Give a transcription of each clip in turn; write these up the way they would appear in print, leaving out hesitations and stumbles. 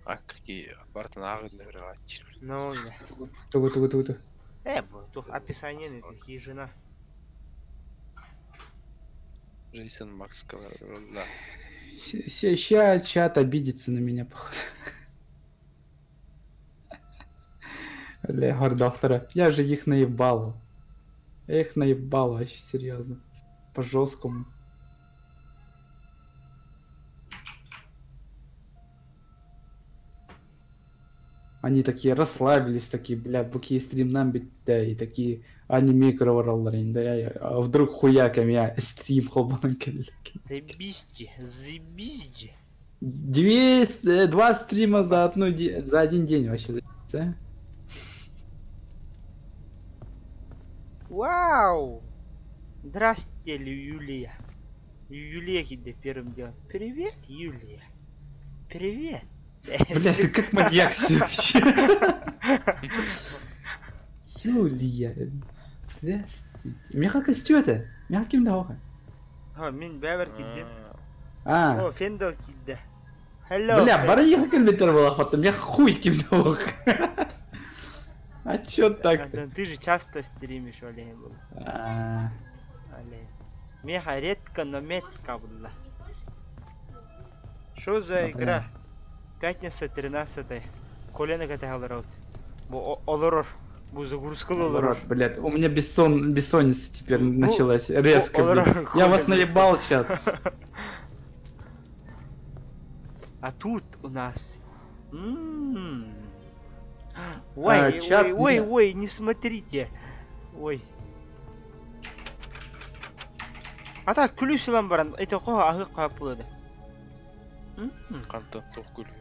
А какие бартын Ну, не. Тугу тугу тугу тугу. Бу, тух описание это хижина. Джейсон Макс да. Ща чат обидится на меня, походу. Бля, доктора. Я же их наебал. Я их наебал вообще серьезно. По жесткому. Они такие расслабились, такие, бля, буки стрим нам да, и такие аниме да, я, а вдруг хуяками я стрим холбанан Заебись, заебись. Два стрима за за один день вообще, да? Вау! Здрасте, Юлия. Юлия киде первым делом. Привет, Юлия. Привет. Бля, ты как маньяк вообще. Юлия. Здравствуйте. Меха костюм Меха ким да Ха, мин бәбер кидде. А. О, Фендел кидде. Hello. Бля, бара ехал битер была хвата, меха хуй ким да А чё так? Ты же часто стримишь, Олег был. А. Меха редко, но метко была. Что за игра? Пятница 13 Колено катагаларот. Бу олорор. Бу загрузка олорор. Блядь, у меня бессонница теперь началась резко. Я вас наебал, чат. А тут у нас... Ой, ой, ой, ой, не смотрите. Ой. А так, күлүс баран, это кого ахы капылды. Канта тоқ күлү.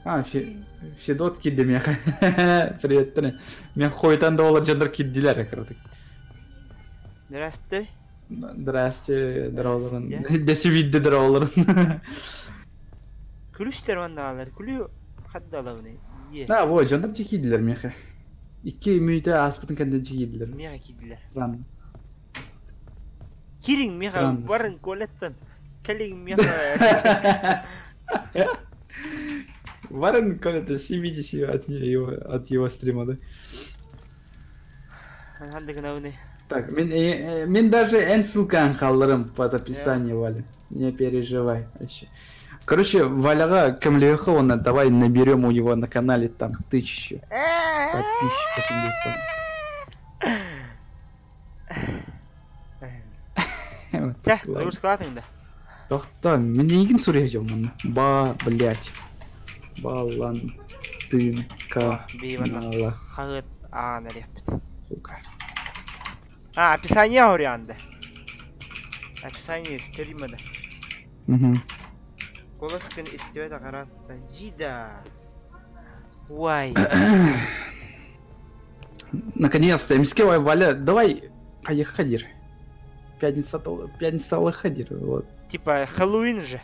А, Федот кидди меха. Привет, Таня. Мен хойтан да олар жандар киддилер акырдык. Здрасте. Здрасте, здороволорун. Деси видде здороволорун. Күлүстер ванналар, күлү хаддалавны. Да, вот, жандар киддилер меха. Икки мүйтө аспытын кенде киддилер. Меха киддилер. Странно. Кирин меха барын колеттен. Келин меха. Варен это съебитесь от его, от его стрима, да? Так, мен даже эн ссылка халларым под описание, Валя. Не переживай вообще. Короче, Валяга Камлеха, он давай наберем у него на канале там 1000 подписчиков. Тя, загрузка да. Тохта, мне не сурежем, ба, блять. Балантынка. Сука. А, описание варианта. Описание стрима, да. Угу. Голос истевет аккуратно. Джида. Уай. Наконец-то, МСК, Валя, давай, хади. Пятница, пятница, хадир, вот. Типа Хэллоуин же.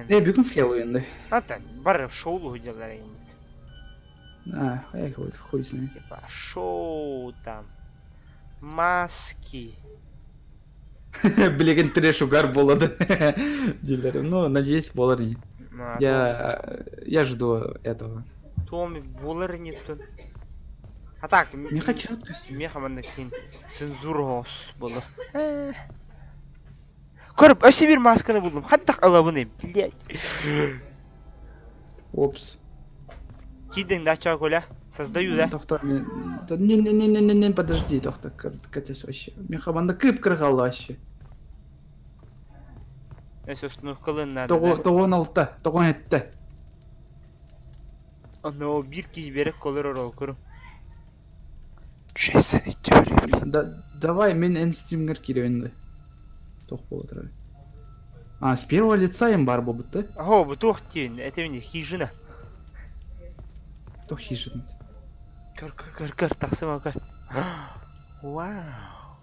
Бегун Хэллоуин, да. А так, бар шоу делали. А, я вот хуй знает. Типа шоу там, маски. Блин, трэш угар было, да? Дилер. Ну, надеюсь, болар не. Я жду этого. Томми болар не тут. А так, не хочу. Меха манекин цензура было. Көріп, өсі бір масканы булдым. Хаттақ алабыны, блядь. Опс. Кидың да, чё, Коля? Создаю, да? Доктор, не-не-не-не-не, подожди, доктор, Катя, вообще. Мехабанда кып кыргал вообще. Эс установкалын надо. Тогон алта, тогон этте. Ано бир кий берек колор орол көрүм. Да, давай, мен эн стримгер киребенде. А, с первого лица им бар был да? Ого, бутух тин, это мне хижина. То хижина. Көр, көр, көр, көр, тақсыма көр. Вау.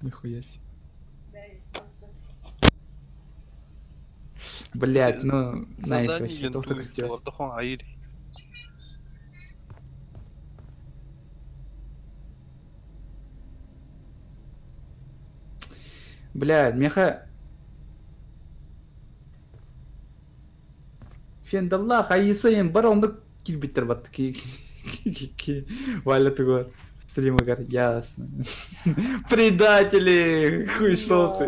Нихуя себе. Блять, ну, найс вообще, доктор сделал. Бля, меха... Фендалла хайысайын бар оннук киирбиттэр батты Валя тугар стримыгар ясно. Предатели, хуйсосы.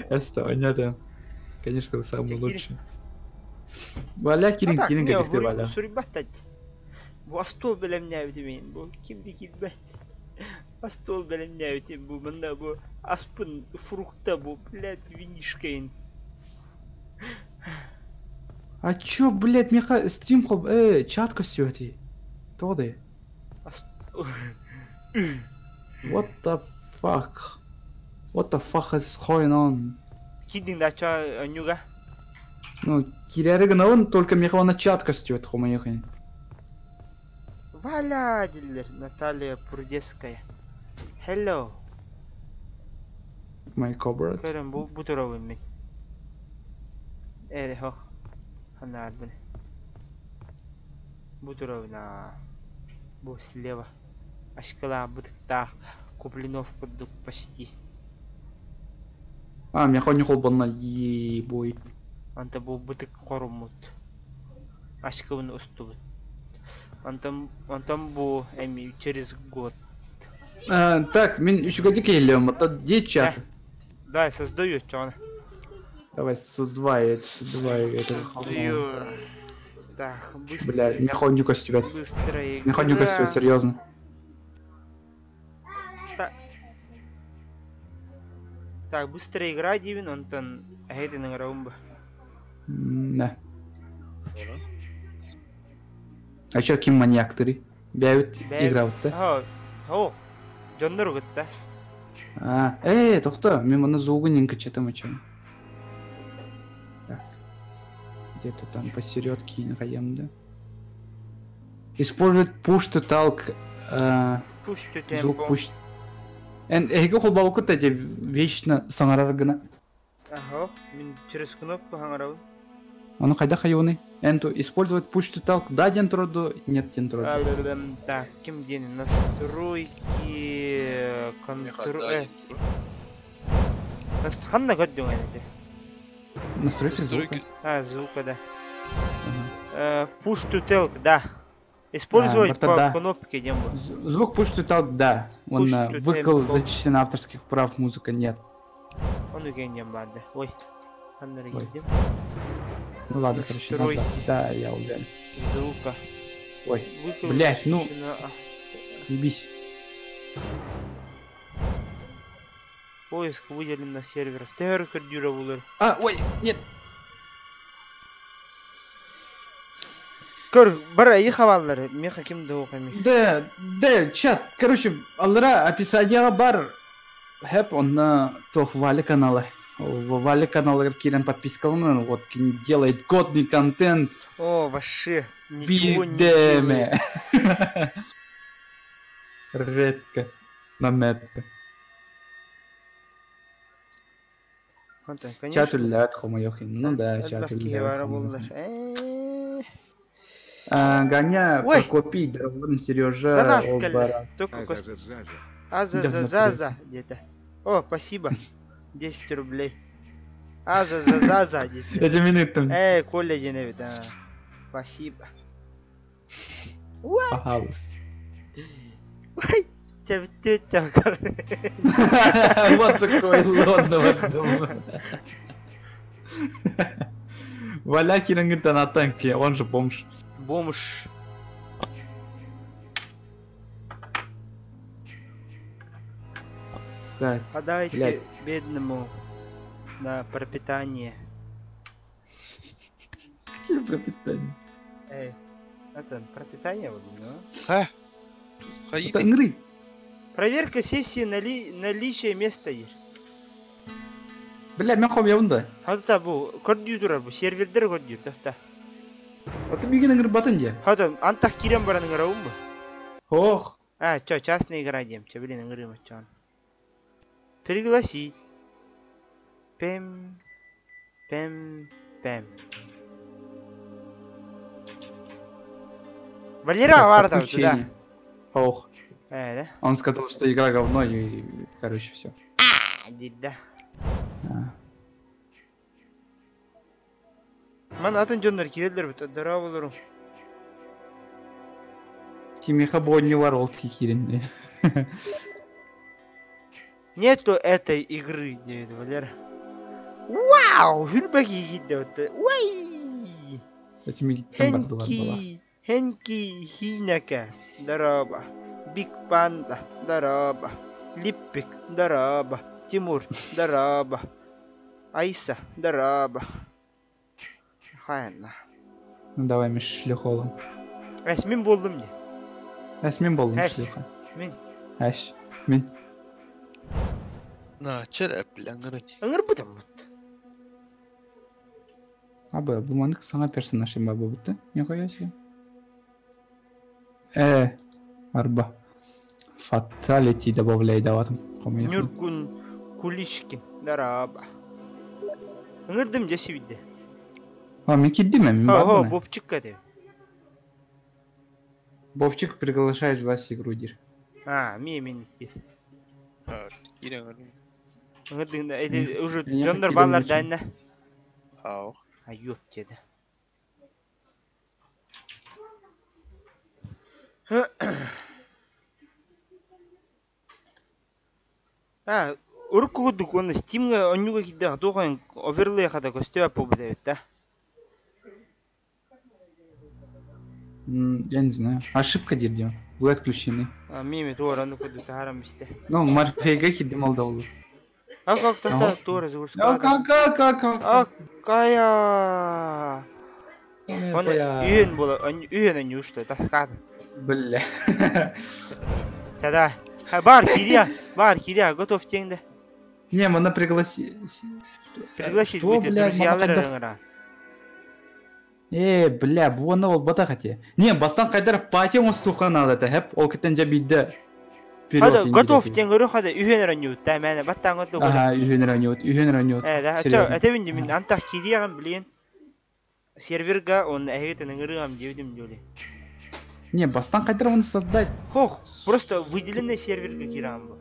Это понятно. Конечно, вы самый лучший. Валя кирин кирин кэтихте Валя. Суруйбаттать. Бу остуол бэлэмнээбитим мин. Бу ким да киирбэт. Остуол бэлэмнээбитим бу манна бу аспын фрукта бу, блядь, винишкайын. А чё, блядь, меха стрим хоп, чат көстүөтүй. Тоҕо What the fuck? What the fuck is going on? Киирдиҥ да ча онньуга? Ну, киирээри гынабын, только меха она чат көстүөт хомойохин. Валя дииллэр Наталья Прудецкая. Hello. My cupboard. Көрөн бу бу турабын мин. Э, хох. Ханаарбын. Бу турабын аа. Бу слева. Ашкалаах бытыктаах Куплинов курдук почти. А, меха не холбанна, ебой. Онто бу бытык хоруммут. Ашкыбын устубут. Онтон онтон бу эми через год. А, так, мин үчүгэйдик иһиллиэм, оттон где чат? Дай создаю чоҕуна. Давай, создавай, создавай это. Создаю. Так, быстро. Бля, меха не көстүбэт. Быстрая Меха не көстүбэт, игра. серьезно. Так. Так, быстрая игра диибин, онтон эһэтин ыҥырабын бу. Да. А чё, ким маньяктырый? Бэйэбит играбыт да? О, о, дьоннор кытта. А, тохто, мин манна звугун кычатым о чем. Так. Где-то там посередке хаем, да? Использовать push to talk. Push to Звук tempo. push. Эн эһиги холбообуккут эти вечно саҥарар гына. Ага, мин через кнопку хаҥарабын. Ону хайдах хайыаный? Эн ту использовать push to talk да диэн турар дуо, нет диэн турар дуо? Так, ким диэн настройки контроль. Ханна көрдүҥ эн ити? Настройки звука. А, звука, да. Ага. Push to talk, да. Использовать А, по да. кнопке диэн бу. Звук push to talk, да. Он Push to выкл tempo. зачищена авторских прав, музыка нет. Он үгэн диэн баар да. Ой. Ханна Ой. киирдим. Ну ладно, короче, Настройки. назад. Да, я уверен. Звука. Ой, Выкл блядь, ну. защищена, а. ебись. Поиск выделен серверов. Тэр көрдүүрэ булар. А, ой, нет. Көр, бара и хабаллары. Меха ким да оқами. Да, да, чат. Короче, аллара описание баар. Хэп, он тох Валя канала. Валя канала киирэн подпискаланын, вот, делает годный контент. О, вообще, ничего не делает. Бидеме. Редко, но метко. Антон, Чат конечно. үлэлээт хомойохин. Ну да, чат Элбэх киһи үлэлээт бара хомойохин. буоллар. Э. А, Ганя, Ой. Прокопий, Дорогой Сережа, Донат Обара. кэллэ. Только кос- Азазазаза. Азазазаза где-то. О, спасибо. 10 рублей. Азазазаза где-то. Эти минуты. Эй, Коля Деневит, а. Спасибо. Пожалуйста. Ой, тебя тетя. Вот такой лодного дома. Валя Кирингита на танке, он же бомж. Бомж. Так, Подайте Блядь. бедному на пропитание. какие пропитания? Эй, это пропитание вот, ну? Ха. Это игры. Проверка сессии наличие места есть. Бля, мен хом да. Хата бу көрдүү турар бу сервердер көрдүүр тохта. Это миигин ыҥырбатын дии. Хата антах киирэн баран ыҥырабын бу. Ох, А, чё, частная игра диэм, чё, блин, ыҥырыым чон. Пригласить. Пем, пем, пем. Валера Так, бар там туда. подключение. Ох. Э, да? Он сказал, что игра говно и, короче, все. А, да. А. Ман атын дьоннор киирэллэр бит, дорооболору. Кимиэхэ бонньу бар ол киирин. Нету этой игры, диэбит Валера. Вау! Хүрбэ киирдэ вот. Уай! Эти мигиттен бардылар бала. Хенки, Хенки Хинэкэ, дорообо. Биг Панда, дорообо. Липпик, дорообо. Тимур, дорообо. Айса, дорообо. Хайна. Ну давай мы шлюхолом. Эс мин буоллум дии. Эс мин болдум Эс. шлюха. Мин. Эш. Мин. На, чер эпләңгәрен. Ыҥырбытым бут. Абы, бу маннык саҥа персонаж им баба бутта. Нихуя себе. Э, арба. Фаталити добавляй даватым. Нюркун Кулишкин, дорообо. Ыҥырдым дьэ сибидде. А, мен киддим мен Хо, хо, бардым. Бобчикка деп. Бобчик приглашает вас в игру, дир. А, ми мен ити. Кирәңгәрен. Ыҥырдың да, эти уже Я дьоннор хотел баалар очень. дайна. Ау. А ёп деді. А, урукку курдук уонна Steam'га онньуга киирдэх туох оверлей хата көстүө буолбут эбит да. Я не знаю. Ошибка дир, Дима. Вы отключены. А, мими туора ону курдук таһааран бисте. Ну, Морфейга хиддим алда А как Ага. то туора А загрузка. как, как, как, как? А кая. Он үйен бола, үйен онньуушта таскаата. Бля. Чада. Бар кирия, бар кирия, готов теңде. Не, мана пригласи... Пригласить Что, будет бля, друзьялар мана ыҥыра. Э, бля, буона ол бата хате. Не, бастан кайдар пати оңостуха надо это, хэп, ол кеттен жабидде. Хада готов тең көрө хада үйен онньуутта мэне баттан готов. Ага, үйен раньет, үйен раньет. Э, да, Серьезно. это мин мин антах кирияган билен. Серверга он әһегетен ыҥырыгам диэбитим диэли. Не, бастан кайдар оны создать. Хох, просто выделенный серверга кирам бу.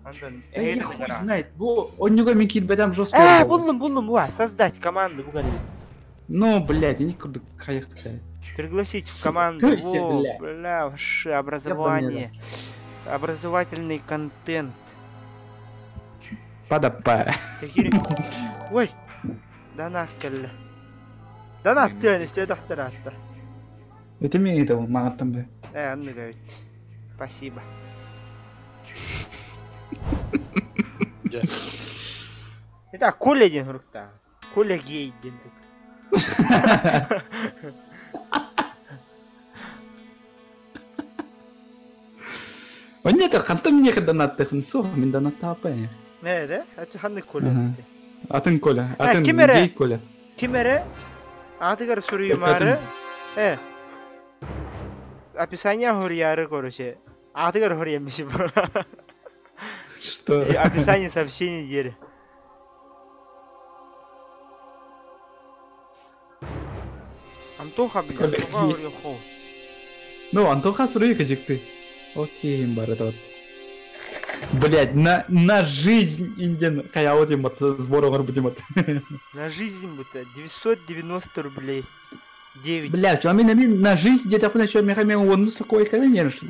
Антон, Да я әһегетен хуй ыҥыра. знает. Бу, он него мен килбедем жестко. Э, буллум, буллум, уа, создать команду бугали. Ну, блядь, я не курду каяхты. Пригласить в Сука, команду. вообще, Во, бля. бля, вообще, образование. Образовательный контент. Падапа. Секири. Ой. Донат кэллэ. Донат тыан истэ тахтаратта. Это мен это мағаттан бе. Э, анны говорит. Спасибо. Дьэ. Это Коля диэн рукта. Коля гей диэн тук. Он нет, хантам мне донат тахын суох, мен донат тапа. Нэ да? Ачы ханны Коля. Ага. Атын Коля, А, атын ким эрэ? гей Коля. Ким эрэ? Аатыгар суруйумаары. Э. Описание хоруйаары короче. Аатыгар хоруйаммisi бу. Что? Описание сообщений диэри. Антоха, блядь, Коля Антоха гей. хоруйхоо. Ну, Антоха суруйка ты. Окей, бар это вот. Блять, на жизнь инден хаяо тимат, сбор будем. На жизнь будто 990 рублей. 9. Бля, чё, мин мин на жизнь где-то хуй чё, меха мен он сакой конечно.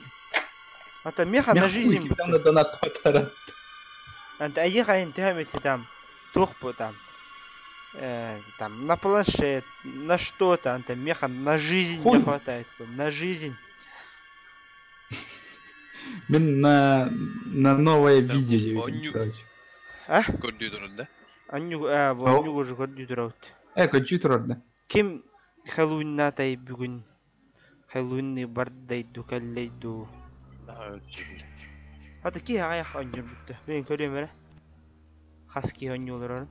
А там меха на жизнь Там будто. на донат потара. Анта айыха энтехамити там. Тух там. Там на планшет, на что-то, анта меха на жизнь не Хуй. хватает. На жизнь. Мин на новое Да, видео, оню. короче. А? Көрдүү да? Анню, а, бу Ау. анню уже көрдүү Э, компьютер, да. Ким Хэллоуиннатай бүгүн Хэллоуинны бардайду кэллэйду. Да, өлчүл. Ата ки аҕайах онньур бүттэ. Мен көрүөм эрэ. Хас ки онньуулар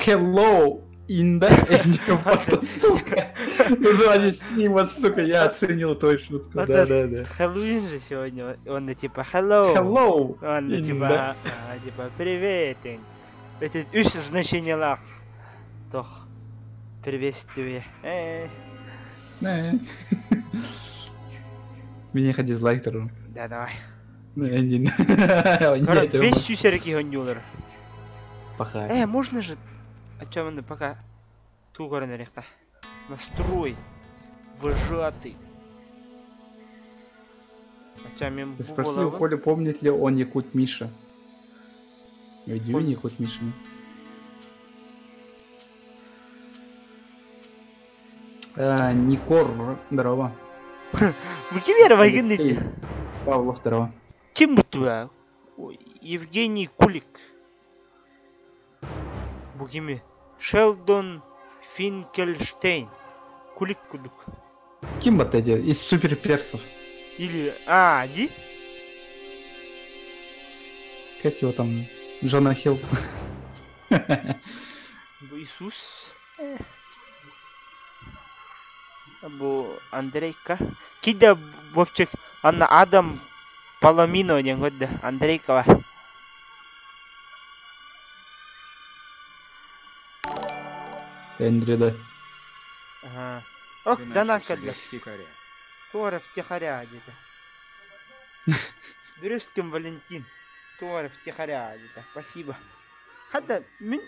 Hello, Инда, сука. Название снима, сука, я оценил твою шутку. Вот Да, да, да. Хэллоуин же сегодня. Он типа hello. Hello, Он Инда. типа, а, типа привет. Это үс значениелах. Тох. Приветствие. Э, Э. Меня ходи дизлайк тоже. Да, давай. Ну, я не- Короче, Нет, весь сүүс эрэ киһи онньуулар. Пахай. Э, можно же... А чё, мы пока... Туу көрөн эриэххэ. Настрой. Выжатый. Хотя мен бу Спроси у буолабын. Коли, помнит ли он Якут Миша. Өйдүүн Пом- Якут Мишаны. Никор, здорово. Бу ким эрэ байгын Алексей дии. Павлов, здорово. Ким бу Евгений Кулик. Бу кими? Шелдон Финкельштейн. Кулик кудук. Ким вот эти из суперперсов? Или... А, ди? Как его там? Джона Хилл. Бу Иисус. Бу Андрейка. Кида Бобчик. Анна Адам Паламино диэн көрдө. Андрейкова. Эндрю, да. Ага. Ок, Ты дана начал кэллэ. себя втихаря. Туора втихаря диэтэ. Березкин Валентин. Туора втихаря диэтэ. Спасибо. Хата мин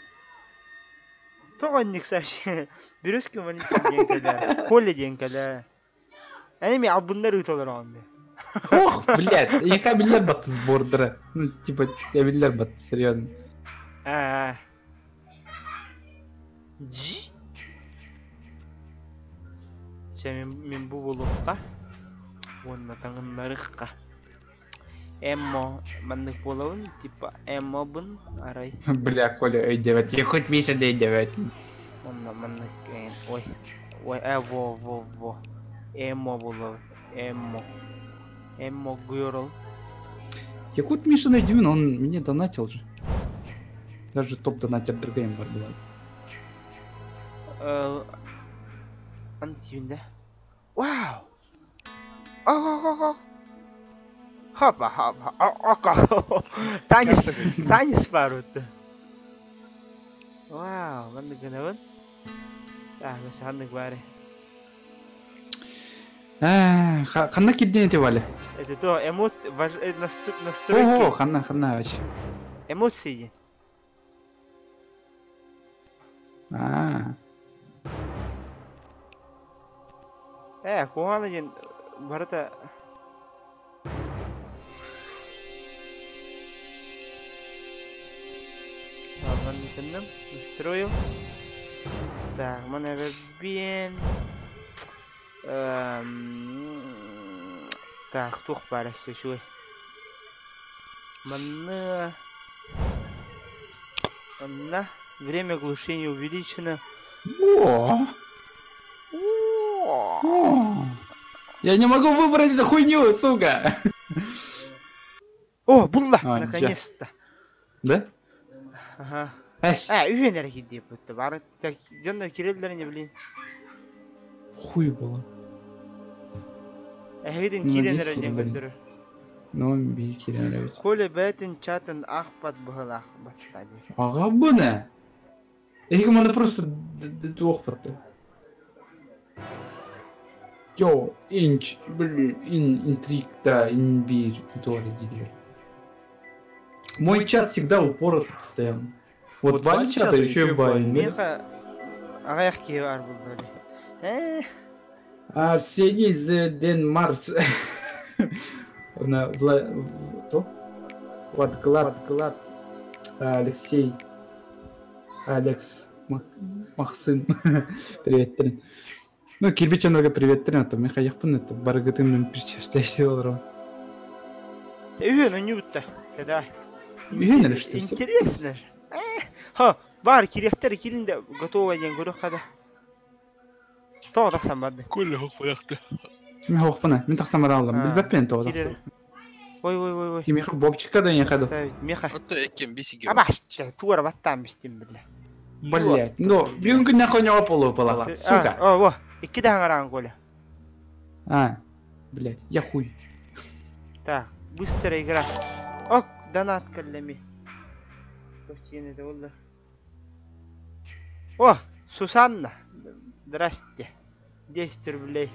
тоҕо инник сообщение. Березкин Валентин диэн кэлэр. Коля диэн кэлэр. Эми албыннар ыыталар оонньуу. Ох, блядь, яка биллэр бат сбордера. Ну, типа, я биллэр бат, серьезно. Аа. G. Чэ мин бу буолуохха. Уонна таҥыннарыахха. Эмо маннык буолабын, типа эмобун арай. Бля, Коля, өйдөбөт. Я хоть Миша да өйдөбөт. Онно маннык ой. Ой, во во во. Эмо буолабын. Эмо. Эмо girl. Якут Миша Найдюмин, он мне донатил же. Даже топ-донатер другим бар была. Антиюнда. Вау! Ого-го-го! Хопа, хопа, о-о-ко! Танец, танец барут. Вау, маннык гынабын. А, бas ханнык баары. Ханна кирдин эти Валя? Это то, эмоции, настройки. Ого, ханна, ханна вообще. Эмоции. А. Куһаҕан диэн барыта Манныкынным настроил. Так, мана bien. Так, туох баар өссө үчүгэй. Манна... Манна время глушения увеличено. О! О! Я не могу выбрать эту хуйню, сука! О, булла! А, Наконец-то! Да? Ага. Эс! А, үһүөн эрэ киирдии бутта. Бары так, дьонно киирэллэрин блин. Хуй было. Эһигитин Ну, киирэн надеюсь, эрэ диэн киирэн барин. көрдөрөр. Ну, би киирэн эрэбит. Коля бэйэтин чатын аахпат быһылаах батта дии. Ага, бу нэ? Эһиги маны просто туох батта. Йо, инч, блин, ин, интригта, инбир, туора дидер. Мой чат всегда упорот постоянно. Вот Ваня чата еще и байн, да? Миэхэ аҕыйах киһи баар буолла дии. Арсений The Ден Марс. На Вла... То? Влад Глад, Глад. Алексей. Алекс. Махсын. Привет, привет. Ну, кирпич много привет, привет. Там Михаил Пын, это баргатым причастляйся, Үһүөн онньуутта. Когда? Үһүөн эрэ что, всё? Интересно же. Ха, бар кириэхтэр киирин да готово диэн көрүөх хада. Тоҕо тахсан барды. Коля хохпояхты. Мин хохпана, мин тахсан бараллам. А, Билбэппин тоҕо киирэр. тахсан. Ой, ой, ой, ой. Миха Бобчика да не хаду. Ставить. Миха. Ото эккен бисиге. Абашча, туора баттаан бистим биллэ. Блять, ну, бүгүнкү нахуй не полу была, сука. А, о, во, икки да Коля. А, блять, я хуй. Так, быстрая игра. Ок, донат кэллэми. Это было. О, Сусанна. Здрасте. 10 рублей.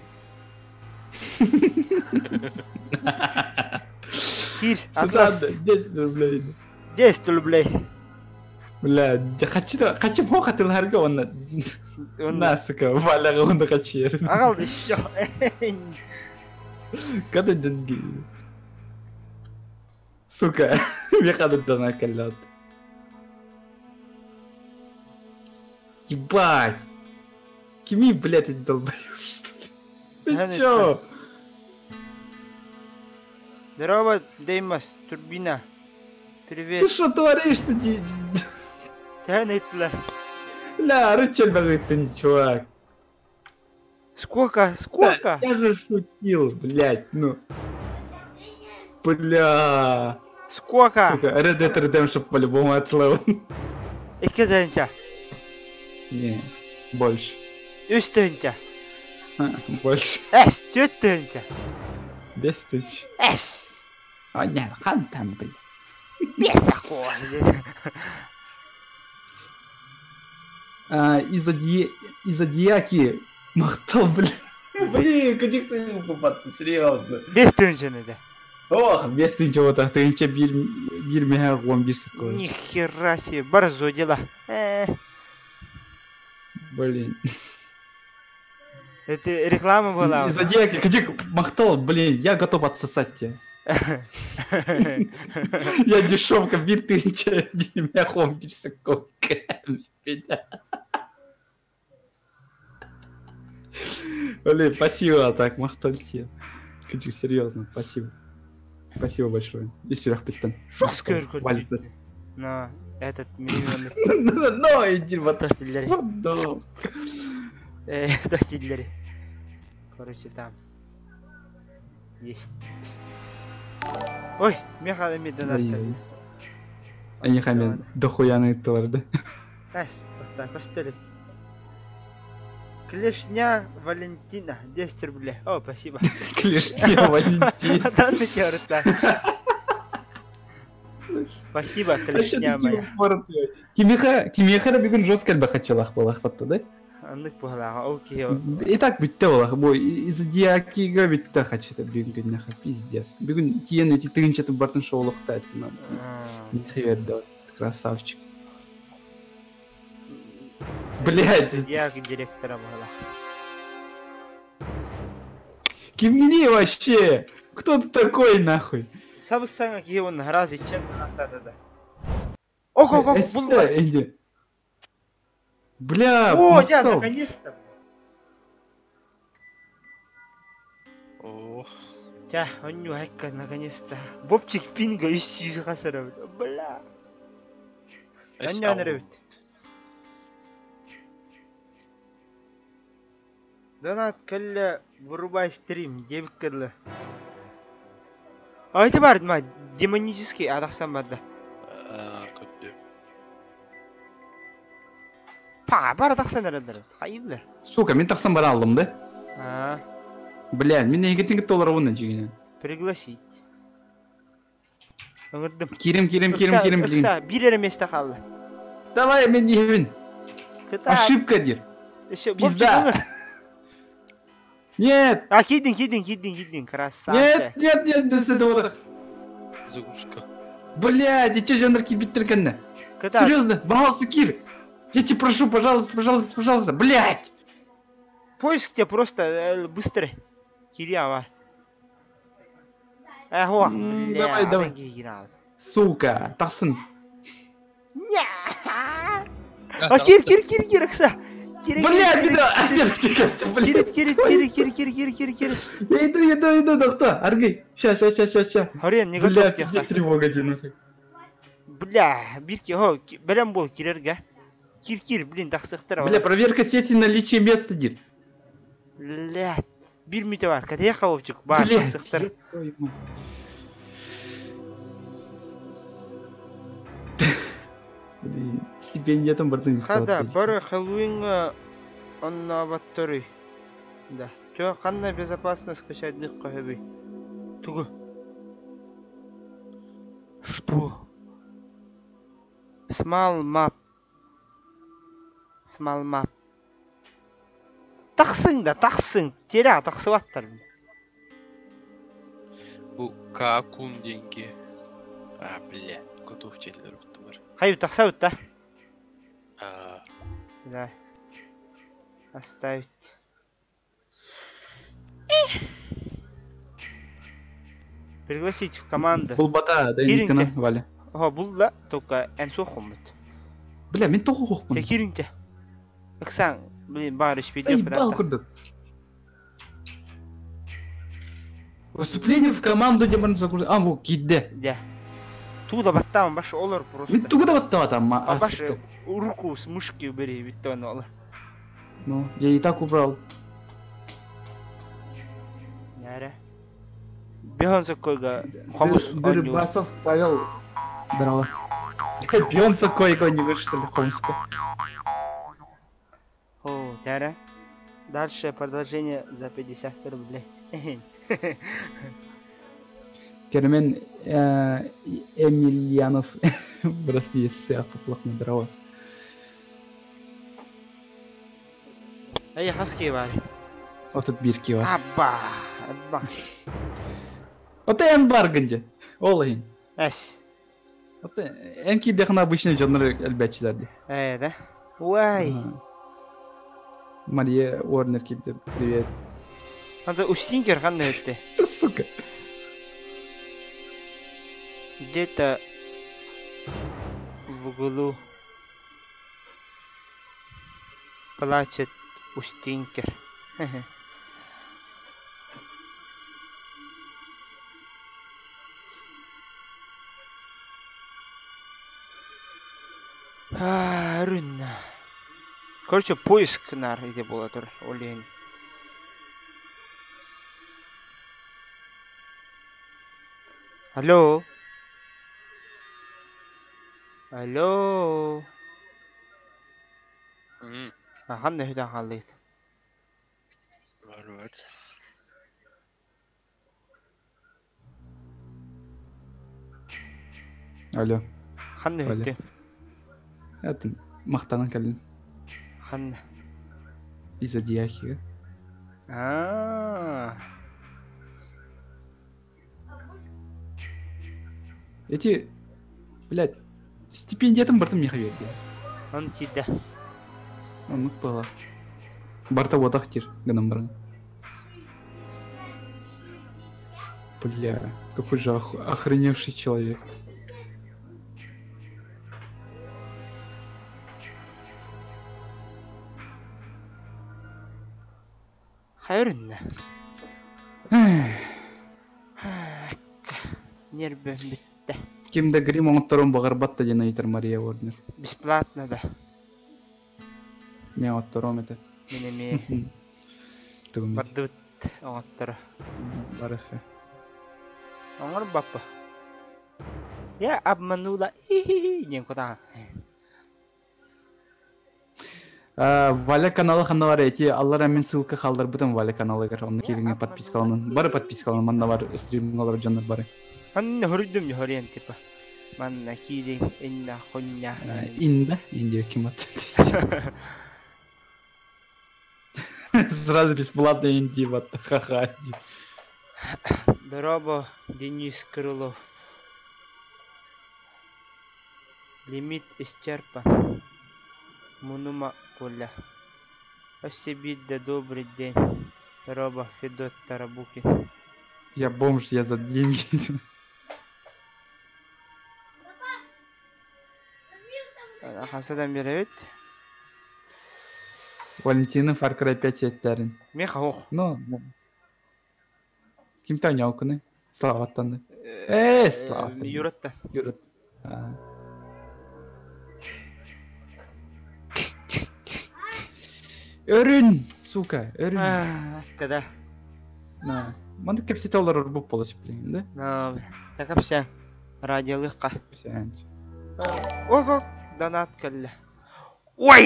Кир, Сусанна, 10 рублей. 10 рублей. Бля, хочу, хочу плохо ты ларга, он на, сука, Валя, он хочу. Ағал еще. Когда деньги? Сука, меха дана калят. Ебать! Кими, блядь, эти долбоёб, что ли? Ты чё? Здорово, Деймос, Турбина. Привет. Ты что творишь-то, Тянет-ла. Бля, рычаг ты, чувак. Сколько? Сколько? Я же шутил, блядь, ну. Бля. Сколько? Сука, Red Dead Redemption по-любому отлыл. Икки тыһыынча. Не, больше. Үс тыһыынча. Больше. Эс, түөрт тыһыынча. 5000. Эс. А, не, хантан, блядь. Биэс акуа. А, из Зодиаки махтал, блядь. Блин, каких ты попадать, серьезно. Биэс тыһыынчаны да. Ох, 5000 вот так, тыһыынча биир мега 11 такой. Нихера себе, борзо дела. Блин. Это реклама была. Из Зодиаки, каких махтал, блин, я готов отсосать тебя. Я дешевка, биир тыһыынча биир мега 11 такой. Блин, спасибо, так, махтал тебе. Кадик, серьезно, спасибо. Спасибо большое. И Серег Питтен. Жестко На этот миллион. Ну, иди вот. Тостиллери. Короче, там. Есть. Ой, меха донат. Они хами дохуя на да? Эс, так, костелик. Клешня Валентина, 10 рублей. О, спасибо. Клешня Валентина. Спасибо, клешня моя. Кимиха, кимиха бүгүн жестко бахачалах балах батта, да? Аннык буһалаах, окей. И так бүтте олах, бу из Зодиаки бүтте хачыта бүгүн күннәхә пиздец. Бүгүн тиен эти тыгынча бартын шоулохта Не да, красавчик. Блядь. Зодиак директора буһалаах. Кимни вообще? Кто ты такой нахуй? Сабысаңа киһи он раз ичен да. Ок, ок, ок, булла. Бля, О, дядь, наконец-то. О. Тя, он не хайка, наконец-то. Бобчик пинга из хасара. Бля. Анна нравит. Донат кэллэ вырубай стрим, девик кэллэ. А это бар, ма, демонический, адахсан барда. Па, бар адахсан аралар, хайылар. Сука, мен тахсан бара алдым, да? А. Бля, мен егеттен кетті олар оны жегенен. Пригласить. Ыңырдым. Кирим, кирим, кирим, кирим, блин. Бир эрэ место қалды. Давай, мен ебін. Ошибка, дир. Пизда. Нет! А, кидин, кидин, кидин, кидин, красавчик. Нет, нет, нет, да с этого. Заглушка. Блядь, и че же анарки биттер Серьезно, пожалуйста, Кир. Я тебя прошу, пожалуйста, пожалуйста, пожалуйста, блядь! Поиск тебе просто быстро. Кирява. Ого, давай, давай. Сука, тахсын. А, Кир, Кир, Кир, Кир, Окса. Бля, беда, блядь. Кир, Кир, Кир, Кир, Кир, Кир, Кир, Кир. Я иду, иду, иду, доктор. Аргей. Ща, ща, ща, ща, ща. Харен, не готов. Бля, здесь тревога, нахуй. Бля, бирки, хо, бэлэм бол, кирерге. Кир, кир, блин, тахсыктыр. Бля, проверка сети наличие места, дир. Бля, бир мүтө бар, катая хавопчук, бар, тахсыктыр. Блин, стипендия там бартын. Хада, бары Хэллоуинга оннаабаттары. Да. Чё, ханна безопасно скачать дых кахаби. Тугу. Что? Small map. Small map. Тахсың да, тахсың. Теря, тахсыбаттар. Бу какун деньги. А, бля, готов телер бар. Хайы тахсабыт да. Да. Оставить. Пригласить в команду. Булбата, да Кииринчэ. Никона, Валя. Оһо булла, только эн суоххуммут. Бля, мин тоҕо оһохпун? Чэ кииринчэ. Ыксаан, блин, баар үспүйдүө Заебал курдук. Выступление в команду деп баран загрузить. А, во, киирдэ. Дьэ. Туу да баттаан баш олор просто. Мин тугу да баттаатам, А баш руку с мышки убери, бүттэ ону олор. Ну, я и так убрал. Нээрэ. Бихон соккойга хомус оонньуур. Дырбасов Павел. Здорово. Бьонса койко не вышел, что ли, Хомска. О, тяра. Дальше продолжение за 50 рублей. Кермен Эмильянов. Прости, если я поплохо здорово. Эй, хаски бар. Вот тут бирки бар. Абба. Абба. Вот эн бар гынде. Ол иһин. Эс. Вот эн киирдэххинэ обычно дьоннор элбээччилэр дии. Ээ, да? Уай. Мария Уорнер киирдэ. Привет. Анда Устинкер ханна өттө? Сука. Где-то в углу плачет Устинкер. Рунна. Короче, поиск нар иде буола турар ол иһин. Алло. Алло. Ханна үһү хааллыгыт? Бар Алло. Ханна Валя. үһүттү? Это махтанан кэллим. Ханна. Из Адияхига. Аа. Эти, блядь, стипендиятын бартым миэхэ биэрдэ. Он киирдэ. Оннук буолла. Барта буотах диир гынан баран. Бля, какой же охреневший человек. Хайрынна. Нербэм бүттэ. Ким да грим оҥотторон баҕарбат да диэн ыйытар Мария Уорнер. Бесплатно да. Не оҥотторуом этэ. Мин эмиэ Тугум ити. бардыбыт оҥотторо. Барыха. Оҥорбаппа. Я обманула. И-хи-хи. Диэн кутаҕын. Валя канала ханна эти аллара мин ссылка хаалларбытым Валя каналыгар онно Я киириҥэ обманула. подпискаланын бары подпискаланын манна бар стримҥа олорор дьоннор бары. Манна хоруйдум хоруйан типа. Манна киириҥ инна хуння. Инда Индия ким Сразу бесплатно Индии вот ха-ха. Дорообо, Денис Крылов. Лимит исчерпан. Мунума Коля. Өссө биирдэ добрый день. Дорообо, Федот Тарабукин. Я бомж, я за деньги. Хасадан биэрэбит. Валентина Far Cry 5 сиэттэрин. Миэхэ суох. Ну, кимтэн ньоокуну? Славаттан. Ээ, Славаттан. Юраттан. Юрат. Өрүн, сука, өрүн. Когда? На. Маннык кэпсэтэ олорор буп буолас блин, да? На, такапся. Радиолыхха. Кэпсээн. Ого, донат кэллэ. Ой!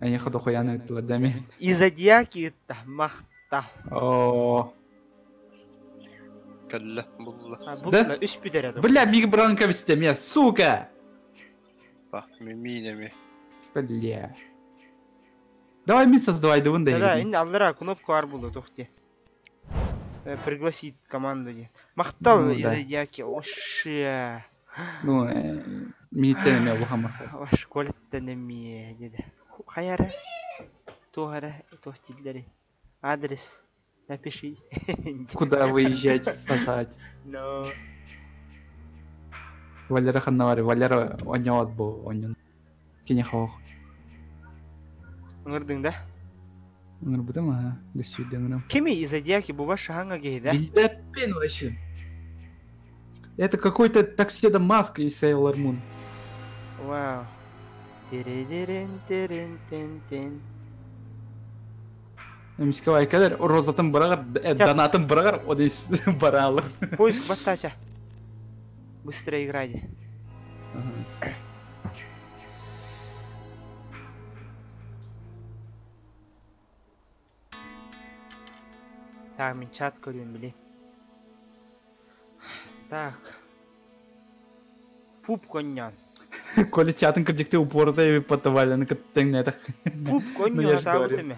Эйиэхэ дохуйааны ыыттылар да эмиэ. И зодиаки махта. Оо. Кэллэ, булла. Булла, үс бүтэрэ дуу. Бля, миг бранка кэбистэ сука! Па, мимиинэми. Бля. Давай мин создавай дыбын да Да, эһигини. инде аллара кнопка бар булду тухти. Пригласить команду диэн. Махтал Ну, и да. зодиаки. Оше. Ну, Мииттэн эмиэ улахан махтал. Школаттан эмиэ диэдэ. Хайа эрэ? Туох эрэ туох дииллэрий? Адрес напиши. Куда выезжать сосать? Но. Валера ханна Валера оонньоот бу оонньон. Кини хоох. Ыҥырдыҥ да? Ыҥырбытым аха. До свидания. Кими из зодиаки бу шаһаҥа киһи да? Билбэппин вообще. Это какой-то такседа маска из Sailor Moon. Вау. Тири-дирин тирин тин тин. Эмискэ кэлэр розатын быраҕар, донатын быраҕар, одис баралар. Поиск баттача. Быстро играй. Ага. Так, мин чат көрүм били. Так. Пуп коньян. Коля чатын кырдьыкты упоротый потовали, кыттыҥ Пуп Ну, я коньян же говорю. атаабыт эме.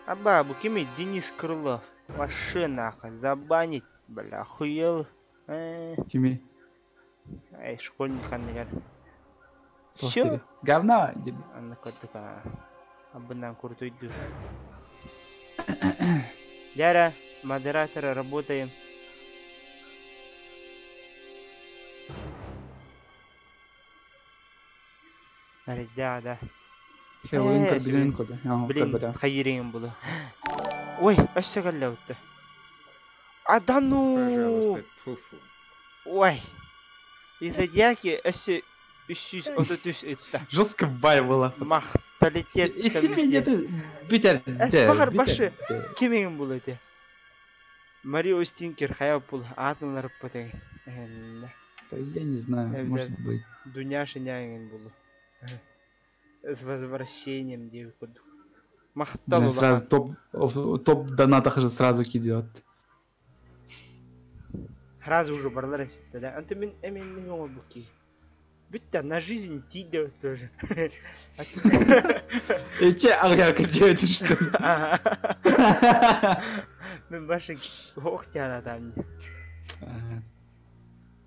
Аба, бу кими Денис Крылов. Вообще нахуй, забанить, бля, охуел. Кими? Эй, школьник ханныгар. Все. Говно. Анна кырдыка. Абынан куртуйду. Яра, модератора, работаем. Да, да. Хэллоуин көрбүлүн көрдө. Блин, хайырыҥ булу. Ой, өссө кэллэ утта. А да ну! Пожалуйста, фу-фу. Ой. И зодиаки өссө 333 ытта. Жестко бай было. Махталитет. И стипендия бүтэр. Эс бахар башы. Кимиң бул эти? Марио Стинкер хаяп бул аатынлар потең. Я не знаю, может быть. Дуняша няңын булу. С возвращением деп курдук. Махтал Сразу топ, топ донатах же сразу кидет. Сразу уже барлар эситте да. Анты мен эменнин оңор буки. Бүтті на жизнь тиде тоже. Эче ағя кричает, что ли? Мен башы хоқ тяна там.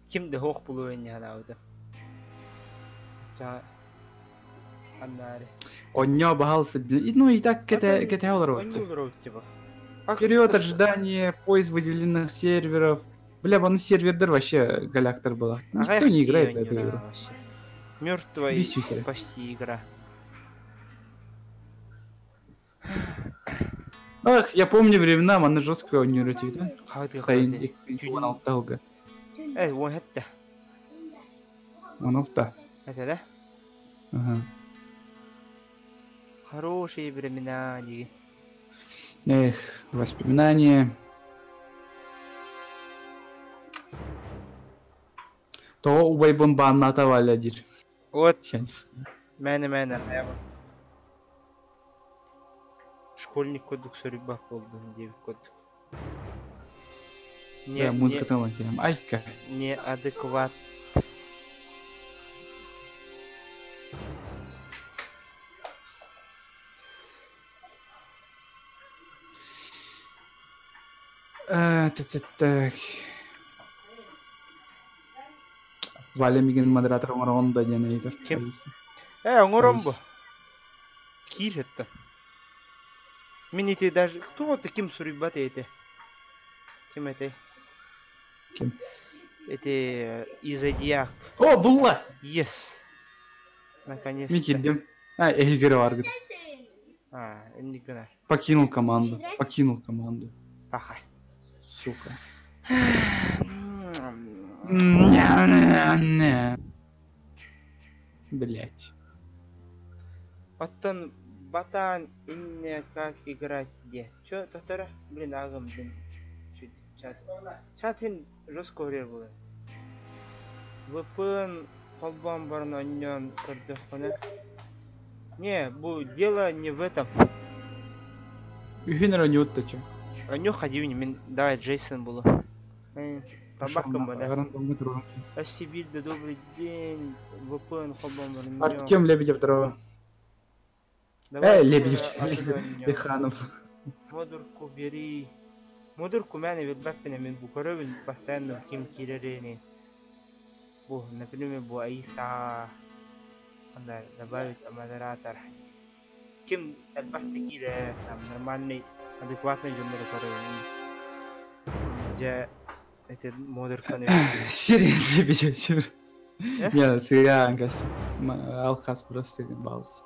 Кимди хоқ булу не анауда. Ча Аннари. Онё багался. Ну и так кете олар. Типа. Период ожидания, поиск выделенных серверов. Бля, вон сервердер вообще галяктор была. Никто не играет в эту игру. Мертвая почти игра. Ах, я помню времена, она жестко не рутит, да? Эй, вон это. Он алта. Это да? Ага. Хорошие времена, не. Эх, воспоминания. То убайбын банната валядир. Вот. Мәне мәне. Школьник кодук сөрүбак болду деп кодук. Не, музыка там Айка. Неадекват. Так. Валя мигин модератор оҥорон да диэн ыйытар. Ким? Оҥорон бу. Киир это. Мин ити даже... Кто ты ким суруйбат эти? Ким это? Ким? Эти... Изодиак. О, булла! Yes. Наконец-то. Мин киирдим. А, Эгер Варгет. А, не гына. Покинул команду. Покинул команду. Паха. Сука. Блять. Оттон батан инне как играть где? Чё, тоқтара? Блин, ағым, блин. Чуть чат. Чат хин жестко көрер было. ВПН холбан барн онньон көрдөххүнэ. Не, бу дело не в этом. Үһүн не чё? Онньо ходивни, мен давай Джейсон было. Табаком бы, да? Спасибо, добрый день. ВПН холбан барн. Артем Лебедев, здорово. Лебедев, Леханов. Модурку бери. Модур кумэни билбэппин мин бу көрөбүн постоянно ким киирэрин. Бу, например, бу Аиса анда добавить модератор. Ким элбэхтэ киирэр, там нормальный, адекватный дьоннору көрөбүн. Дьэ, эти модерканы Сирен бечер. Не, сыган костюм. Алхаз просто балс.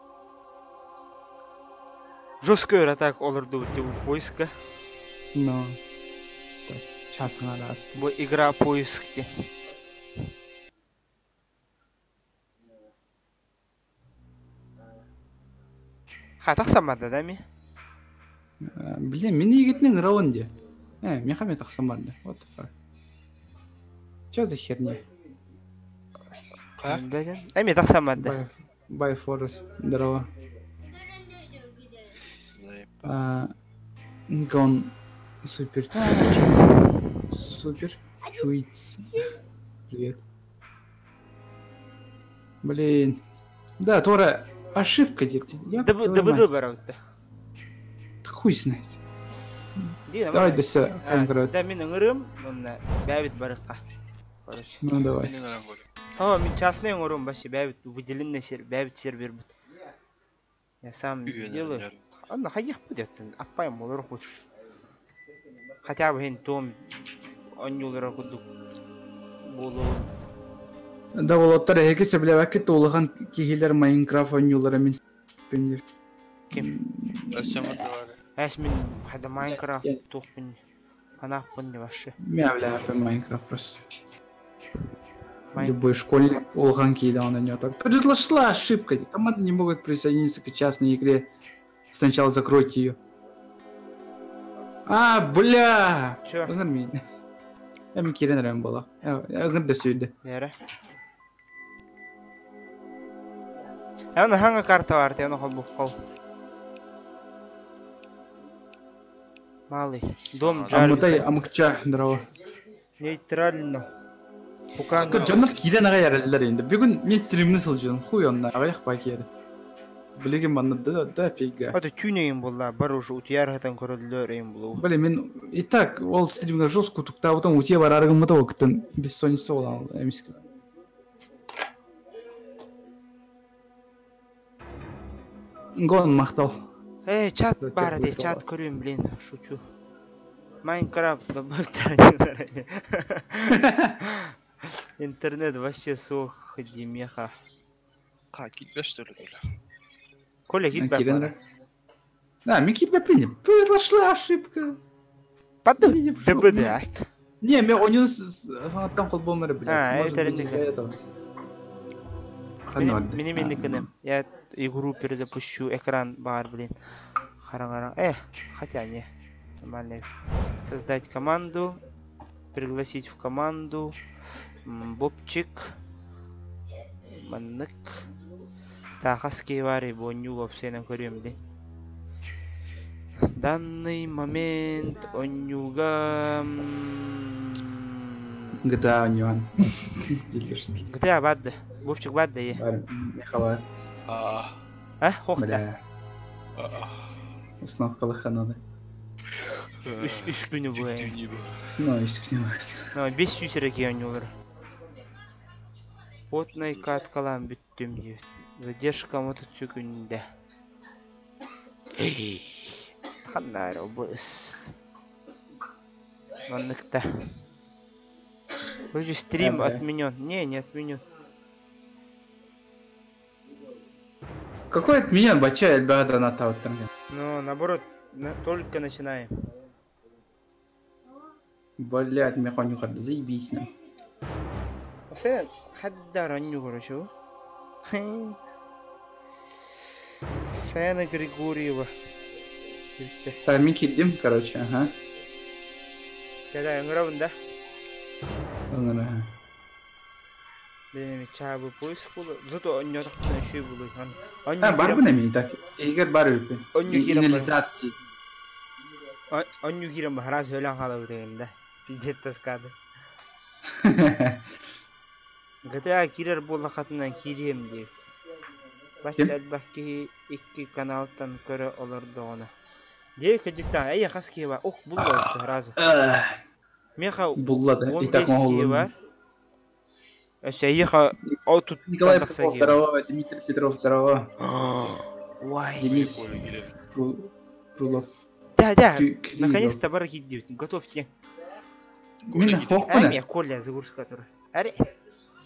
Жестко так олордубут типа поиска. Ну, так, час араст. Бу игра поиск те. Хатах самарда да ми? Блин, мин игитнин равон де. Мехамед тахсан барда. What the fuck? Чё за херня? Ха? Эми тахсан барда. By Forest, здорово. Гон супер. Супер. Чуиц. Привет. Блин. Да, Тора, ошибка где-то. ДБД барабытта. Хуй знает. Давай да все. Да, мин ыңырым, онна бәбит барыкка. Короче. Ну давай. О, мин частный ыңырым вообще бәбит выделенный сервер, бәбит сервер бит. Я сам сделаю. Анна хайых будет, аппайм олар хочешь. Хотя бы хин том онюлара кудук болу. Да, болоттар эки сөбләбәкке тулыган кихилер Майнкрафт онюлара мин пенер. Ким? Әс мин хада Майнкрафт тухпын. Фанаппын не вообще. Мявля Майнкрафт просто. Любой школьник улхан кейда он на так. Произошла ошибка. Команды не могут присоединиться к частной игре. Сначала закройте ее. А, бля! Чё? Нормально. Я мне Кирин район была. Я гырда сүйді. Нере? Аны хаңа карта бар, оны холбук кол. Малый. Дом Амутай, Джарвиса. амыкча, здорово. Нейтрально. Пукан. Жоннор кирен ага яраллар енді. Бүгін мен стримні сылжыдым. Хуй онна, ағаяқ бак еді. Билеген манна да да фига. Аты тюнейм болла, бар уже утияр хатан көрөллөр эйм булу. Блин, мен и так ол стримге жестко тукта, потом утие бар арыгым да октын. Бессонница болан эмиске. Гон мақтал. Эй, чат Да, бар тебе де, чат вышла. көрөм, блин, шучу. Майнкрафт добавь. Интернет вообще сух, демеха. Ха, китбеш что ли, Коля? Коля Кирен китбәк бара. Да, мен китбәк принят. Произошла ошибка. Падды. Иди в жопу. ДБД. Не, мен онын санаттан кол болмары, блядь. А, Может это быть, из-за не этого. Ханорды. Мини мини кыным. Я игру перезапущу, экран бар, блин. Харангара. Хотя не. Нормально. Создать команду. Пригласить в команду. Бобчик. Маннык. Тахаски вари боню вовсе көрем, блин. Данный момент онюга... GTA Онюан. Делишки. GTA бадды. Бобчик бадды е. Бар, Михала. А, А, хохта. Бля. Установка лоханады. Үш күнү бу. Ну, ишкне Ну, 500 реке онюлар. Потный каткалан бүттүм дейт. Задержка мотоциклінде. Ханнар обыс. Манныкта. Вроде стрим Бля. отменен. Не, не отменен. Какой отменен, бача, эльбага доната вот там. Но наоборот, только начинаем. Блять, механю харды, заебись нам. Сен хаддар анню короче. Сена Григорьева. Так, мен килдим, короче, ага. Да-да, ыңырабын да. Аңара. Блин, чабы поиск булу. Зато оннё тахтан шүй булу. А, бар бы на так. Егер бар өпе. Онню кирем бар. Инелизации. Онню кирем харас өлөн халабы деген да. Пиздец таскады. GTA кирер була хатынан кирем дейт. Ким? Бачча бакки икки каналтан көрө олордоҕуна. Дьэ, кырдьыктаан, эйэ хас киһи бар? Ох, булла сразу. Меха Булла да, и так 15 киһи бар. оҥоһуллун. Өссө эйиэхэ отуттан Николай тахса Попов, киһи бар. здорово, Дмитрий Петров, здорово, Ой. Денис Коля киирэр. Кру- Крулов, Да, да, Кю- Кириллов. наконец-то бар киирдибит. Готовьте. Коля Мин киирэр. хоһпуна. Эми Коля загрузка турар. Аре.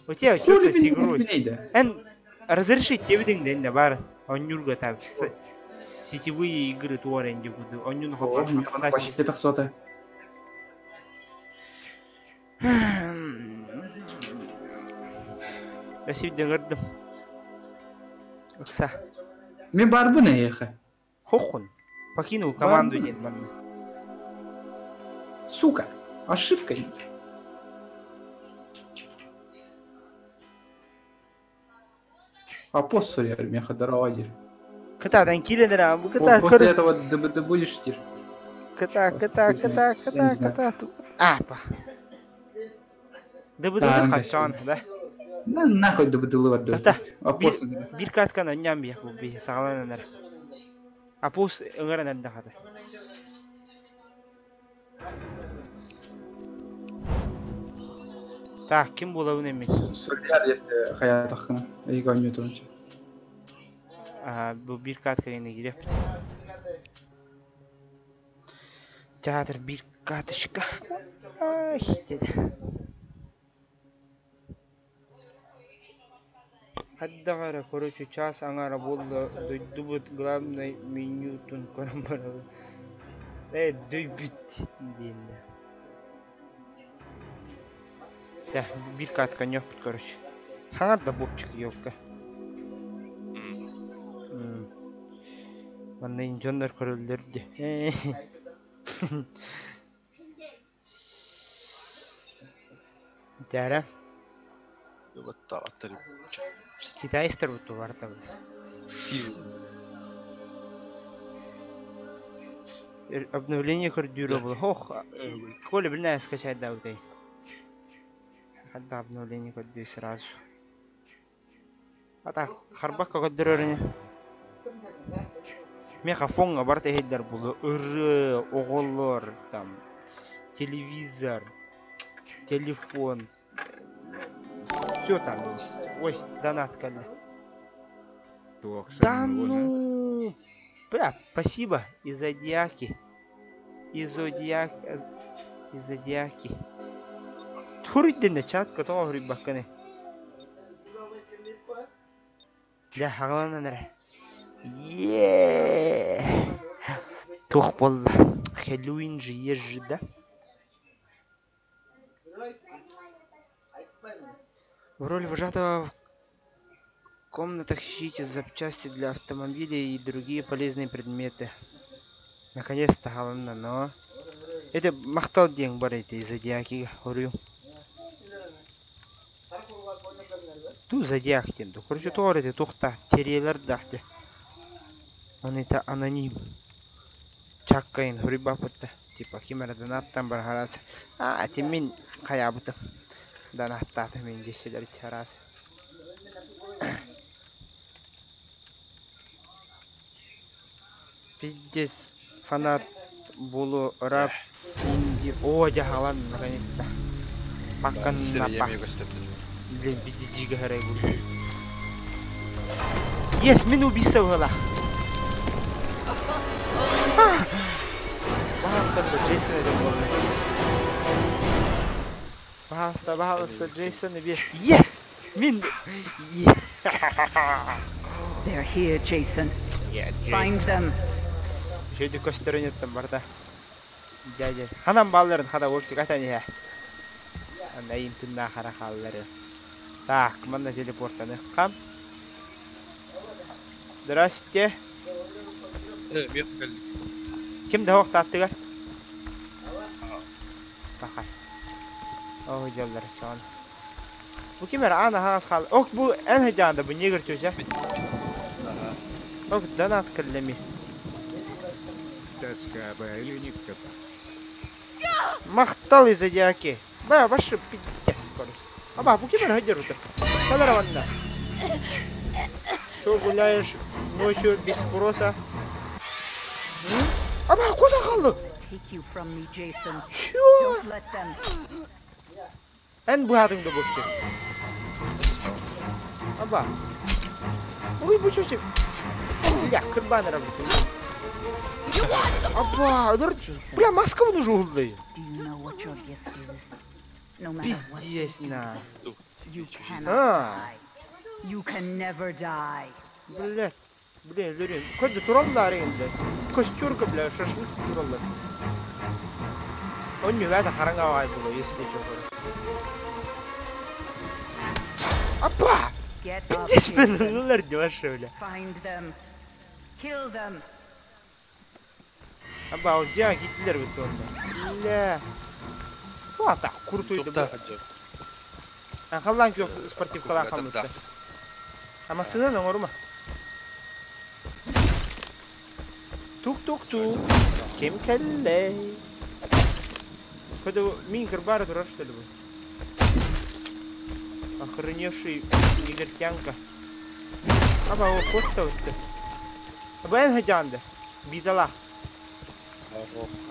У тебя Коля что-то с мин игрой. минейда. Эн разрешить тебе ден бар. Оннюрга там сетевые игры туаренди буду. Оннюн хопа. Почти тахсота. Спасибо, дегардым. Окса. Мин барбын эйиэхэ. Хохун. Покинул команду Барбын. нет манна. Сука, ошибка. А пост меха здорово, дир. Кытадан киирэн бу кыта После көр этого ты будешь дир. кыта кыта Хуй кыта знает. Я кыта не знаю. кыта апа. ДБД Таарыҥ хачаан да. На нахуй ДБД бар Тата. А пост Бир каткан анньам биэх бу би саҕаланан эрэ. Апус ыҥыран эрдэ хата. Так, ким буолабын эмин? Судья, если хаятаххына. Эйга ньютонча. Аа, бу биир катка кэннэ киириэхпит. Театр биир каточка. Ай, деді. Хайдах эрэ, короче, час аҥаара буолла, дойдубут главнай менютун көрөн барабын. Ээ, дөйбүт диэннэ. Дэ, биир катка ньохпут, короче. Хаҥар да бопчик, елка. Манна дьоннор көрөллөр дии. Дээрэ, Аттар. китайстар буту барта. Обновление көрдүүрэ була. Хох, Коля билнэ скачать да утай. Хадда обновление көрдүү сразу. А так, харбакка көрдөрөрүнэ. Меха фонга барта иһиллэр буолуо. Ырыа, оҕолор, там, телевизор, телефон. Все там есть. Ой, донат кэллэ. Да ну! Бля, спасибо, и зодиаки. И зодиак... И зодиаки. Туруйдэнэ чатка тоҕо суруйбаккыный? Дьэ, хаҕаланан эрэ. Еее. Туох буолла? Хэллоуин же есть же, да? В роли вожатого в комнатах ищите запчасти для автомобилей и другие полезные предметы. Наконец-то хаҕаланна, но... Это махтал диэн бар эти зодиаки хорую. Ту зодиак диэн дуу. Короче, тоҕо эрэ туохта терриэлэрдээх Он это аноним. Чаккайын хоруйбаппыт Типа ким эрэ донаттан бар хараас. А, ити мин хайаабытым. Донаттаатым мин дьиэсилэр араас. Пиздец фанат буолуо рап инди Оо, дьэ хаалан наконец-то. Паккан Сири напа. эмиэ көстөрдүн. Блин, BDG гэрэй бу. Yes, мин убийца была. Пожалуйста, Джейсон это был. Пожалуйста, пожалуйста, Джейсон убей. Yes! Мин... They're here, Jason. Yeah, Find them. Үчүгэйдик көстөрүн барда. Дядя. Ханан баалларын хата вовчик атан иһэ. Анна интунна хара хааллары. Так, манна телепортаныхха. Здрасте. Э, миэхэ кэллик. Ким да хоохтааттыгар? Бахай. Оо, дьаллар чоон. Бу ким эрэ аан аһаҕас хаал. Ок, бу эн хадьаанда бу негр чүчэ. Ок, донат кэллэми. Тоска по Никота. Махтал из зодиаки. Бля, ваше пиздец, короче. Аба, бу ким эрэ хадьар утар. Калара ванна. Чё гуляешь ночью без спроса? М? Аба, куда қалды? Чё? Эн быһадыңды бопчу. Аба. Ой, бу чё? Бля, кырбан работает. Аба, бля, маска вон уже уллы. Пиздец, на. А. Блядь. Бля, Лерин, куда тураллар енді? Костюрка, бля, шашлык тураллар. Он не вята харанга было, если что. Апа! Пиздец, ну лар деваша, бля. Аба, вот где Гитлер бит онда. Бля. Туа так крутой да. А халлан кё спортивкалан хамытта. А машина на норма. Тук-тук-тук. Кем келле? Когда мин кырбары турар, что ли, был? Охреневший негритянка. Аба, о, кот-то вот. Аба, эн хадянда. Бизала.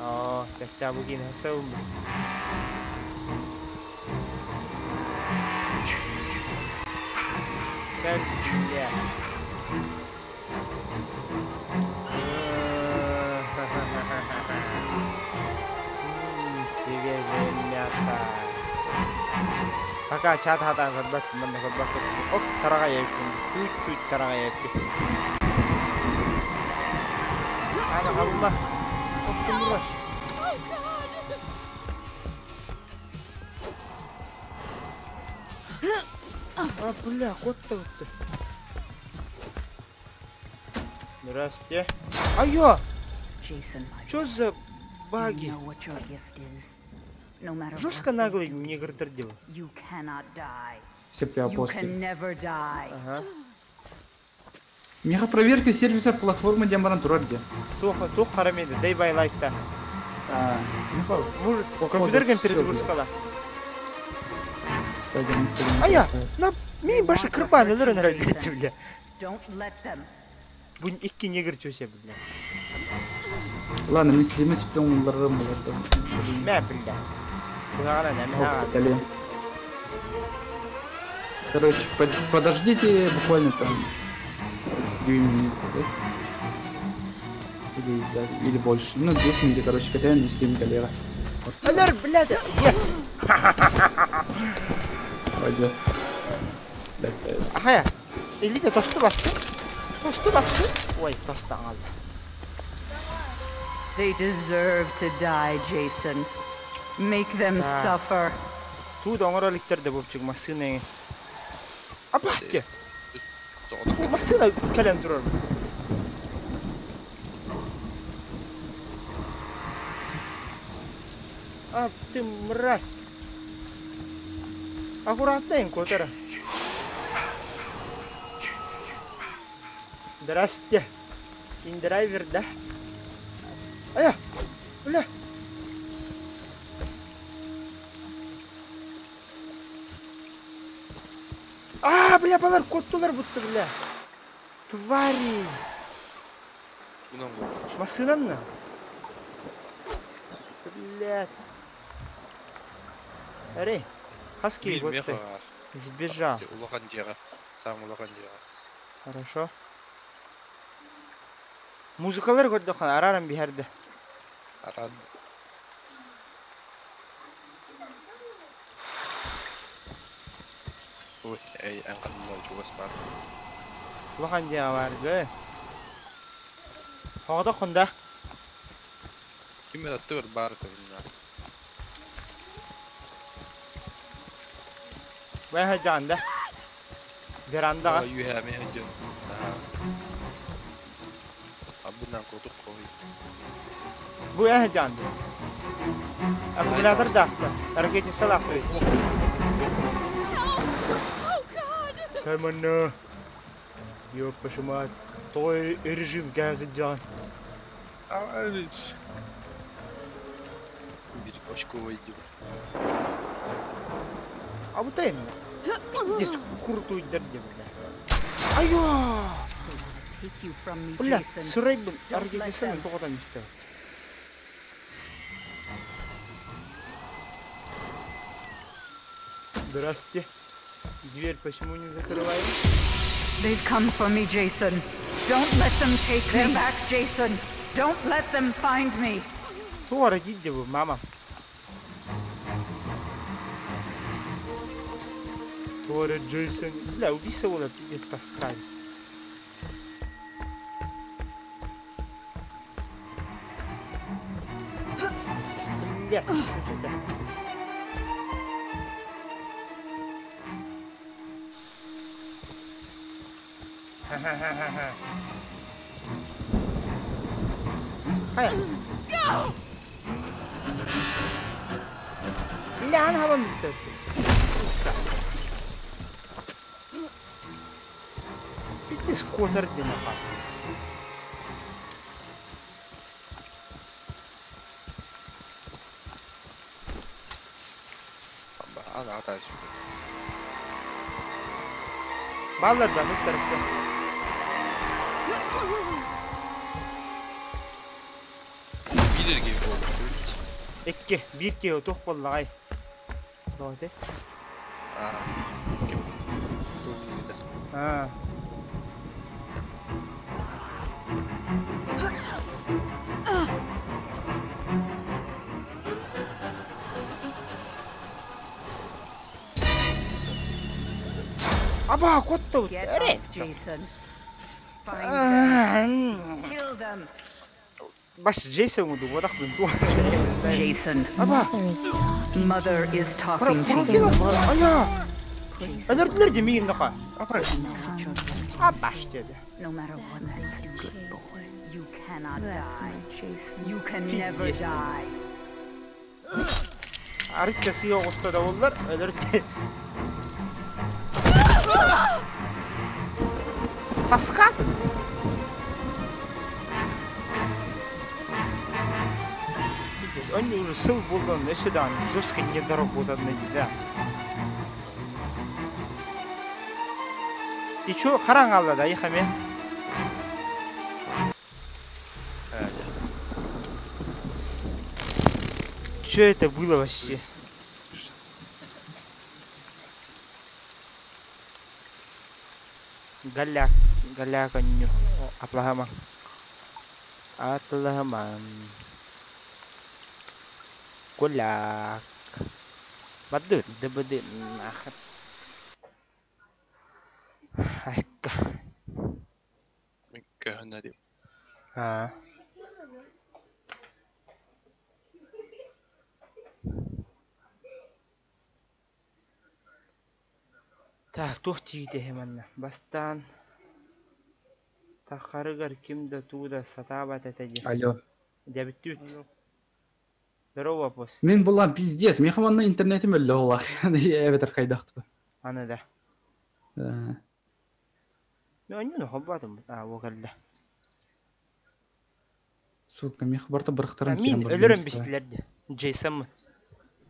О, чача бугин хасаум. Бля. Свежее мясо. Пока чат хатан көрбөт, манна көрбөт. Ок, тарага еппин. Чуть-чуть тарага еппин. Ана хабма. Ок, кымраш. А, бля, кот-то вот. Здравствуйте. Айо! Чё за баги? Жестко наглый негр делал. Все прямо. Ага. Меха проверка сервиса платформы Диамаран Турарди. Тух харамеды, дай бай лайк-то. Может, компьютером перезагрузкала. А я, на ми баша кырбан, өлөр нравится, бля. Бу икки негр чөсе, бля. Ладно, мы стримы сплем ларым. Мә, бля. Короче, подождите буквально там 2 минуты, да? Или, да, или больше. Ну, 10 минут, короче, хотя не стрим галера. Алер, блядь, yes! Пойдет. Ага, Элита тосту басты. Тосту басты. Ой, тоста алды. They deserve to die, Jason. Make them suffer. Тут оңороликтерде болчук машина. Апаске. Машина келен турар. А ты мразь. Аккуратно, котера. Здрасте. Индрайвер, да? Ая! Бля! А, бля, балар коттулар будто, бля. Твари! Машинанна? Блядь. Эй, хаски вот ты. Сбежал. Хорошо. Музыкалар көрдөхөн араран биһэрдэ. Аран. Ой, эй, аңқаннар жугас бар. Улахан дия бар гэ. Хоғда хунда. Ким аттыр бар тагына. Вай хажанда. Верандаға. Юһә мен хажан. Абынан котук кой. Бу ә жанды. Аккумулятор дахта. Ракетница салахты. Каймана. Ёпа мать. Той режим газы жан. Bir очковый дип. А вот это. Здесь куртуй дерде, бля. Айо! Бля, сырай был, аргетница мен тоғыдан істе. Здрасте. Дверь почему не закрываем? They've come for me, Jason. Don't let them take me back, Jason. Don't let them find me. Туора дии бу, мама. Туора Джейсон. Бля, убийца уола пиздец таскали. Блядь, что это? Хайа. Бля, ана хабам мистер. Пиздец, котор дина. Баллар да, мистер все. Биир киһи буолбут. Икки, биир киһи туох буоллаҕай? Тоҕо Аа, ким? Туох Аа. Аба, куотта Get эрэ. up, Jason. Find them. Kill them. Баш Джейсон удубатах бин туох. Jason, Аба, Mother is talking to профил you. ая. Өлөрдүлэр дии миигин наха. Абаш деді. No matter what they do, good boy, you cannot die. You can never Пиздец. die. Арытта сыйа оҕуста да боллар, өлөрдү. Таскатын. Пиздец, он уже сыл булган, сюда жестко недоработанный, да. И чё, харан алла да, ихаме? Чё это было вообще? Галяк, галяка ню, аплахама. Атлахаман. Куляк. Бадыр, дбд, нахер. Айка. Көһүннэ дии. А. Так, туох тиийдэ манна. Бастаан тахарыгар ким да тууда сатаабат этэ дии. Алло. Дьэбиттүүт. Здорово, вопрос. Мин булан пиздец, мин хаманна интернетим өллө олах. Эбетер хайдахты. Аны да. Да. Ну, они ну хоббатым. А, угалла. Сука, мин барта бырахтаран Мин өлөрөн бистилер ди. Джейсон.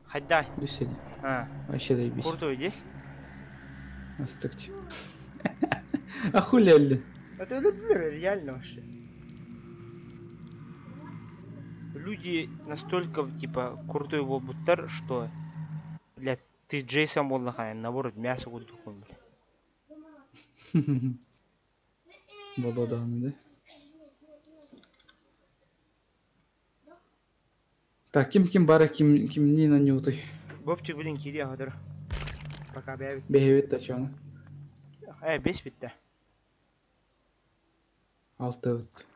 Хайдай. Бүсели. А, Вообще заебись. крутой иди. Астыкти. А хули әлле? Это өлөрдүлөр реально вообще. Люди настолько, типа, крутой буолбуттар, что, блядь, ты Джейсон буоллаххына, наоборот, мясо курдуккун, блядь. Боло даҕаны да. Так, ким ким бара ким ким не на нютой. Бобчик, блин, кири аҕатыр. Пока бэйэбит. Бэйэбит тачана. Э, бес битте. Алты вот.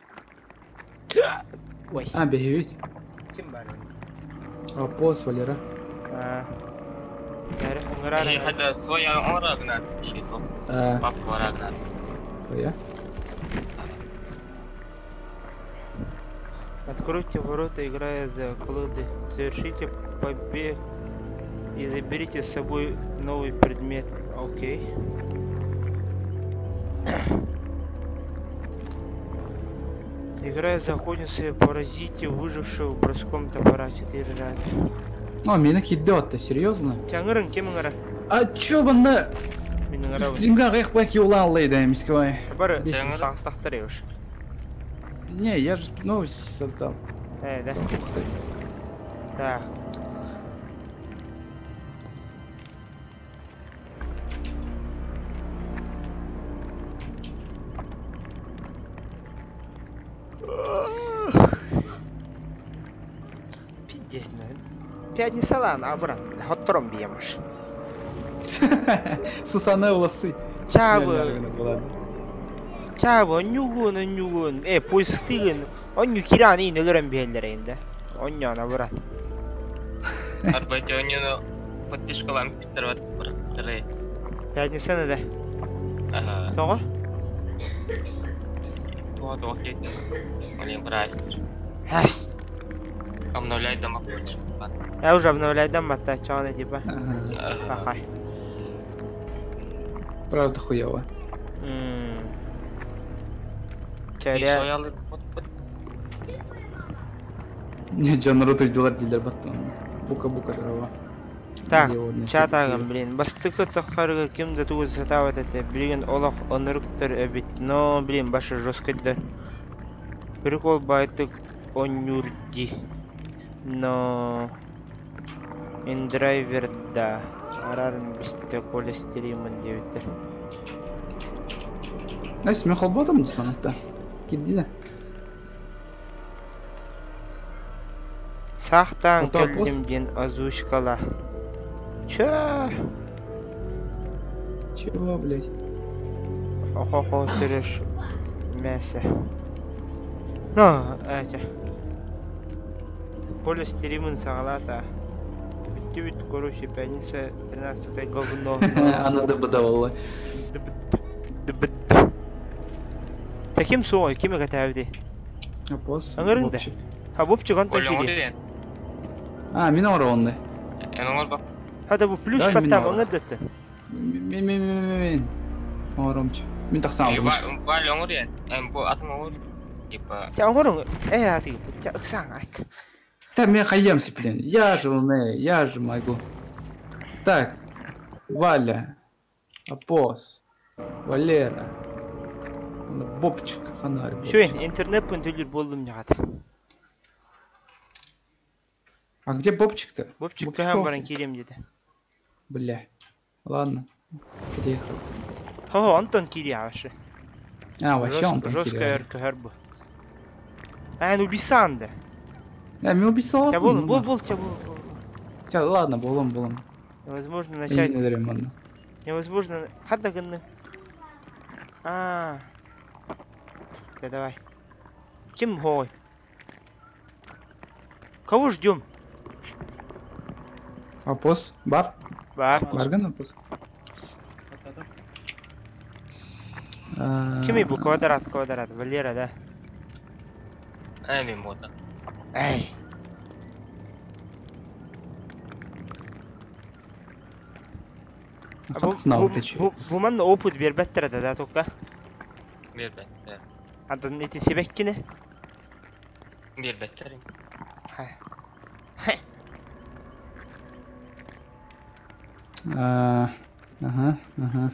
Ой, А, бэйэбит. ким бар? Апос, Валера. А. Кәрі ыңырар. Э, хата своя ора гнат или то А, папка ора гнат. твоя? Откройте ворота, играя за колоды. Совершите побег и заберите с собой новый предмет. Окей. Играя за охотницу, поразите выжившего броском топора 4 раза. О, меня кидет, серьезно? Тяңырын кем ыңыра? А чё банна Мин ыңырабын. стримга гэх бак юлан лейда мисквай. Бары Бес. тағыстақтар уж. Не, я же новость создал. Э, да. Ух ты. Так. Пятницалаан абыран, хотторон биэмаш. Сусана волосы. Чаабы, чаабы, онньугун, онньугун, э, поисктыгын, онньу кираан иин өлөрөн биһэллэр эйинде. Онньоон абыран. Арбайте онньуну поддержкалаан биттер бат бырахтары. Пятницаны да. Ага. Тоҕо? Туа туа кет. Олен брат. Хэс. Обновляй дома хочешь. Я уже обновляйдан батта, чоҕону типа. Пахай. Правда хуево. Чэрэ. Не, Джон Рут уйдылар дииллэр баттан. Бука-бука дрова. Так, чатагым, блин. Бастыкы таххарыга ким да тугу сатаабат этэ. Билигин олох онуруктар эбит. Но, блин, баша жесткайдар. Прикол байтык онньуур ди. Но... Индрайвер да. Арарын бистэ холестеримын диэбиттэр. Настя, мен холботом санатта. Кирдине. Сахтаан кэллим диэн озвучкала. Чё? Чего, блядь? Охо-хо тырыш мясо. Ну, эти. Холестеримын саҕалаата. Бүттүбүт, короче, пятница 13 говно. Ана дыбыдавала. Дыбыд. Таким суоҕуй, ким экэтээбитий? Апос. Ыҥырыҥ да. А Бобчик онтон киириэ. А, мин оҥоронны. Эн оҥорбо. Хата бу плюс баттаам ыҥырдыттын. Мин мин мин мин. Оҥоромчу. Мин тахсан алдым. Валя оҥор эн бу атын оҥор. Типа. Ча оҥоруҥ. Э аты. Ча ыксаң айк. Да мен хайям блин. Я же умею, я же могу. Так, Валя, Апос, Валера, Бобчик, Ханарь. Все, интернет пын болдум нягат. А где Бобчик-то? Бобчик көһөн баран киирем деді. Бля. Ладно. Приехал. Хо, Антон киири вообще. А, вообще Антон Жестко көһөр бу. А, ну убисан да. Да, мен убисал. Ча бол, бол, бол, ча бол. Ча, ладно, болом, болом. Невозможно начать. Невозможно. Хадда гынны. А. Да, давай. Ким хой? Кого ждем? Апос, бар? Бар. Барган апос. Кими бу квадрат, квадрат, Валера, да? Эй, мен бота. Эй. Бу манна опыт бербеттер да, только? Бербеттер. Антон, эти себеккини? Бербеттер. Ага, ага.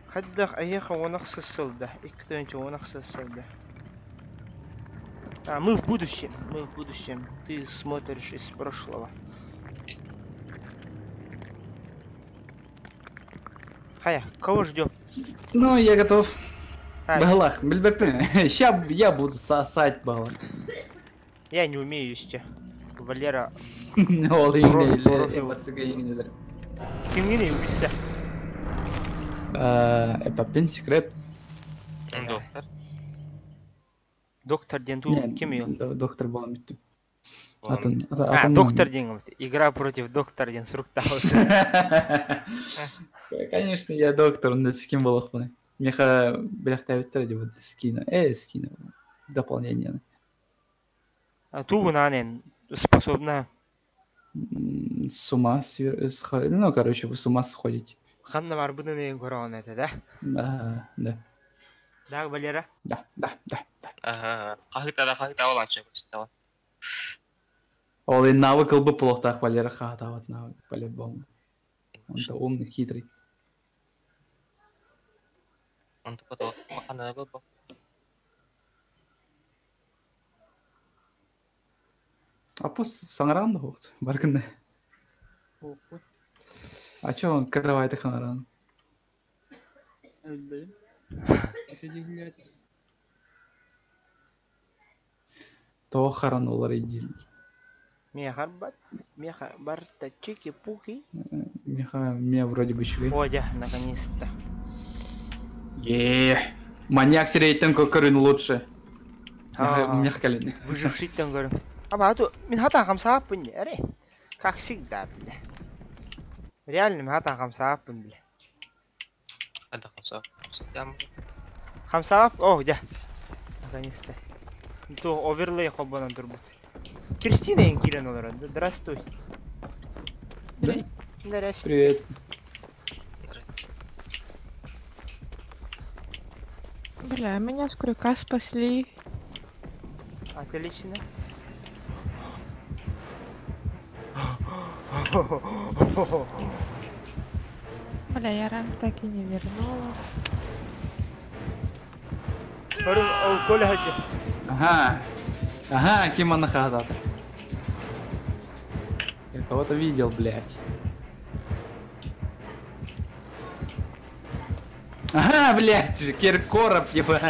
Хаддах айеха онахсы сылда. Икки онахсы сылда. А, мы в будущем. Мы в будущем. Ты смотришь из прошлого. Хая, кого ждем? Ну, я готов. Балах, сейчас я буду сосать балах. Я не умею еще. Валера. Кимгини убийца? Это пин секрет. Доктор. Доктор Денту кем ее? Доктор был. А, доктор Ден. Игра против доктора Ден Суруктаус. Конечно, я доктор, но с кем был. Меха бляхтавиттер деп скина. Скина. Дополнение. А ту нанен способна с ума сходить. Ну, короче, вы с ума сходите. Ханна барбыны корона это, да? Да, да. Да, Валера? Да, да, да, да. Ага. Хахыта оланча көстө. Ол и навык был бы плохо, Валера хата вот навык по-любому. Он-то умный, хитрый. Он такой, махана был. А пусть саңаран да хоқт, баркында. А чё он кровать ханаран? То харан олар идил. Меха меха барта чики-пуки. Меха, меня вроде бы еще. О, дя, наконец-то. Еее. Маньяк серейтен көрүн лучше. Меха калин. Выживший-тен көрүн. Аба, а мин хатан хамсааппын эре. Как всегда, бля. Реально, мин хатан хамсааппын, бля. Хатан хамсаап. Хамсаап, о, дя. Наконец-то. То оверлей хоббанан турбут. Кристина Инкирен олорон. Здравствуй. Да? Здрасте. Привет. Бля, меня с крюка спасли. Отлично. Бля, я ранг так и не вернула. Ага. Ага, Кимана хата. Я кого-то видел, блядь. Ага, блядь, Киркоров, ебать.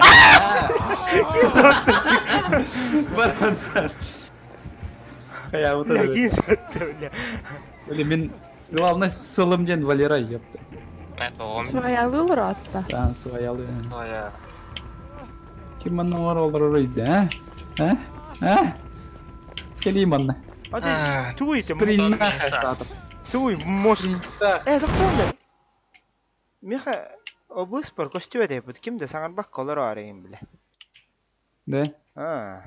Я вот это. Блин, мин главное сылым ден Валера, ёпта. Своялыл ротта. Да, своялы. Своя. Киманна олар а? А? А? Келиманна. А ты туй ты. Туй, может. Доктор. Миха обыспор костюм это ким де саңарбак колор арайын биле. Да? А.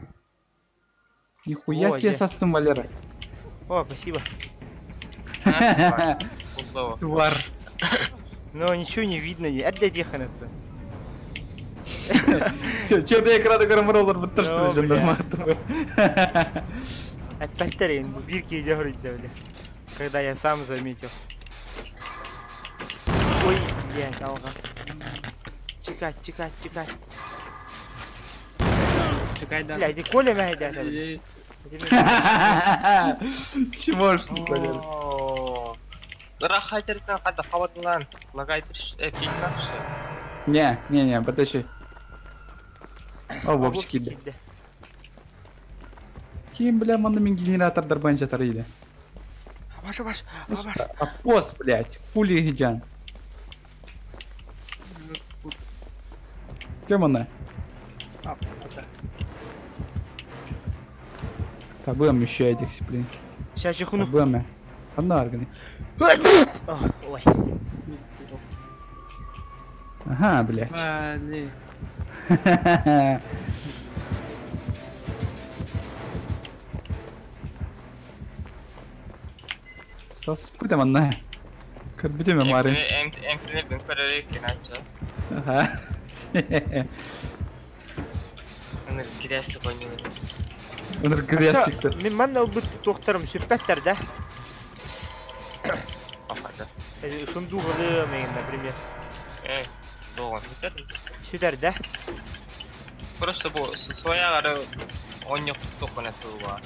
Нихуя себе состым, Валера. О, спасибо. Твар. Но ничего не видно, не отдадихан это. Че, ты экраны көрөм роллар буттар что ли, жандарма. Опять бирки идет, бля. Когда я сам заметил. Ой, блядь, алгас. Чекать, чекать, чекать. Чекай, да. Бля, иди Коля меня идет. Чего ж не понял? Рахатерка, когда хаватлан, лагай Не, не, не, потащи. О, вовчики, да. Кем, бля, манна генератор дарбанча тарыйды. Баш, баш, баш. Апос, блядь, хули гиджан. Кем она? Табым еще этих сиплин. Сейчас чихну. Табым. Одна органы. Ой. Ага, блядь. Саспытым анна. Көрбүтүм эмарын. Ага. Өнөр грязьлик. Мен манна бут тохторум сүппәттер да. Сундугы мен, например. Долган. Сүдер да. Просто бу своягары оньок токона туга.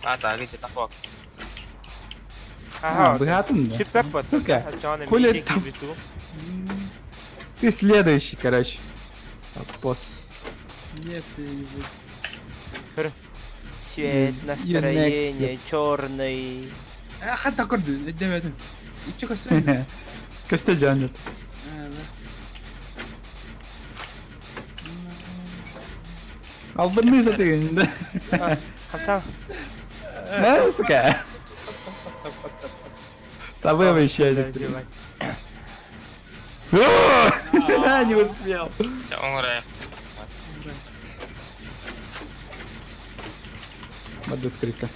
А так эти такой. Ага, богатым, да? Сүппәт. Сука. Хули там? Ты следующий, короче. Апос. Нет, ты не буду. Свет, настроение, черный. Хатта көрдү, дебедим. Ичи көстө. Көстө жанет. Албырны затыгын, да? Хамса. Да, сука. Табым еще один. Не успел. Мадут крика.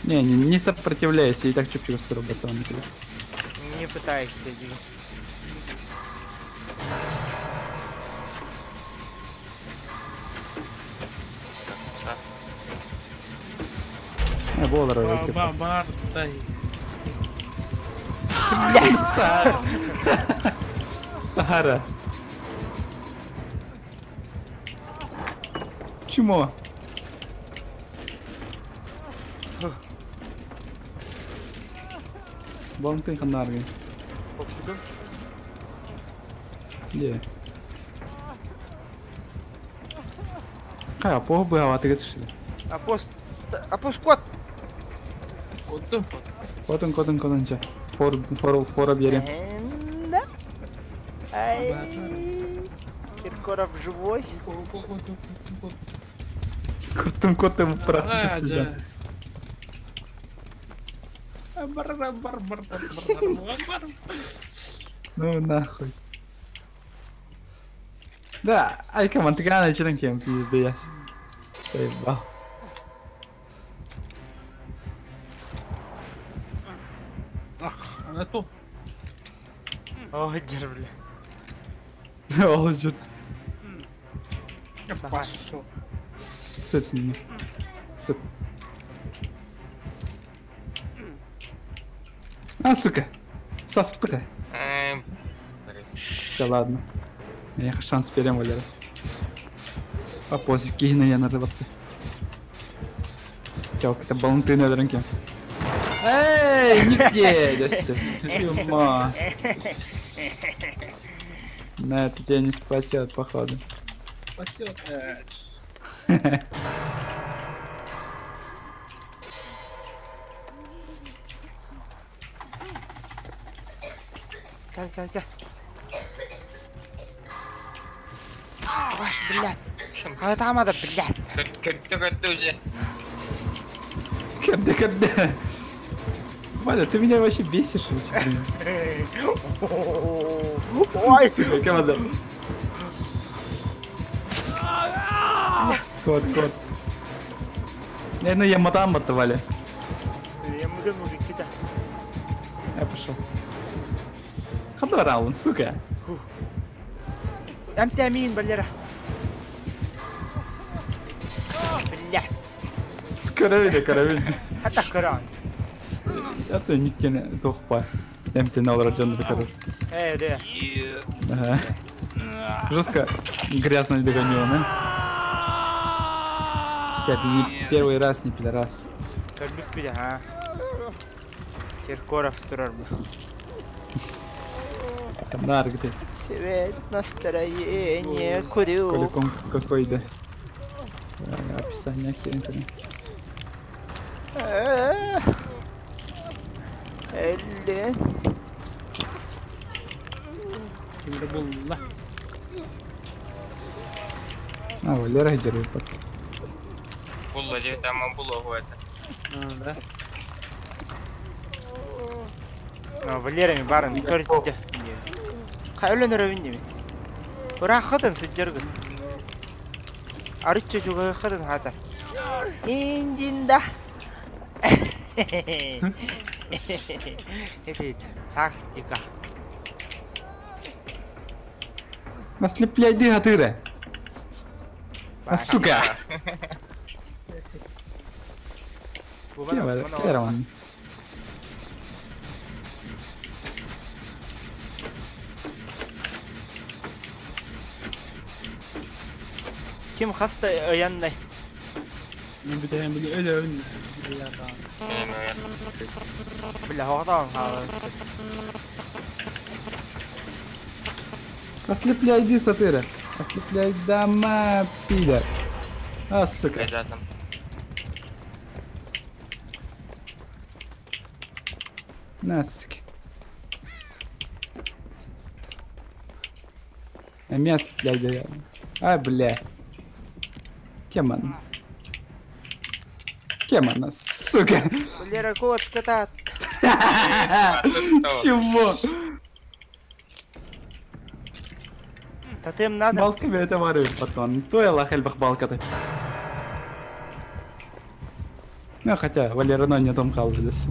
Не, не, не сопротивляйся, и так чупчик сработал на тебя. Не пытайся, Дима. Сахара. Сахара. Чмо. Балынтын ханаргы. Где? Кая, пох бы, а ты что? Апост... Апост кот! Куттум. Котун, котун, котун, че. Фор, фор, фора берем. Да. Ай. Киркоров живой. Котум, котум, прах. Ну нахуй. Да, ай, камон, ты когда начнем кем пиздец. Заебал. Ах, она то. О, бля. Ол жүр. Я пошел. Сыт меня. Сыт. А, сука. Сас, пыта. Да ладно. Я шанс берем, Валера. А после кихина я нарыватты. Чалка, это баланты на рынке. Эй, нигде, десе. Чума. На, это тебя не спасет, походу. Спасет. Кал, кал, кал. Ваш, блядь. А там надо, блядь. Как уже. Когда, когда? Валя, ты меня вообще бесишь. Ой, сука, команда. Кот, кот. Ну я мадам это, Валя. Я могу мужики, да. Я пошел. Хадорал, сука. Там тебя мин, Валера. Блядь. Каравин, каравин. Хата каран. Это никте тохпа. Эмти на урожденный короче. Эй, да. Ага. Жестко грязно не догонил, да? Тебя не первый раз, не пидорас. Кормик пида, а? Киркоров турар. Нар, где? Цвет настроение курю. Коликом какой, да? Описание херень. Элли. А, Валера держит под. Булла, где там було это. Да. А, Валера ми баран көрдө. Кайлен өрөбүн Ура хатын сыджыргыт. Арыччы жуга хатын хатар. Инжинда. Это тактика. Ослепляй дыра. А сука. Кем? Ким хаста яннай? Мен бүтәйін біле өлөйін. Бля, хоғдан Ослепляй ди, сатыра. Ослепляй дома, пидор. А, сука. На, сука. А меня ослепляй, да. А, бля. Кем она? Кем она, сука? Валера, кот, кота. Чего? Татым надо. Балками это варю потом. То я лахельбах балка-то. Ну хотя, Валера, но не том халдес.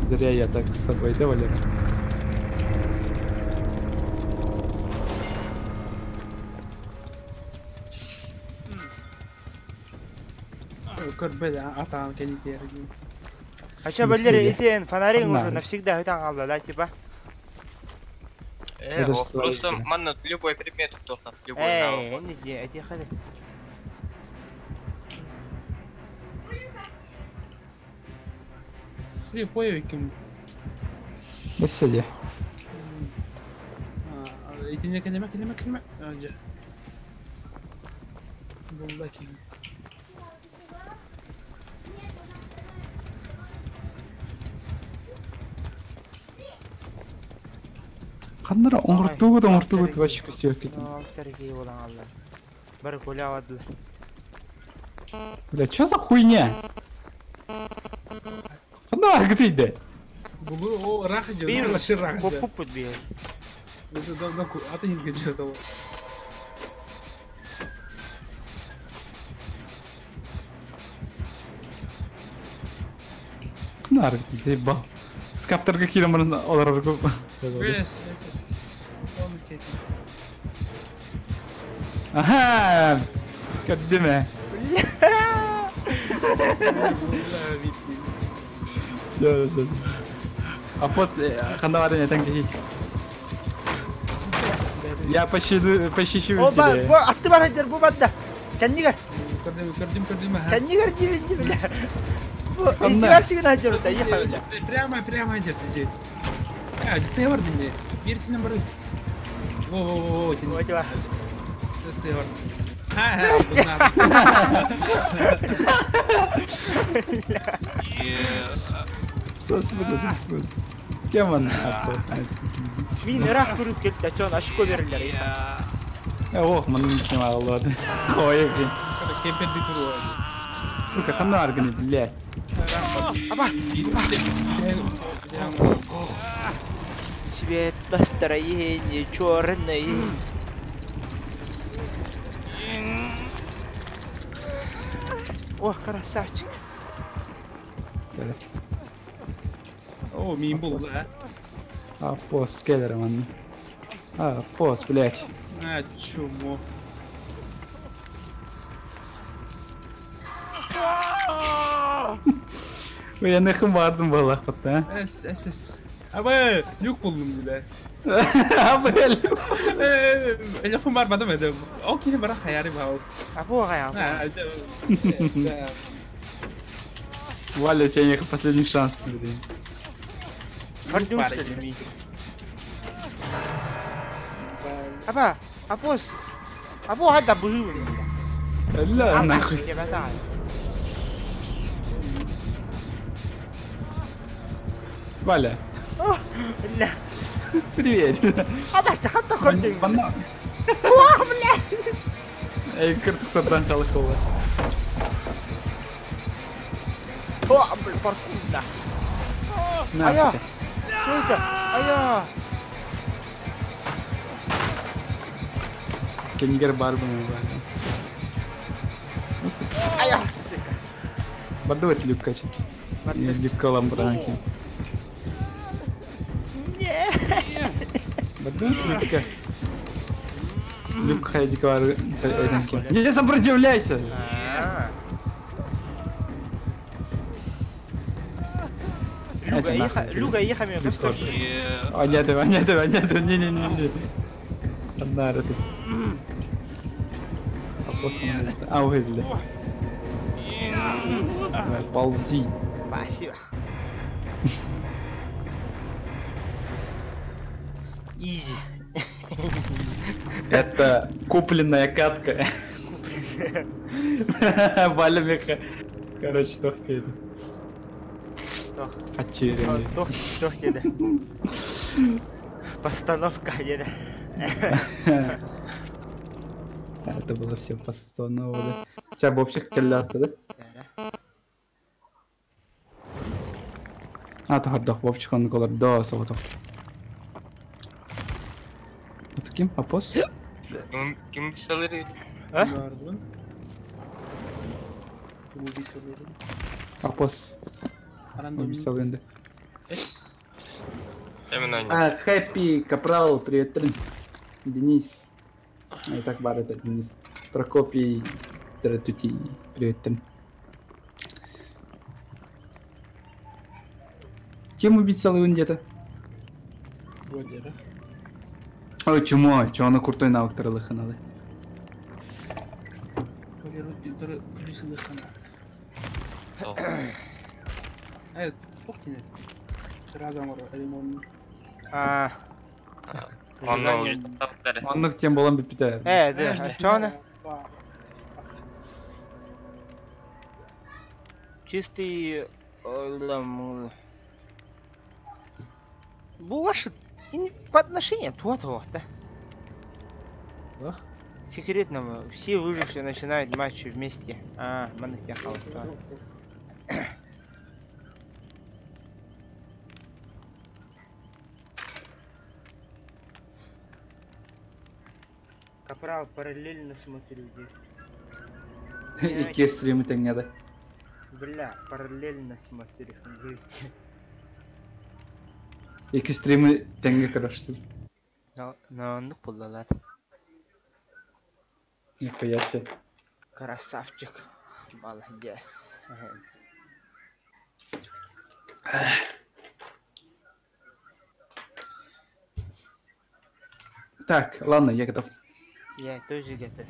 Зря я так с собой, да, Валера? А чё, Валера, иди, фонарик уже навсегда, это да, типа? Просто манна любой предмет только, любой. Эй, не иди, иди, ходи. Слепой кем? Да сиди. Иди не кенеме, кенеме, кенеме. Ханнара оҥортуугут оҥортуугут вообще көстүбэккитин. Алтарги болан аллар. Бары гулявадылар. Бля, что за хуйня? Ханна аргытыйды? Бугу о рах идет. Бир Вообще рах идет. Коппуппут биир. Аты не что Ханна аргытый, заебал. Скаптарга киирэн баран олорорго. Бес, он кети. Аха! Көрдүм. Все, все, все. А после ханна барын этэн киһи. Я пощаду, пощащу О ба, тебя. бу атты бар хадер бу бадда. Кэннигэр, Көрдүм, көрдүм, көрдүм. кэннигэр дибин бля. Бу Ханна? издевайся хадер да, ехал бля. Прямо, прямо идет, иди. А, север динде. Бир тинен бар. Во, во, во, во, тин. Вот ва. Север. А, Здрасте. Соспуду, соспуду. Кем он? Мин ыраах көрүп келді, чон ашко берилер. Ох, манын снимал, ладно. Ой, блин. Кемпер дитер. Сука, ханна арганы, блядь. Аба, цвет настроение черный. Ох, красавчик. О, мин бул, да. А, пос, келлер, ман. А, пос, блядь. А, чмо. Ой, я нахуй бардым балах патта. Эс, эс, эс. Аба, люк булдум бile. А, блядь. Лафым бар бадым эди. О, кини бара хаяри баус. Абу гая. А, да. Валя, у тебя не последний шанс, блин. Көрдүм что ли мин? Аба, апос. Абу хада бу. Ля, нахуй. Валя, Ля. привет. Аба, хатта көрдүм. Манна. Ох, бля. Эй, кыртык сордан халыкова. О, бля, паркур, да. На, Ая. сука. Что это? Ая. Кенигер бар бу, Валя. Ну, сука. Ая, сука. Бардывать люк кача. Люк ламбранки. Не. Бардывать люкка. Люк хайдиквар. Не сопротивляйся! Люга, Эти еха, нахуй, Люга, еха, меня Люк костер. А нет, а нет, а нет, не, не, не, не. Одна это. А просто надо- А, ой, бля. Давай, ползи. Спасибо. Изи. Это купленная катка. Валя меха. Короче, тох ты Тох. Очередь. Тох, тох деді. Постановка деді. Это было все постанова, да. Сейчас в общих келлятты, да? А, то Вовчик, он голор, да, соғытық. Это ким? Апос? Ким ким писалыр? А? Апос. Убисал енді. Именно. А, Хэппи, Капрал, привет, Трин. Денис. А, и так бар это Денис. Прокопий, Тратути, привет, Трин. Кем убить он где-то? Вроде, да? Ой, чмо, чё на крутой навык таралыханалы. А. Оннук тем болан бипите. Да, чё она? Чистый... Бу ваши По отношению то-то-то. Ах. Секретно, все выжившие начинают матч вместе. А, манатяхал. Капрал параллельно смотрю где. Икки стримы тэҥҥэ да. Бля, параллельно смотрю. Девять. Икки стримы тэҥҥэ көрөр. На оннук буллалат. Нихуя себе. Красавчик. Молодец. Так, ладно, я готов. Я тоже готов.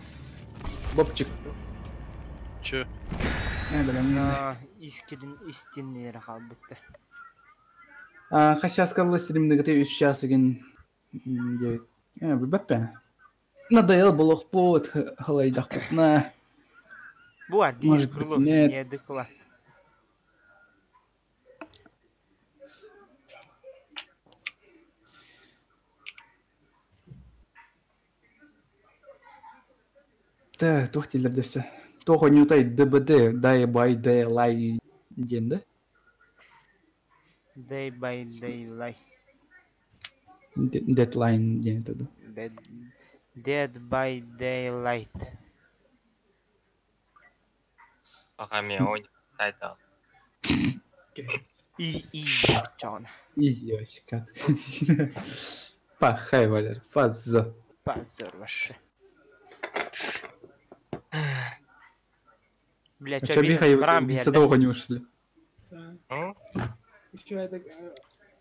Бобчик. Че? Бля, мне надо. Искрен истинный будто. А, сейчас сказала стрим на готове сейчас again. 9. Бэппэ. Надоел было пот, халайдах на. Бу Может быть, нет. Неадекват. Так, тух дилер все. Тохо не утай ДБД, дай бай дай лай ден, да? Day by daylight. Дедлайн ден это да. Dead by Daylight. Пока меня он сайта. И чон. Изи вообще, как. Пахай, Валер, пазо. Позор вообще. Бля, А чё, чё, Миха, Брам с того не ушли? Еще это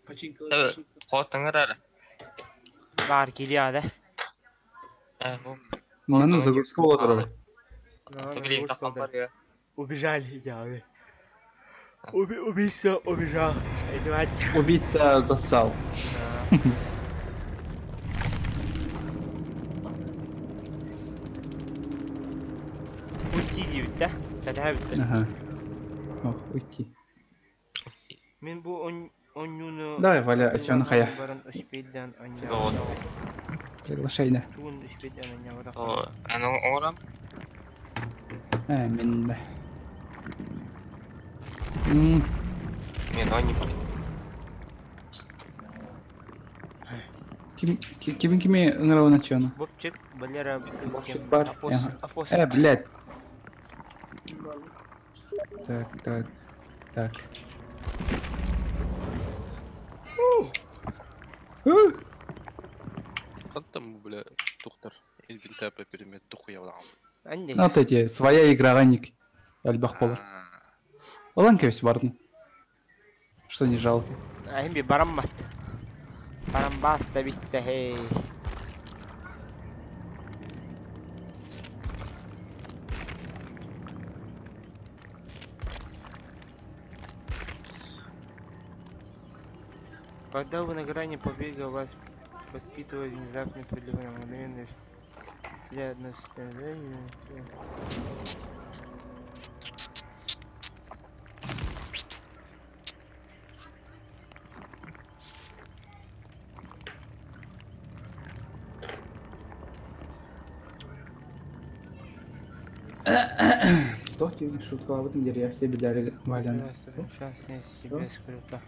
починка. Хотыңыр Бар килия, да? Маны загрузка олатыр. Убежали, я. Убийца убежал. Убийца засал. Уйти девять, да? Да, Ага. Ох, уйти. Мен бу онюну... Давай, Валя, а чё, нахая? Приглашай, да. Аны орам. Мен бе. Мен они. Ким кими ыңырауына чёна? Бобчик, Валера, Бобчик бар. Блядь. Так, так, так. Там, бля, доктор, инвентарь предмет, дохуя. Вот эти, своя игра, ранник. Альбах полар. Оланка весь бардын. Что не жалко. Ахимби бараммат. Барамбаста битте, хей. Когда вы на грани побега, вас подпитывает внезапный прилив мгновенно исцеляет одно состояние. Кто тебе шутка об этом я все беда Валян. Сейчас я себе с крюка.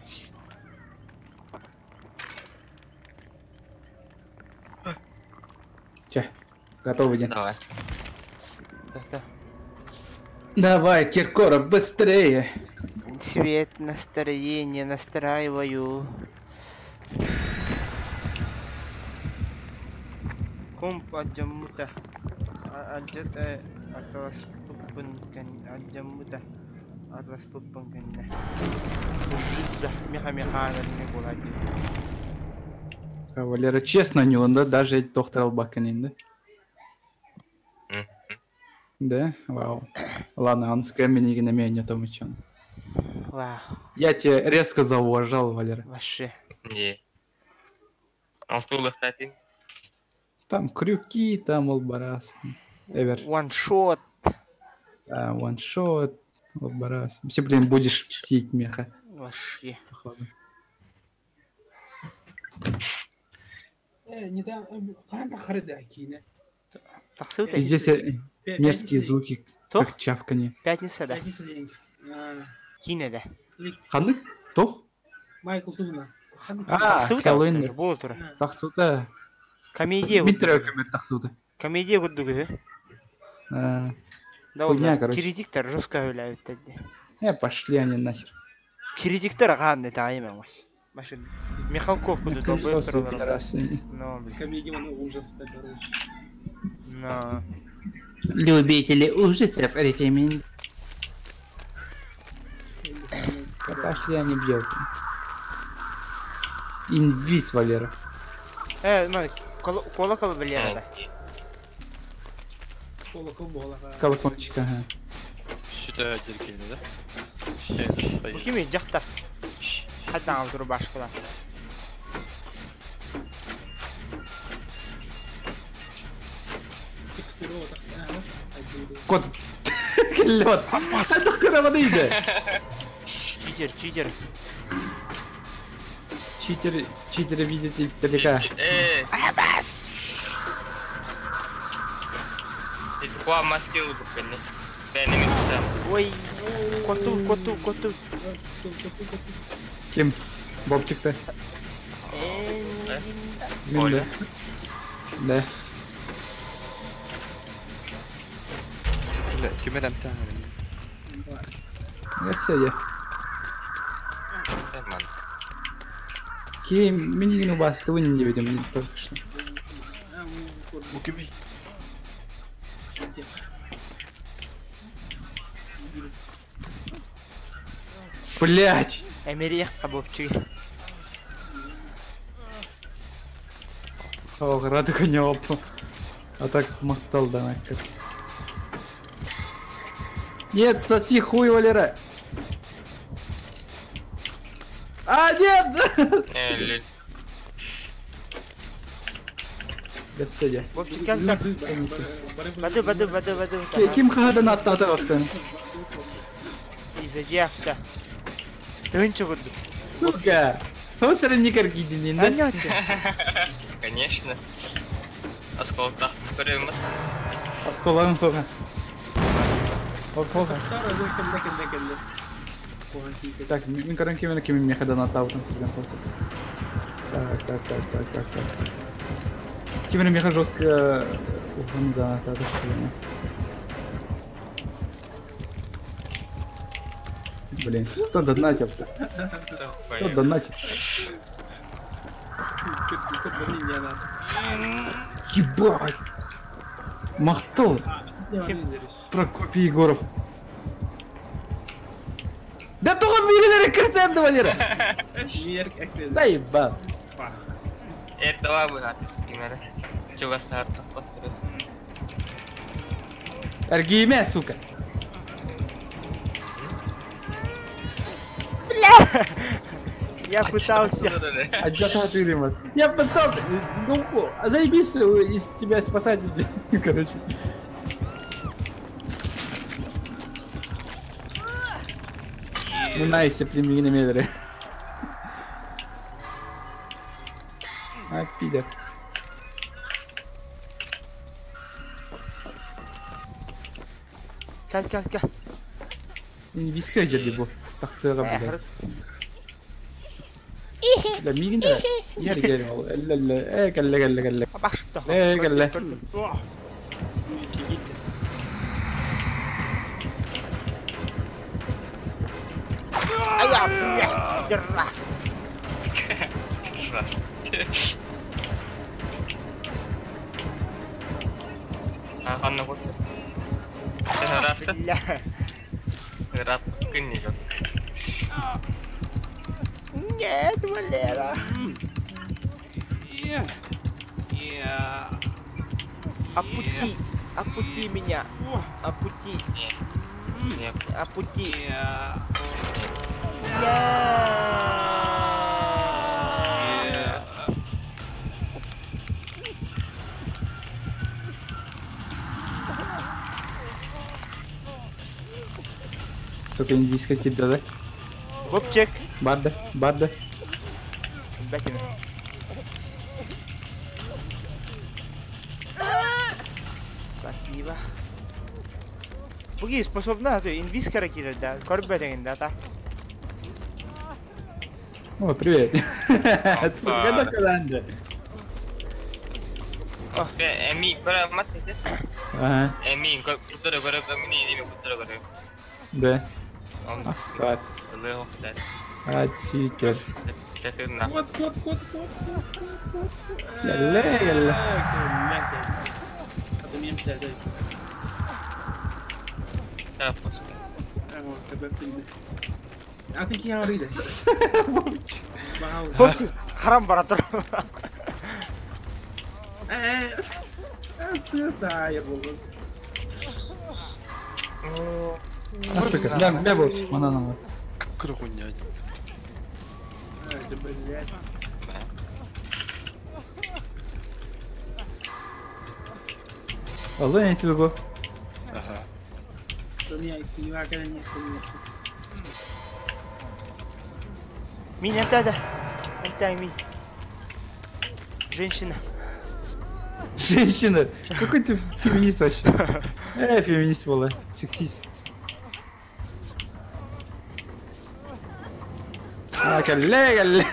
Че, готовый день. Давай. Да-да. Давай, Киркоров, быстрее. Цвет настроения настраиваю. Комп аджамута. Аджата атлас пуппун аджамута. Атлас пуппун кэннэ. Жиза, меха-меха, не була. Валера, честно, не он, да, даже эти доктор Албаканин, да? Да? Вау. Ладно, он с камень на меня не том и чем. Вау. Я тебя резко зауважал, Валера. Вообще. Не. Он стул, кстати. Там крюки, там албарас. Эвер. Ваншот. Да, ваншот, албарас. Все, блин, будешь мстить, меха. Вообще. Походу. Тахсыбыт Здесь мерзкие звуки, как чавканье. Пятница да. Киинэ да. Ханнык? Тох? Майкл Туна. А, Хэллоуин. Буола турар. Тахсыбыта. Комедия Мин төрөкөмөр тахсыбыта. Комедия курдук үһү. Да Хуйня, ол короче. критиктэр жестко үлээбиттэр дии. Пошли они нахер. Критиктэр хаан итэҕэйимэҥ бас. Машин Михалков курдук долбоеб Хуесосы, тураллар. пидорасы. Но, блин. Комедия ужас, короче. Но. Любители ужасов рекомендую. Да пошли они бьют. Инвиз, Валера. Маны колокол Валера да. Колокол буола. Колокольчик, ага. Сюда деркелни да? Бу кими дьахтар. Хаттан туру башкала. Кот. Лед. Это кроводыйда. Читер, читер. Читеры, читеры видят издалека. Абас! Ой, коту, коту, коту. Ким? Бобчик-то? Мин да. Да. Бля, ким эрэмтэн Версия. Ким, мин у вас, ты не видим, только что. Бу кими? Блять! Эмириэххэ бобчик. Ох, рады коня А так махтал да нахер. Нет, соси хуй, Валера! А, нет! Да все, я. Бобчик кэлтэр. Бады, бады, бады, бады. Ким хадан аттата барсан? Изодиакта. Тыһынча курдук. Сука! Соусера не каргидин, да? Конечно. Осколок көрөмүт. Осколагын соға. Оқ, Так, мин көрөн кимени кимин мехадан аттабытын кирген соус. Так, так, так, так, так, так. Кимени меха жестко ухын да аттады. Блин, кто донатил-то? Кто донатит? Ебать! Махтал! Прокопий Егоров. Да туган милилери киртенди, Валера! Заебал. Это быһат кимere. Чугастар Эргиме, сука! Бля! Я пытался. Я пытался. Ну, заебись из тебя спасать, короче. Ну найс, племени медри. А, пидор. Кел, кел, кел. Виска жерди бу. Тахсыга блядь. Да мигин да. Ер гел ол. Элле, кэлле кэлле кэлле. Башта. Кэлле. Ая, блядь, пидорас. Ханна вот. Бля. Нет, Валера. Опути, опути меня. Опути. Опути. Сука, индийская кида, да? Бобчик. Барда, барда. Бэтим. Спасибо. Буги способна, то инвиз каракира, да, корбетеген, да, так. О, привет. Сука, да каланда. Эми көрө мас эти. Ага. Эми кутура көрө мини эми кутура көрө. Да. Он Так. А, читер. Кот, кот, кот, кот, кот, кот. Ля-ля, ля. Вовчик, харам бара тур. Сука, бля, бля, Вовчик, мана нам. Кыр хуйня. Алла не тилго. Ага. Мин эмтада. Эмтай мин. Женщина. Женщина, какой ты феминист вообще? Феминист была, сексист. А, коллега,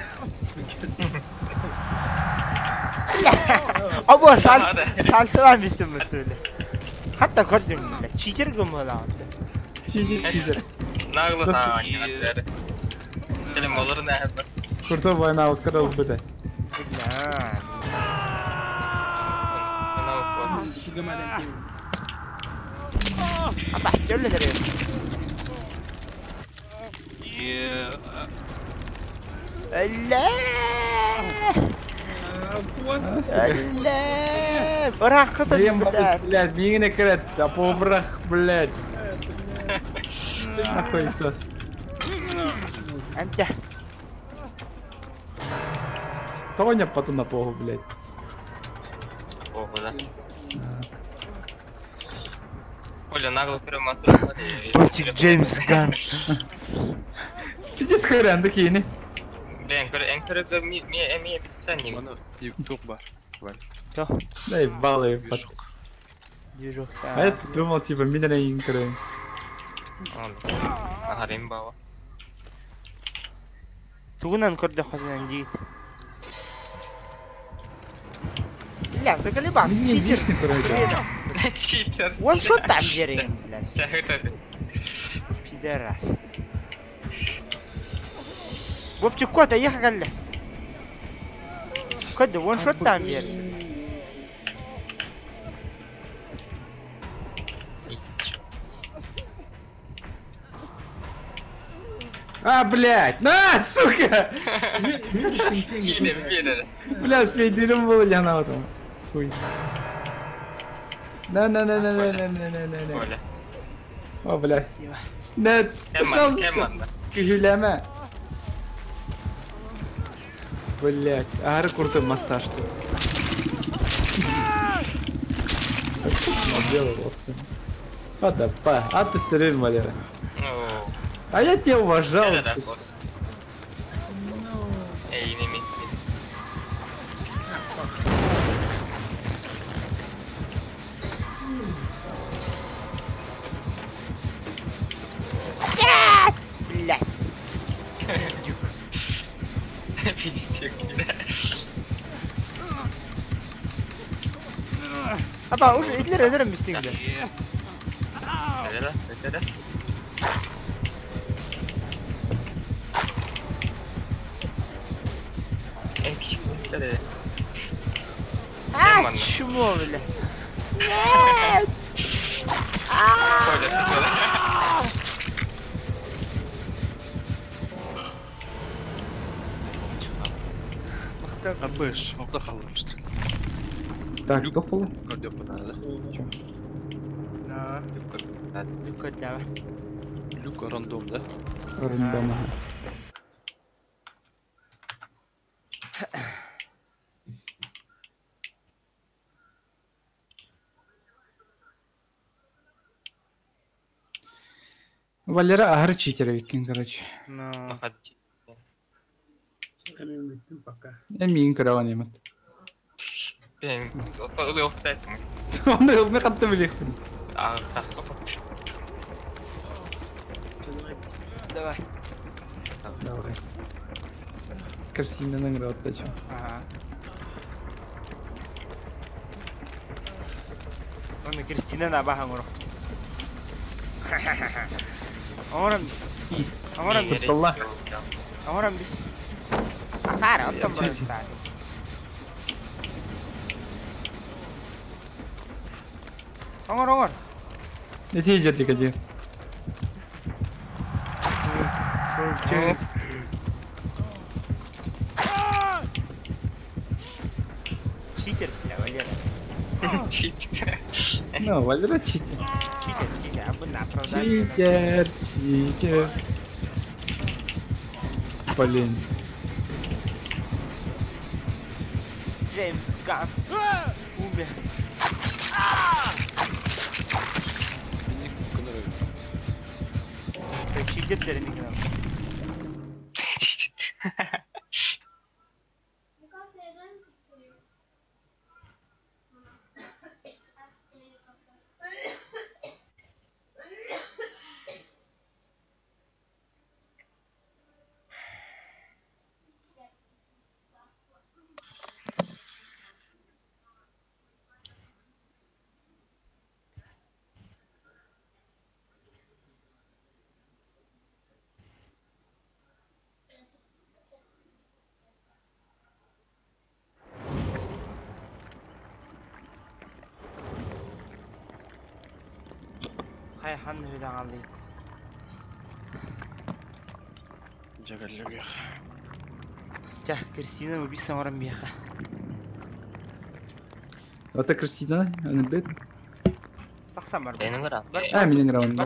Або сал салтылан бистим бутуле. Хатта көрдүм бля. Читер гымыла. Читер, читер. Нагло та. Телем олар не хәбәр. Курто война украл бит. Бля. Аба стөлле дер. Алла! Алла! Бырахыты, блядь. Блядь, миңне керет, а побрах, блядь. Нахуй сос. Амта. Тоня потом на погу, блядь. Погу, да. Оля, нагло прямо Вовчик Джеймс Ган. Пиздец хрен такие, не? Блин, энкер ми ми ми битсен Мана тук бар. Валь. Что? Дай баллы. Движок. Движок, А я думал, типа, минеры инкеры. Харим баба. Тугунан көрдө хозяин дейт. Бля, заколебал, читер. Читер. Он что там жереген, блядь? Пидорас. Вовчик, кот, а ехали. Кот, вон что там бер. А, блядь! На, сука! Бля, с был я на этом. Хуй. На, на, на, на, на, на, на, на, на, на. О, блядь. На, пожалуйста. Күләмә. Блядь, ары крутой массаж тут. А да, па, а ты все время, Валера. А я тебя уважал. Блядь. Пиздюк. Аба, уже итлер өдөрөм бистиңде. Өдөрө, өдөрө. А, чмо, бля. Нет! Абыш, алда қалдырмышты. Так, кто было? Көрдөп надо. Чё? Да. Люк да. Люк рандом, да? Рандом, ага. Валера агар читер викин, короче. Ну. Эмин караван емет. Оны мен қатты білекпін. Давай. Давай. Кристинаның ротта чё. Ага. Оны Кристина набахан урок. Оңорон бис. Оңорон бис. Куталла. Оңорон бис. Акара, оттон баран. Оңор, оңор. Эти жердик эти. Читер, бля, Валера. Читер. Ну, Валера читер. Читер, читер, а бы на оправдание. Читер, читер. Блин. Джеймс Ганн. Умер. Читер дерин. Хай хан хүлэн алый. Жагаллыгых. Ча, Кристина убийца оран бияха. Это Кристина, аңдыт. Тахсан бар. А, меня граунд.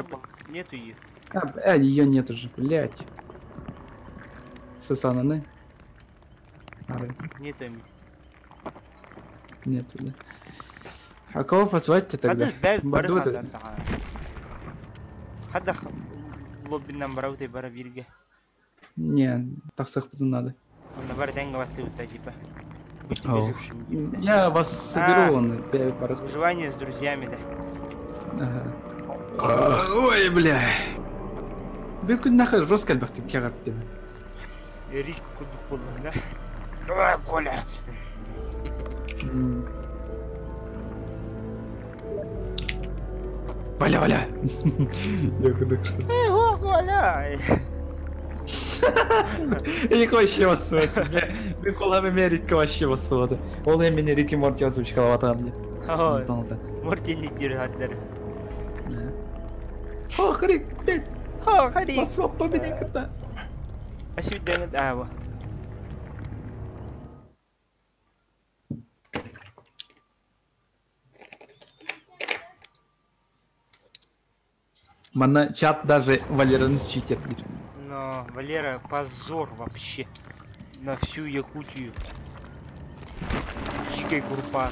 Нету ее. А, ее нет уже, блять. Сусана, не? Нету эми. Нету, да. А кого позвать-то тогда? Баду Хадда лоббинан барауты бара бирге. Не, так потом надо. Он бар тенге ватты ута типа. Быть выжившим. Я вас соберу, он Выживание с друзьями, да. Ага. Ой, бля. Бүкүн нахер жестко альбахты кягат тебе. Рик кудук болдум, да? Ой, Коля. Валя, валя! Я кудук что. Эй, о, Коля! Я вообще вас Мен колам Америка вообще вас Ол эмени Рики Морти озвучкалап мне. Ой, Морти не держат. О, Рик, блядь! О, Рик! Посмотри, кота. А сегодня, да, вот. Мана чат даже Валеран читер. Но Валера позор вообще на всю Якутию. Чикай группа.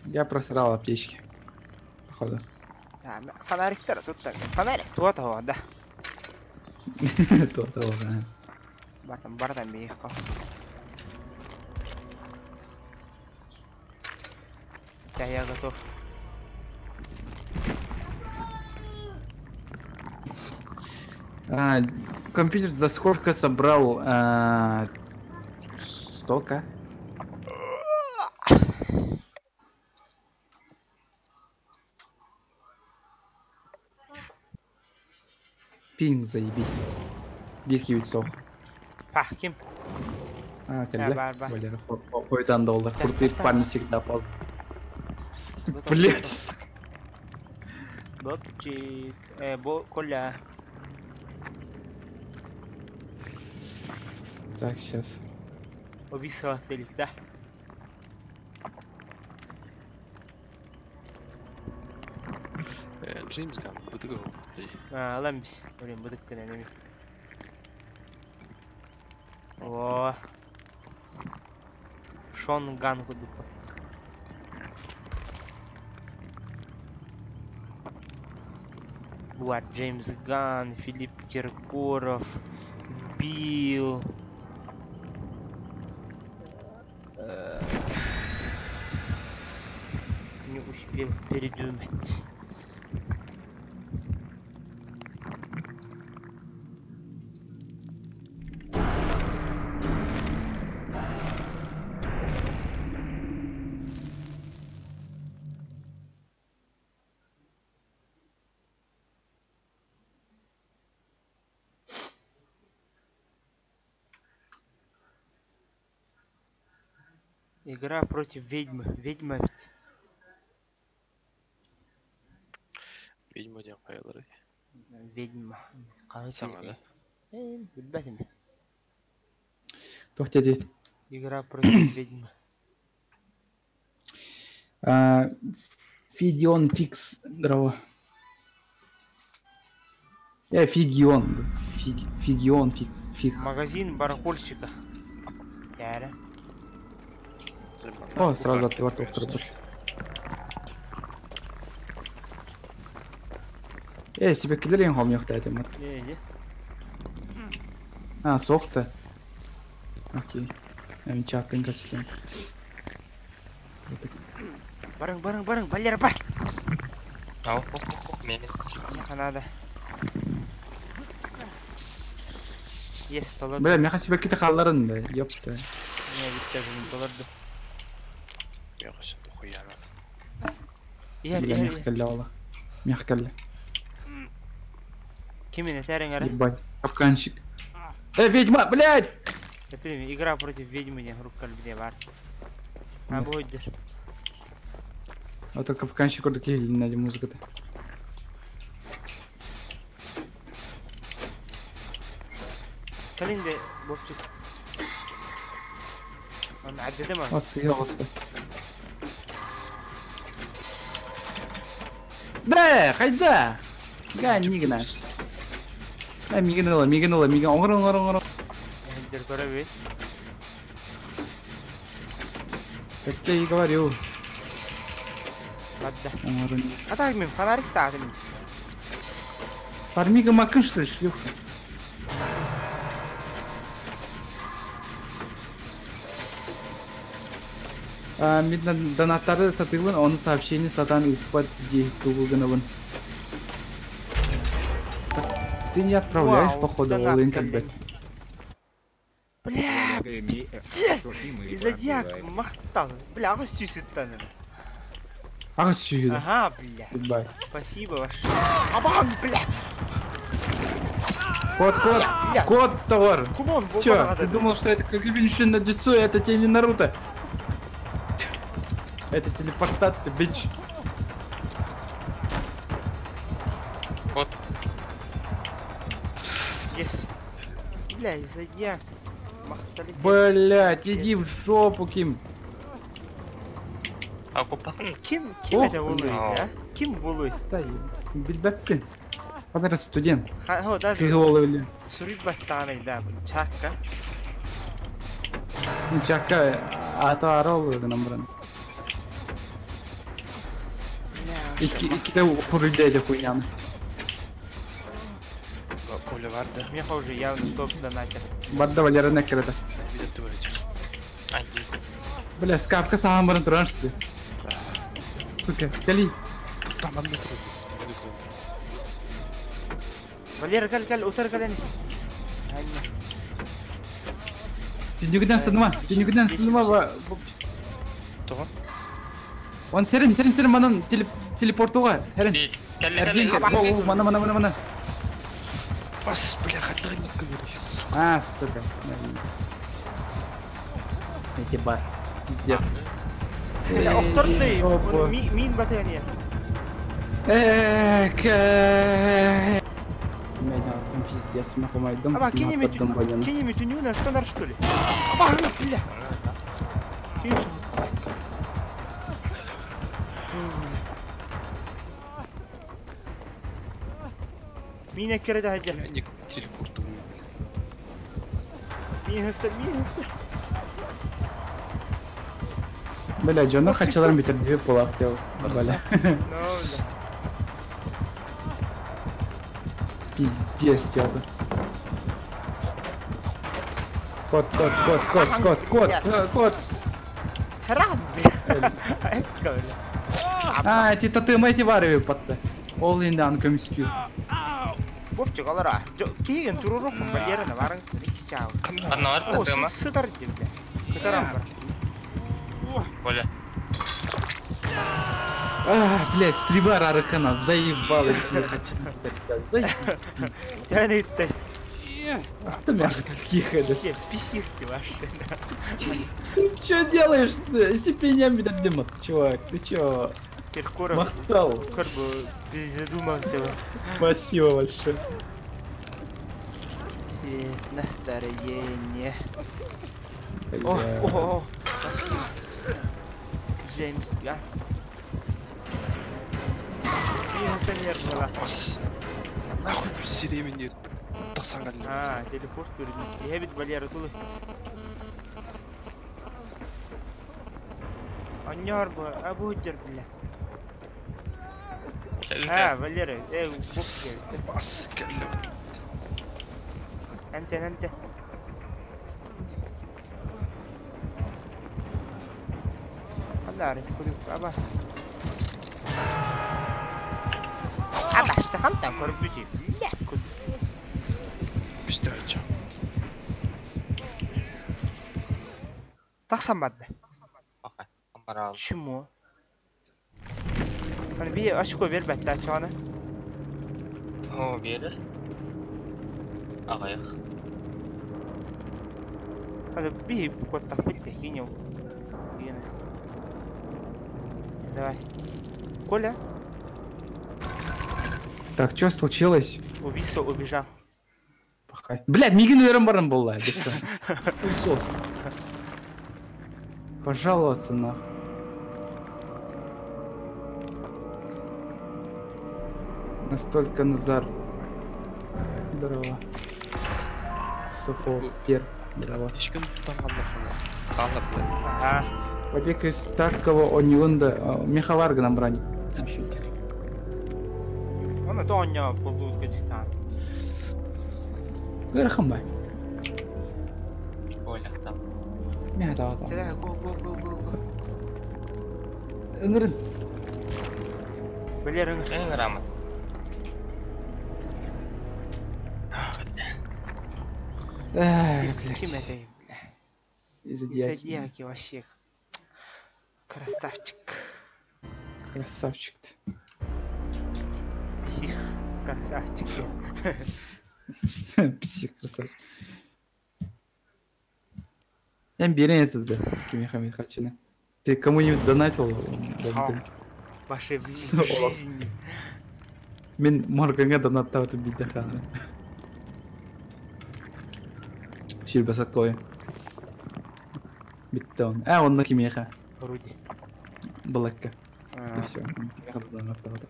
Я просрал аптечки. Походу. Да, фонарик тут так. Фонарик то того, да. То того, да. Бартан, бартан бейхо. Да, я готов. А, компьютер за сколько собрал? Столько? Пинг заебись. Бирки весов. Па, кем? А, когда? Валера, хуй доллар. Крутые парни всегда поздно. Блять. Бобчик, Коля. Так, сейчас. Убийство телек, да? Джеймс Ганн, бытыгы. А, ламбис. Блин, бытык кенен. О. Шон Ган кудупа. Буат Джеймс Ганн, Филипп Киркоров, Билл. Не успел передумать. Игра против ведьмы. Ведьма ведь. Ведьма диэн хайалары. Ведьма. Саҥа да? Билбэтим. Туох диэти? Игра против ведьмы. Фидион фикс здорово. Фигион. Фигион фиг. Фиг. Магазин барахольщика. Тяра. О, сразу открывать. Себе кидали хом ёхта это мат. А, софта. Окей. Я чаттын качтым. Барың, барың, барың, Валера, бар. Ау, мен. Надо. Есть, толорду. Бля, меха себе ките халларын да, ёпта. Не, битте бүгүн толорду. Меха дохуя надо. Иһэр, Бля, иһэр, меха кэллэ ола. Меха кэллэ. Кимин этээриҥ эрэ? Ебать, капканчик. Ведьма, блядь! Игра против ведьмы не группа где бар. А будет. А то капканчик ордук на музыка-то. Калинде бопчик. Он عددما. Ас, Да, хайда. Га, нигна. Да, мигнула, мигнула, мига. Оңор, оңор, оңор. Так я и говорю. Ладно. А так мен фонарик тағым. Фармига макын, что ли, шлюха? Видно, донаттары сатылын, оны сообщение сатан ыппат дей тугулгыныбын. Ты не отправляешь, походу, ол как бы. Бля, пиздец! Зодиак махтал. Бля, ага сюситтан. Ага сюсит. Ага, бля. Спасибо ваше. Абан, бля! Кот, кот, кот, товар. Кулон, Чё, ты думал, что это как на Джитсу, это тебе не Наруто? Это телепортация, бич. Кот. Yes. Бля, зодиак. Блять, иди в жопу, Ким. А купатын? Ким, ким это булует, а? Ким булует? Билбеппин. Падара студент. Ха, даже. Кыголовли. Сурибаттаны, да, чакка. Чакка, а то арол гынан. Икки хурулдейdi хуйняны. Коля барда. Меха уже явно топ донатер. Барда Валера накерді. Бля, скапка саған бұрын тұран что ли? Сука, кали. Там одна трудно. Валера, кал, кал, утар каленис. Түнігіден сынма, түнігіден сынма. Тоға? Он серин, серин, серин, манан телепортуға. Херин. Кәлі, Мана, мана, мана, мана. Бас, бля, хатырник говори, сука. А, сука. Эти бар. Пиздец. Бля, охторды. Мин батания. Пиздец, махумайдым. Аба, кинеми тюнюна, стандар что ли? Аба, бля. Мина кереде хадя. Не телепорту. Мин хыста, мин хыста. Бля, Джона хачаларым битер дип булак дел. Бля. Пиздец, тёта. Кот, кот, кот, кот, кот, кот, кот. Таран, бля. Экка, бля. А, эти тотемы эти варви патта. Ол енді аны көміскү. Бопчик алара. Киген турурукум Валерина барың ики чаау. Ханна бар О, тотема? сыдар ди, бля. Кытарам бар. Коля. А, блядь, стрибар арыхана, заебалась, не хочу. Заебалась. Тәне итте. Ты мясо каких это? Писих ты вообще. Ты что делаешь? Степенями дадим, чувак, ты чё? Киркоров. Махтал. Корбу задумался. Спасибо большое. Свет настроение. О, о, о, спасибо. Джеймс Ган. Пенсионер была. Бас. Нахуй сиременер. Тасаңа. А, телепорт турдун. Ебит Валера тулы. Аньяр бу, абу бля. А, Валера, бок келди. Бас келди. Энтен, энтен. Ханнары, курюк, абас. Абас, хантан көрүп бүтү. Бля, куд. Пистача. Тахсан бадды. Амарал. Чему? Hani bir açık ver бәтті ачағаны. О, берер. Ағайық. Hadi bir kottaq bitti, кинел. Дегені. Давай. Коля, Так, что случилось? убийца убежал. Пахай. Блядь, мигин уверен баран была. Хуйсос. Пожаловаться нахуй. Настолько Назар. Здорово. Софо, Пер. Здорово. Ешкім тутанғанлахана. Таңғатлы. Ага. Побег из Таркова Оньюнда. Мехаварга нам брани. Оны тоня болду көтүктан. Гырхамбай. Коля, там. Мя да да. Тәлә, го го го го го. Ыңырын. Валера ыңыр. Ыңырамын. Ты кем это, бля? Зодиаки. Зодиаки вообще. Красавчик. Красавчик ты. Псих. Красавчик. Псих, красавчик. Я берен этот, бля, Кимихамид Хачина. Ты кому-нибудь донатил? Вашей жизни. Мен Морганга донаттабыт бидде хана. Ширбасак кой. Битте он. А, он на кимеха. Руди. Блэкка. И все. Кимеха донаттабыт.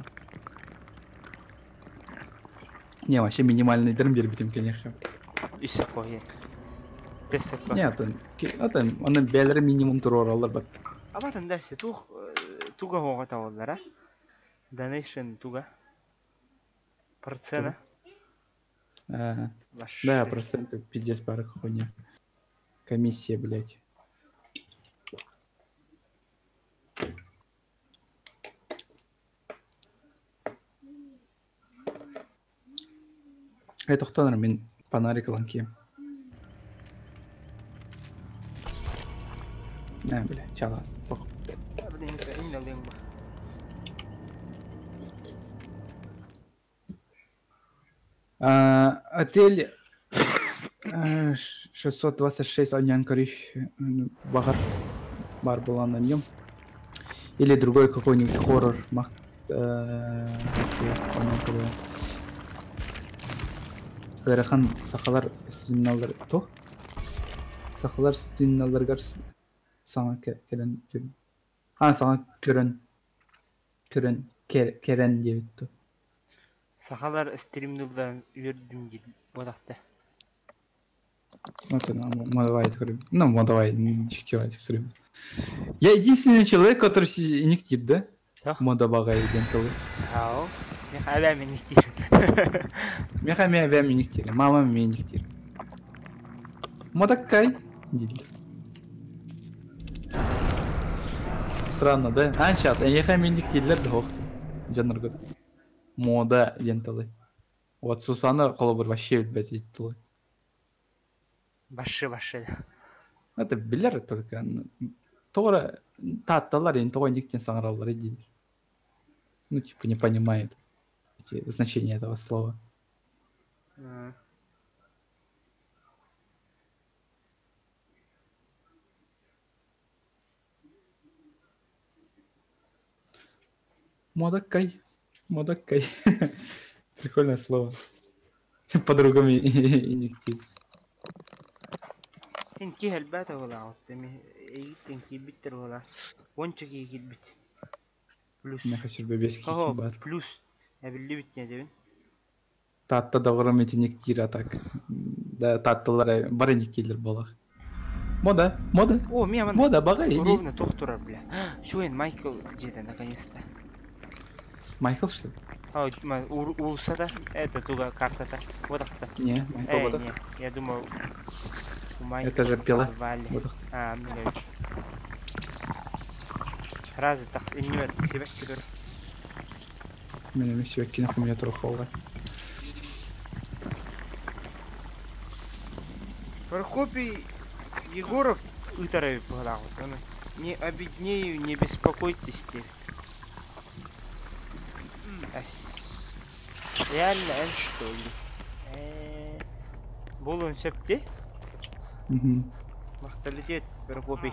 Не, вообще минимальный дырм бербитим, конечно. Үс кой. Тесек. Нет, он, это, он бәлер минимум туроралар бат. Абатын дәсе тух туга хога таваллар, а? Donation туга. Процена. Да, проценты пиздец пара хуйня. Комиссия, блядь. Это кто мен фонарик ланки. А, бля, чала. Похуй. Блин, это именно лимба. Отель 626 Аньянкарих Багар бар была на нем. Или другой какой-нибудь хоррор. Гарахан сахалар стримналар то. Сахалар стримналаргар саңа келен. А саңа көрөн. Көрөн керен дебитти. Сахалар стримнулдан үйөрдүм дейт бодакта. Вот она, модавай, ну, модавай, нихтевай, стрим. Я единственный человек, который нихтит, да? Да. Модабага идентовый. Ау. Меха мен нихтир. Меха мя нихтир, мама ми нихтир. Модаккай. Странно, да? А, сейчас, я миндик тиллер да хохты. Жанр Мода денталы. Вот Сусана холобур вообще билбэт итилы. Башы башы. Это билер только. Тора татталар ин того никтен саңараллар иди. Ну, типа, не понимает эти значения этого слова. Модакай. Модакай. Прикольное слово. По-другому и не Инки хэлбэт оҕолоох эми эйиттен киирбиттэр оҕолоох. Уонча киһи киирбит. Плюс. Меха сүрбэ Хоһо, бар. плюс. Эбиллибит диэтэбин. Татта доҕорум итиник тиир а так. Да, татталар бар иниктииллэр буолах. Мода, мода, О, мия манна мода, баҕа иди. ровно туох турар, бля. Шуэн Майкл дьиэтэ наконец-то. Майкл, что ли? А, уулуссата, это туга картата. Вот ахта. Не, Майкл вот Не, я думал, у Майкла Это же пила. подвале. Вот А, ну да. Разы так, иннибет, себек көтөр. Меня все кинох у меня трохола. Прокопий Егоров ыытар быһалаах. Не обеднею, не беспокойтесь те. Реально, эн что ли? Булун сөпте? Махталитет, Прокопий.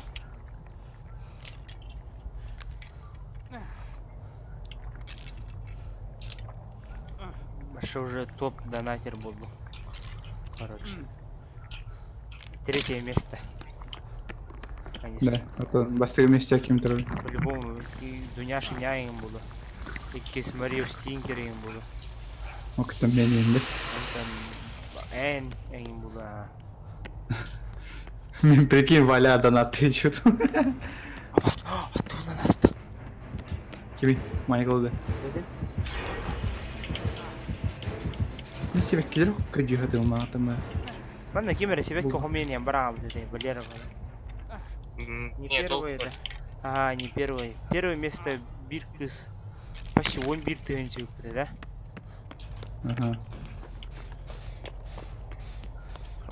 Баша уже топ донатер был. Короче. Третье место. Конечно. Да, а то бастыгы вместе кем турар. По-любому, Дуняша няйым было. Иккис Мария Стинкер им было. Октан менее, да? Там Эн им было. Мен прикинь, Валя донаты чут. Оттуда нас Кими, Майкл да. Не себе килер көдү хаты ума там. Манна кимер себе кохомения брал это Валера. Не первое, да. Ага, не первое. Первое место Биркус. Почти он бир тыгынчы да? Ага.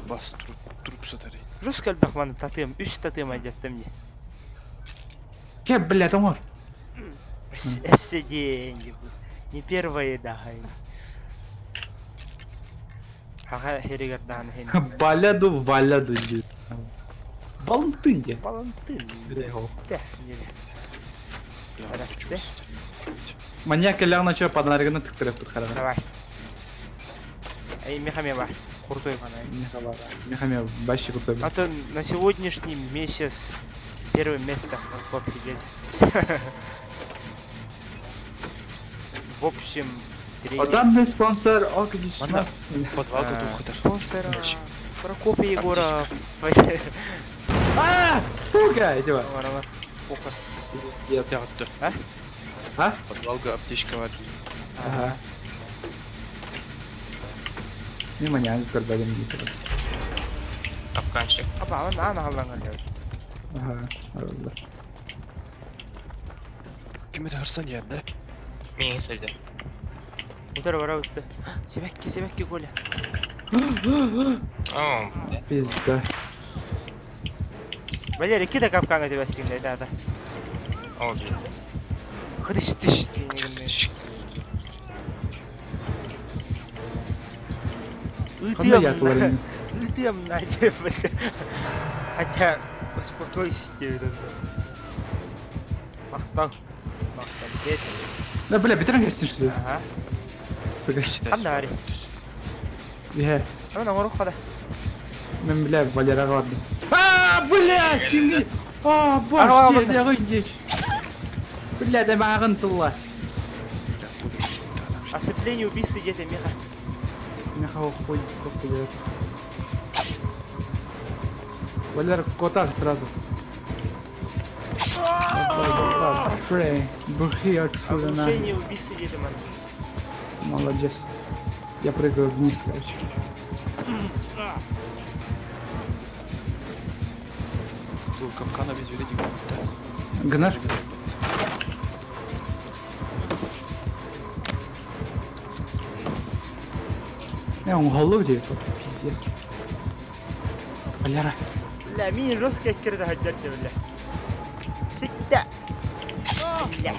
Бас труп, труп сатары. Жестко альбах маны татым, үч татым айдаттым не. Ке, блядь, омар. Эссе деньги. Не первое, да. Ага, херигердан хен. Баляду, валяду. Балантын де. Балантын. Те, не. Маньяк эллягна чё подарогына тыктырып тут харага. Давай. Эй, мехаме бар. Крутой фонарь. Мехаме вообще крутой. А то на сегодняшний месяц первое место в определить. В общем, третий. Данный спонсор Окдич нас. Подвал Спонсор Прокопий Егоров. А, сука, этого. А? А? Подвалга аптечка бар. Ага. Не маньяк көрбәдем дейді. Капканчик. Аба, аны аны аллаңа Ага, алла. Кимер харсан yerде? Мен сөздер. Утар бара өтті. Себекке, себекке Коля. О, Пизда. Валера, кида капканга деп әстеңде, да, да. О, блин. Хыдыш тыш. Ятылар Ытым на Хотя, успокойся, Мақтан. Мақтан, дед. Да, бля, бетерен кестин что ли? Ага. Сука. Қанда ари? Е. Ана орух қада. Мен, бля, Валераға бардым. А, бля, кимге? А, баш, деді ғой, Бля, да маған сылла. Оцепление убийцы где-то, Миха. Миха уходит, доктор говорит. Валера, кота сразу. Бухи отсюда. Оглушение убийцы где-то, ман. Молодец. Я прыгаю вниз, короче. Капкана без вериди. Гнаш? Не, он голову тебе, пиздец. Валера. Бля, мин жестко кирде хаддерде, бля. Ситте. Бля.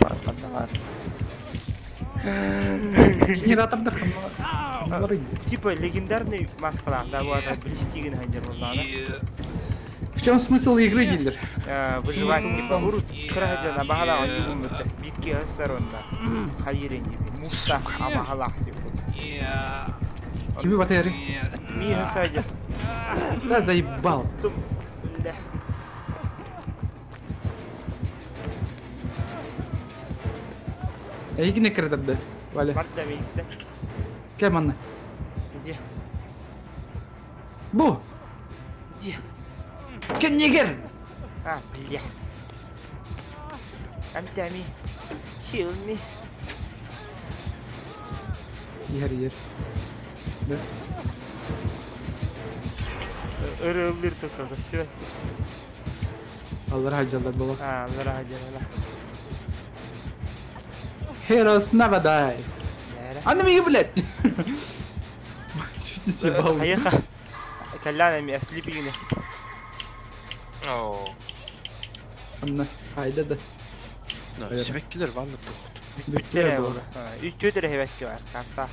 Генератордар ханналар. Типа легендарный маскалар, да, вот, блестиген хаддер боллана. В чем смысл игры, дилер? Выживание, типа, урут кырахадя на бахала он югум бітті. Битке хассар онда. Хайырен gibi. Мустах абахалах деп. Kimi батарея? Ми хасадя. Да заебал. Бля. Эйгине кирдерде. Валя. Барда мейді. Кел манна. Где? Бу. Где? Кел нигер. А, бля. I'm dummy. Heal me. Ер, ер. Да. Ырылыр только костюм. Аллар хаджалар бола. А, аллар хаджалар. Heroes never die. А ну меня, блядь! Чуть не съебал. Хаеха. Калляна ми ослепили. О. Анна, хайда да. Себеккилер ванна тоқт. Бүттер болды. Үч төдер хебекки бар. Карта.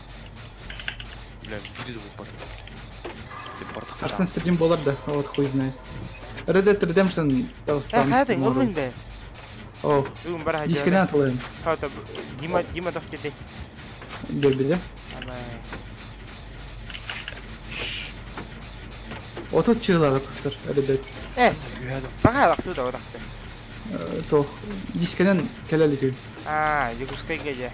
Бля, бири де болбады. Арсен стрим болар да, вот хуй знает. Red Dead Redemption Э, хайда, ылыңды. О, Бүгін бар дискені атылайын. Хата, Дима, Дима тоқ деді. Гелбеде. Отут чыгылага тахсар, Red Dead. Эс. Баға лақсы да одақты. Тох, дискенен келелик. А, Якутскайга же.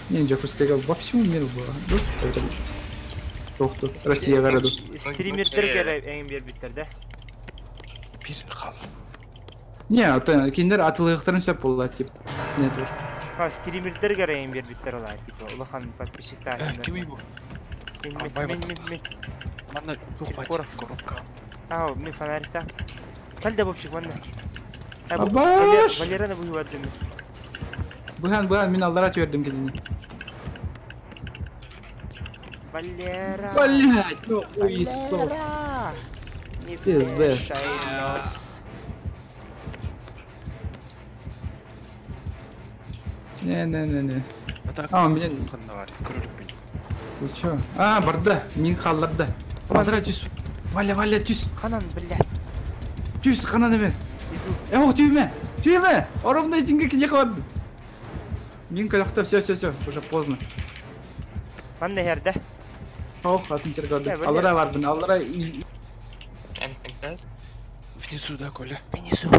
Не, Якутскайга во всему миру было. Тохту, Россия городу. Стримердер эң бербиттер да. Бир хал. Не, ата киндер атылыктарын сөп болла тип. Нет. Ха, стримердер эң бербиттер ола, типа, улахан подписчиктар. Кими бу? Мен мен мен мен. Манна Киркоров. Коробка. Ау, мен фонарикта. Калда бопчик манна. Абаш! Валераны буйвадым. Быхан, быхан, мен алдара жібердім келіне. Валера. Блять, ну хуесос. Не Пиздец. Не-не-не-не. А, он меня... Ты чё? А, барда, мин қалларда. Алдара түс. Валя, Валя, түс. Ханан, блядь. Түс, ханан эме. Э, түйме! Түйме! Оромный деньги не хватит. Мин калахта, все, все, все, уже поздно. Манна херде. Ох, атын сергады. Аллара бардын, аллара. Внизу, да, Коля? Внизу.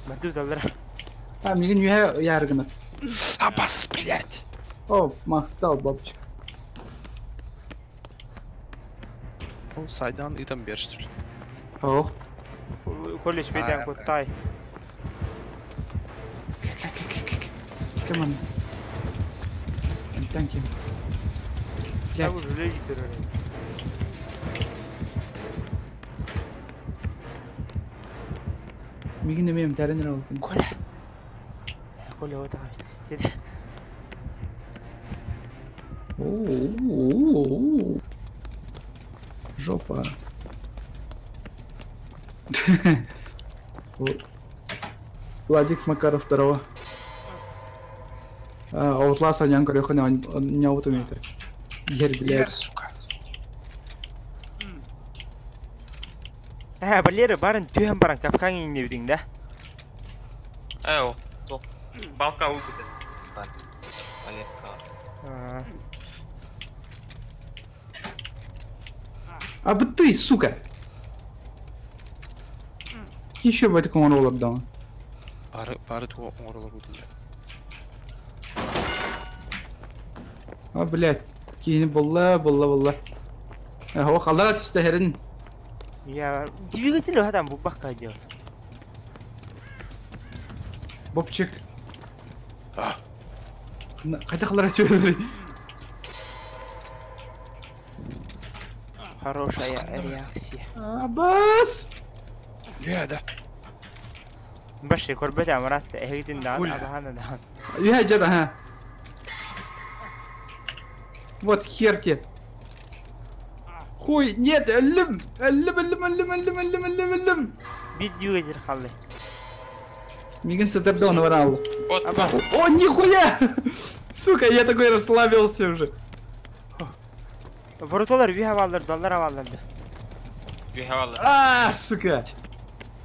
Мадут аллара. А, мигин юхе яргына. Абас, блядь. О, махтал, бабчик. Ол сайдан итам берштүр. Ох. Колледж беден куттай. Come on. Thank you. Блядь. уже люди терроры. Мигин эмем тәренер ол. Коля. Коля вот так. О-о-о-о. Жопа. Владик Макаров второго. Аутласа нян кореху не аутомейте. Ер, блядь. сука. А, Валера, барын түйен баран капкан не бідің, да? Эу, тоқ. Балка убита. Валерка. А бы ты, сука! Еще бы такому роллер дал. Бары, бары туа оңорлор будун. А, блядь. Кейini болла, болла, болла. О, қалдара түсті херин. Я двигатель адам бу бакка делал. Бобчик. А. Қайда қалдара түсті? Хорошая реакция. Абас! Я, да. Баши көрбөт амарат эхигитин даан абахана даан. Я жара, ха. Вот хер тебе. Хуй, нет, өллүм! Өллүм, өллүм, өллүм, өллүм, өллүм, өллүм, өллүм! Биир двигатель хаалла. Мигин сытырда, он врал. Вот, Аба. О, нихуя! Сука, я такой расслабился уже. Вороталар үһэ бааллар, доллар бааллар да. Үһэ бааллар. А, сука!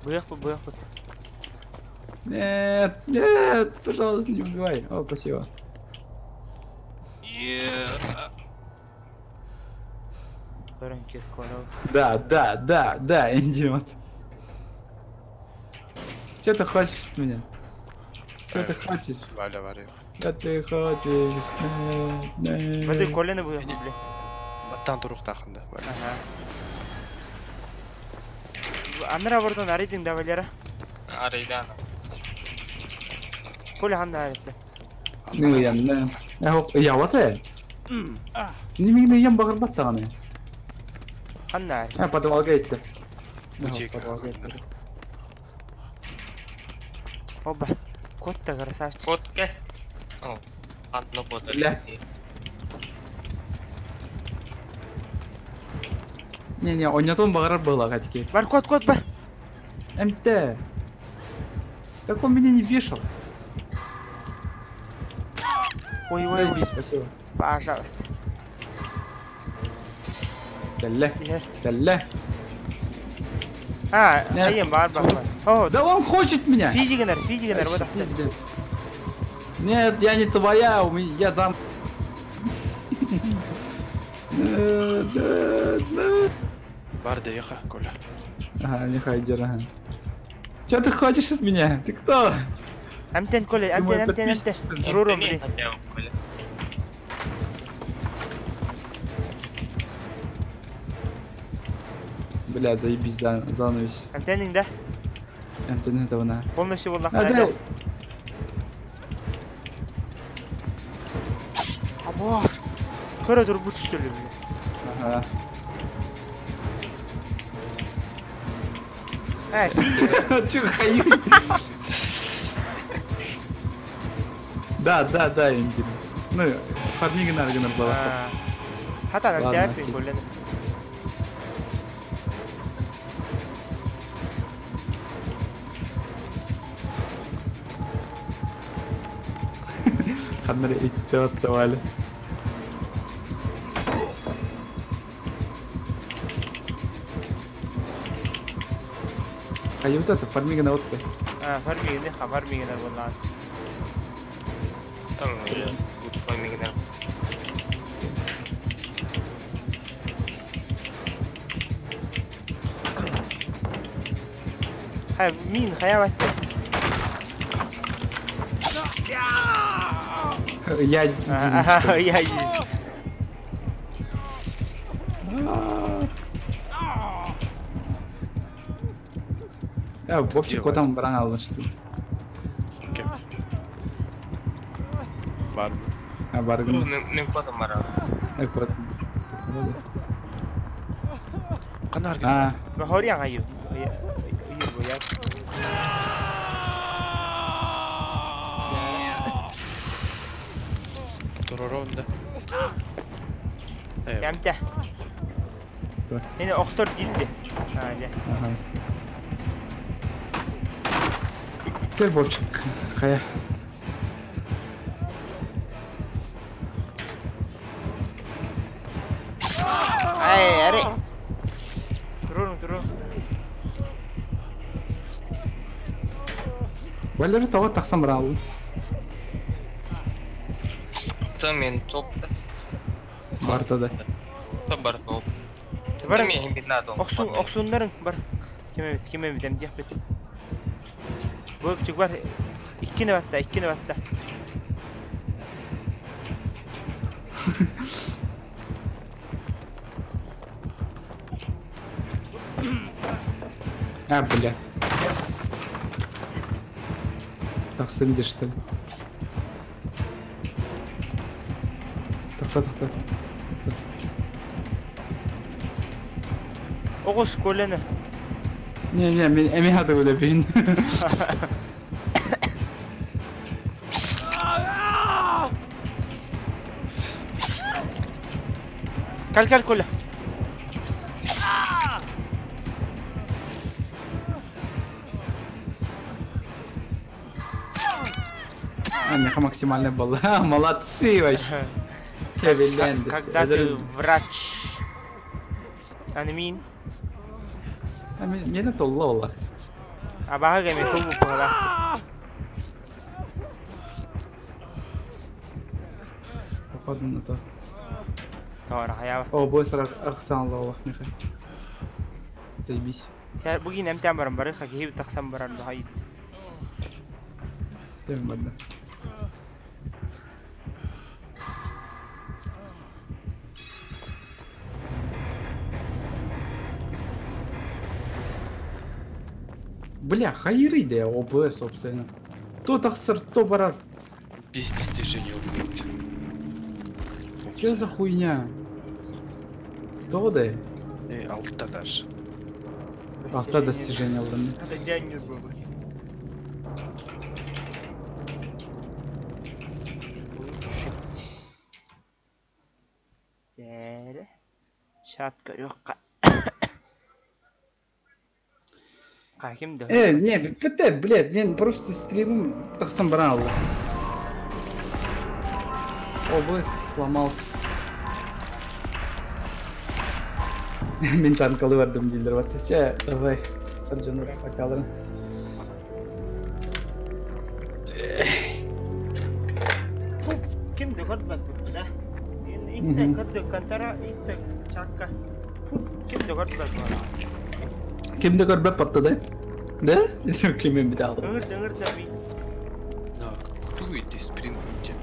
Быйах бу, быйах бут. Нет, нет, пожалуйста, не убивай. О, спасибо. Көрөн Киркоров. Да, да, да, да, идиот. Че ты хочешь от меня? Че ты хочешь? Валя, Валя. Че ты хочешь? Нет, нет. Бады колено быйах бу, бля. Баттан туруктаахын да. Валя. Ага. Аннара воротан арыйдың да, Валера. Арыйдаан. Коля ханна арытты. Ну, я, да. Я вот это. Не мигни ем багырбаттаганы. Ханна арытты. А, подвалга етті. Бутик. Подвалга етті. Оба. Кот та красавчик. Кот ке. О, одно кот. Блядь. Не-не, ойнатон бағарар была катики. Бар, кот, кот, бар. МТ. Так он меня не вешал. Ой, ой, ой. Заебись, спасибо. Пожалуйста. Кәллә, Иһэр. кәллә. А, Нет. айым бар, бар, бар. О, Да он хочет меня! физигенер, физигенер, вот. Вообще пиздец. Нет, я не твоя, у меня я зам. Нет, нет, нет. Бар да еха, Коля. Ага, не хайдер, ага. Че ты хочешь от меня? Ты кто? Амтен, Коля, Ты мой амтен, амтен, амтен. подписчик, что ли? Рурум, блин. Хотя бы, Коля. Бля, заебись за занавес. Амтенинг, да? МТН этого на. Полностью был А, да. Або. Көрө турбут что ли, бля. Ага. А, физик. Че хаи? Да, да, да, Индин. Ну, фармигин аргынар была. Хата, Ладно, амтен, окей. Коля. Ханнары итте оттавали. А вот это, фармигина вот ты. А, фармигин, ха, фармигин боллан. Там, будет фармигин. Ха, мин, хая ватты. Я... Ага, я. Я Вовчик котам баран алышты. Кем? Бар. А баргын. Мен котам бар. Э, кот. Канар. А, Бахориан хаю. Я, я. Туророн да. Э, Ямта. Да. Энэ охтор дилде. Аа, дэ. ага. Кел, Вовчик, хая. Ай, аре. Турурун, турурун. Валера того тахсан баран То мен топ. Барта да. То бар топ. Бар. Мен бит надо. Охсун, охсуннарын бар. Кеме бит, кеме бит, эмдиэх бит. Бу бар. Иккини батта, иккини батта. А, бля. Тахсын где что ли? Тахта, тахта. Оҕус колено. Не-не, мен эми хаты бля бин. Кэл кэл Коля. А, меха максимальная была. Молодцы вообще. Когда ты врач. Аны мин. Мені толла олла. Абаға кеме тулбу пыгыла. Походу на то. Тора хаява. О, бой сарах Аллах меха. Заебись. Бүгін әмтән барам бары хакихи тақсан барар духайт. Тем ладно. Бля, хайры да ОБ, собственно. То тахсар, то барар. Без достижения убьют. Че за хуйня? То да? Алта даже. Алта достижения ладно. Это дянь был. Улучшить. Чат көрөккө. Каким да? Не, ПТ, блядь, мен просто стримом тахсан баран алла. ОБС сломался. Мен танкалы бардым дилер вот. Че, давай, Сарджан, пока. Пуп, ким да көрбөт бу да? Итте көрдө кантара, итте чакка. Пуп, ким да көрбөт бу. Кимде көрбөт батты да? Да? Кимин бит алды. Ыңыр ыңыр да би. На, дуйте, спрингуйте.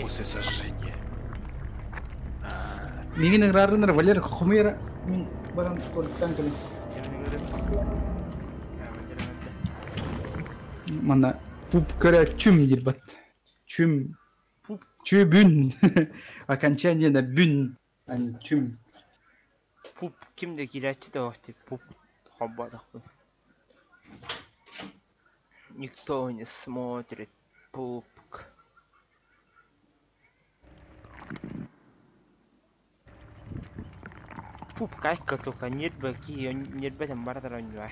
После сожжения. Мигин ыңрарыныр Валер хумира мен барам көрүктан келем. Мана пуп көрө чүм дир бат. Чүм. Пуп. Чүбүн. Окончание на бүн, а не чүм. Пуп кимде кирәчи да вакыт пуп хаббадак бу. Никто не смотрит пупк. Пуп кайка только нербе ки нербетен бардар ойнуак.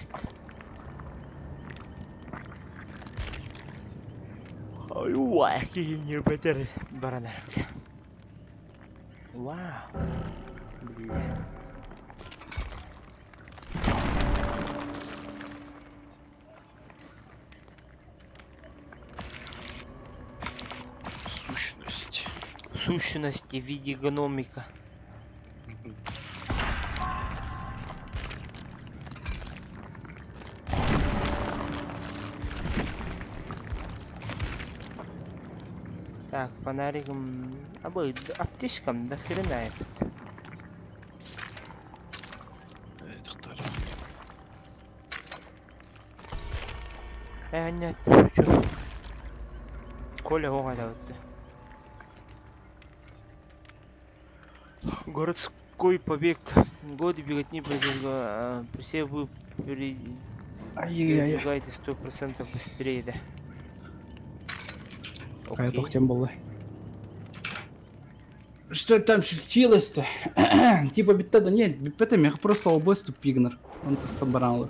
Аюа ки нербетер баранар бля. Вау. Бля. Сущность. Сущности в виде гномика. Так, фонариком... Абы, аптечкам до хрена этот. Нет, шучу. Коля оҕа Городской побег. Годы беготни произвела. Все вы перебегаете 100% быстрее, да. Какая тохтем была. Что там случилось-то? Типа битта нет, битта мех просто ОБС тупигнер. Он так собрал.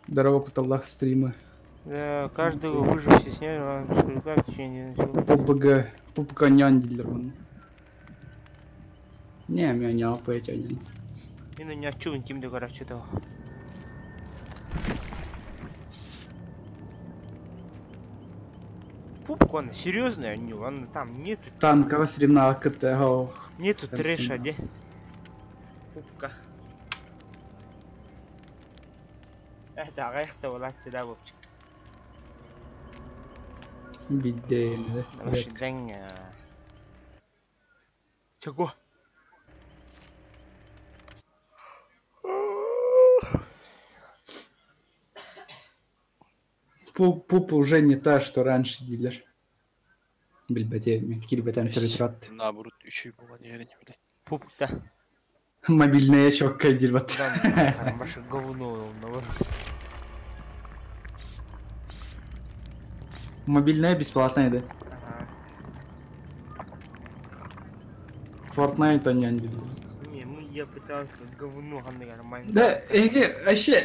Здорово, куталлах стримы. Да, каждого выжившего сняли, сколько в течение. ППГ, ППК няндилер он. Не, меня не опять они. Мин не чувын кимде короче того. Пупк он серьезный, не, он там нету. Танково сремна КТ, ох. Нету трэша, де? Пупка. Это агайхта улатчы да вовчик. Бидейм, да? Чего? Пупа уже не та, что раньше дилер. Бильбате, кильбатам территорат. Наоборот, еще и была не блядь. Пуп-то. Мобильная щёка дильбат. Да, ваше говно, наоборот. Мобильная бесплатная, да? Ага. Fortnite оонньоон дииллэр. Не, мы я пытался говно ханныгар Майнкрафт. Да, эһиги вообще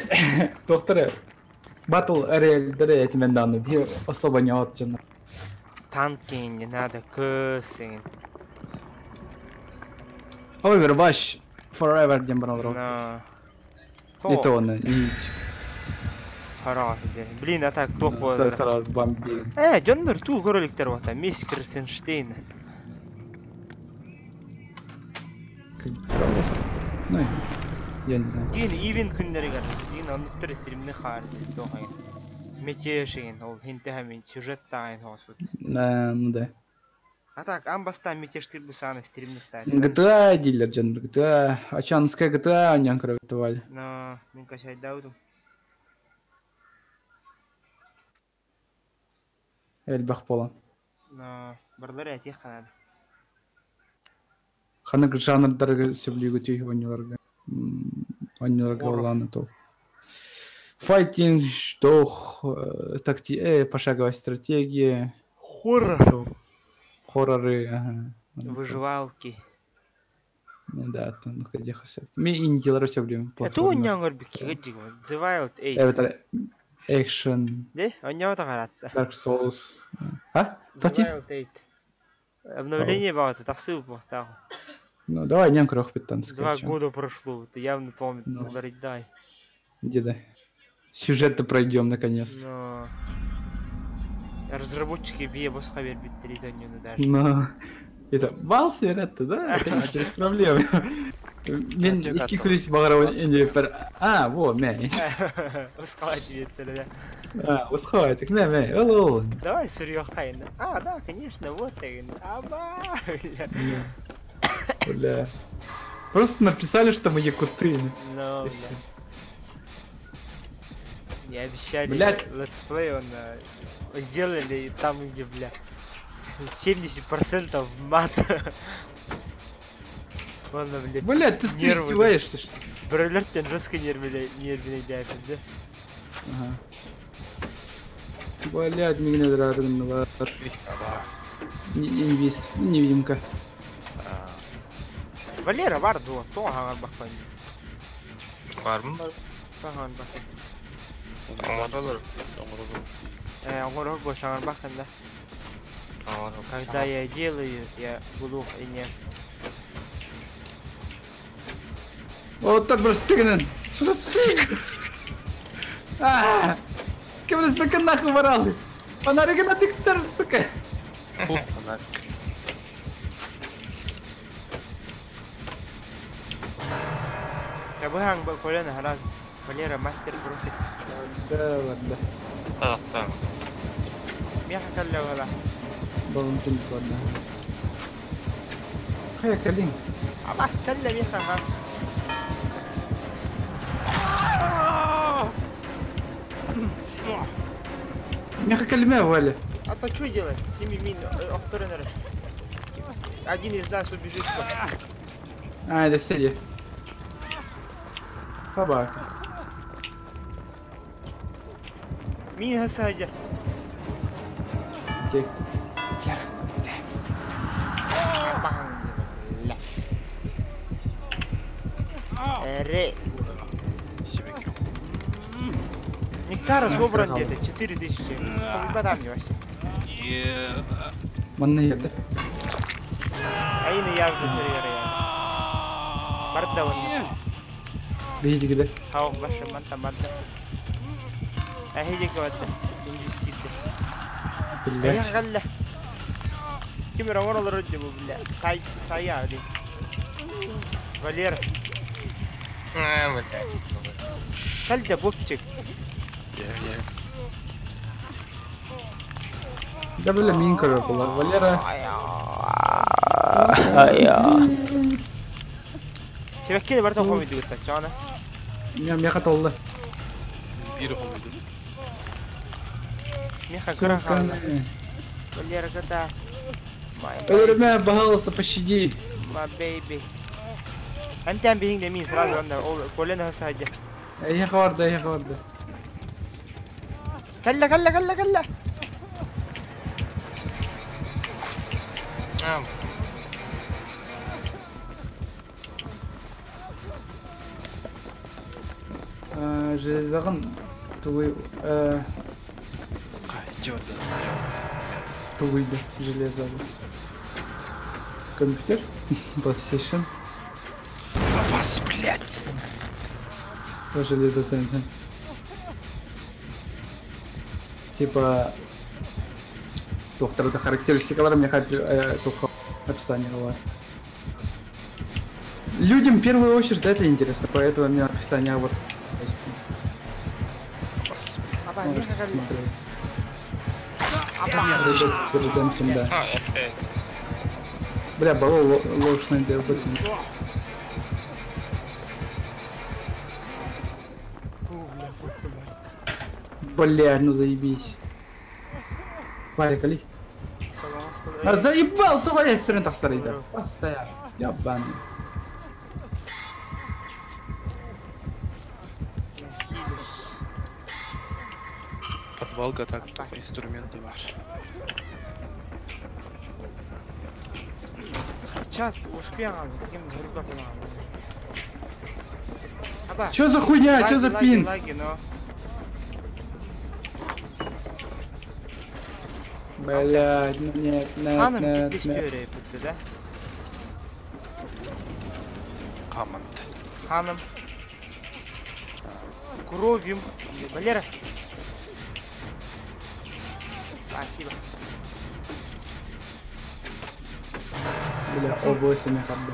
туохтара Battle Royale этимен даҕаны биһи особо не от дьоно. Танки не надо, кыс эҥин. Overwatch Forever диэн баран олорор. На. Не То то оны. тараҕа сылдьар. Блин, а так туох буолар. Сара бомби. Э, дьоннор туу көрө иликтэр буолта. Мисс Крисенштейн. Ну, я не знаю. Диин ивент күннэригэр диин оннуктар стримни хаар туох эҥин. Мятеж эҥин ол хинтэһэмин сюжет таайын хооспут. Да, ну да. А так, ам бастаан мятежтир бусаана стримниктаатылар. GTA дииллэр дьон GTA. Ачанская GTA оонньоон көрөбүт Но, мин качайдаабытым. Элбэх буолан. Но, барлары этиэх ханаада. Ханнык жанрдарга сөбүлүүгүтүй оонньууларга? Оонньууларга Хоррор. улаана туох. Файтинг, штох, такти, пошаговая стратегия, Хоррор. хорроры, ага. Выживалки. Ну да, там где все. Ми индилары сөбүлүүм. Э, туу оонньоон көрбүккэ кыдьык. The Wild Eight. Эбэтэр экшен, Де, оонньоото хараатта. Dark Souls. А? The Тати? Wild Eight. Обновление багата тахсыы буолуохтаах. Ну давай нем крох питан Два года прошло, ты явно том Ну. дай. Деда. Сюжет-то пройдем наконец-то. Но разработчики бие босха бербиттер итоннюну даже. Но это Балсер это, да? Конечно, без проблем. Мен Антик икки аттым. күлүс бағарабын инде А, во, мә. Усхалать бериттер, да. А, усхавайтык, мә, мә, ол, ол. Давай сурьёхайын. А, да, конечно, вот деген. Аба! бля. Бля. Просто написали, что мы якуты. Но, И бля. всё. Не обещали Блядь. летсплей, он сделали и там, где, бля, 70% мат. Ладно, бля. Бля, ты, ты Нервы, да. издеваешься, что ли? Бройлерден жестко нервный нервный да. Ага. Блядь, мигне дырарынылар. Аба. Инвиз, невидимка. А, Валера бар дуо, то хагар бакпан. Бар mı бар? То хагар бакпан. Оҥоролор. оҥоролор. Э, оҥорор бу саҥар баккан да. Оҥорор. Когда я делаю, я глух и не. Вот так просто А! Кем сука нахуй ворал? Фонарик на диктор, сука. Хух, фонарик. Табыһаҥ бу колена хараз. Валера мастер профи. Да, ладно. Tamam tamam. Меха калле Балантин, ладно. Хая, калин. Абас калле меха ха. Меха калиме, Валя. А то что делать? Семи мин, авторенер. Один из нас убежит. А, это сиди. Собака. Мин хасадя. Окей. Лера, где? Ре. Сибэки. Нектара собран где-то 4000. Там не вообще. Манна еді. Айны явды сөргөр я. Барда он. Видите где? Хау башы манта барда. Ахидик барда. Индискитте. Блять. Галла. Ким равар олор бу бля. Сай сая али. Валера, Э, блядь. калда бопчик. Я, я. Да бля, минка была. Валера. Себекке барда хомиду гытта чана. Мя меха толды. Биир хомуйду. Меха кыра халла. Валера ката. Валера, мя, пожалуйста, пощади. My baby. Антан бихин мин сразу анда ол колена хасадя. Я хварда, я хварда. Калла калла калла калла. А, Железаҕын тугуй тугуйда железаҕын. Компьютер? PlayStation? Вас, блядь! Железо Типа... Доктор, это характеристикалар мне только описание было. Людям в первую очередь это интересно, поэтому мне описание вот. Можете смотреть. Redemption, да. Бля, балло ложный ДРБ. Бля, ну заебись. Валик, али. А заебал, твоя сторона так старый, постоянно. Ебаный. Подвалга так, только инструменты ваши. Чат, успел, Чё за хуйня, чё за пин? Лаги, но... Блядь, ну нет, нет, нет, нет. Да? Команд. Ханом. Кровим. Валера. Спасибо. Бля, область меня как бы.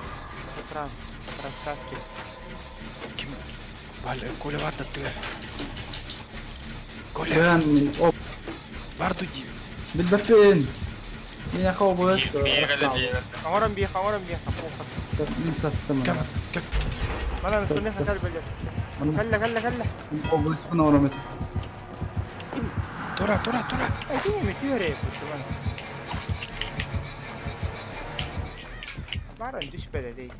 Красавчик. Ким? Валя, Коля, варда ты. Коля. Бля, Варду ди. Билбэппин! Меня хобус. Хаҥаран бие, Мин састым. Мана насымеха кал билер. Калла, калла, калла. Область панорам это. Тура, тура, тура. Айди ми тюре, путуман. Баран түспэдэ дей.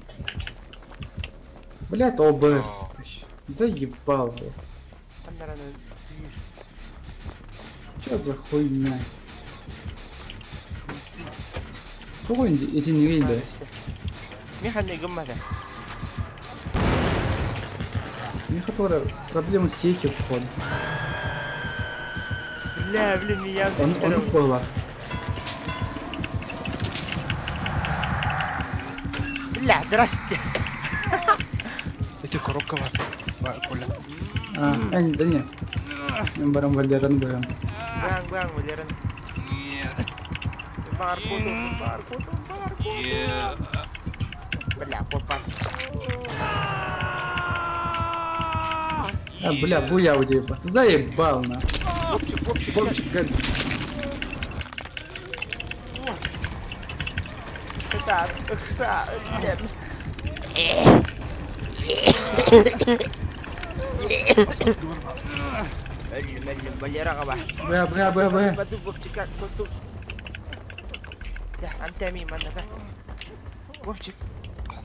Блядь, ОБС. Заебал. Чё за хуйня? Тоҕо итиннигэ да? Миха не гыммада. Миха тоже проблемы с сетью входа. Бля, блин, меня Он была. Бля, здрасте. Это коробка бар, Коля. А, да нет. Барам Валеран барам. Бang, бang, Валеран. Нет. Баркуту, баркуту, баркуту. Бля, попал. А, бля, буя у тебя. Заебал, на. Вовчик, Вовчик, Вовчик, Это, икса, бля. Бля, бля, бля, бля. Да, амтами маннака. Вовчик.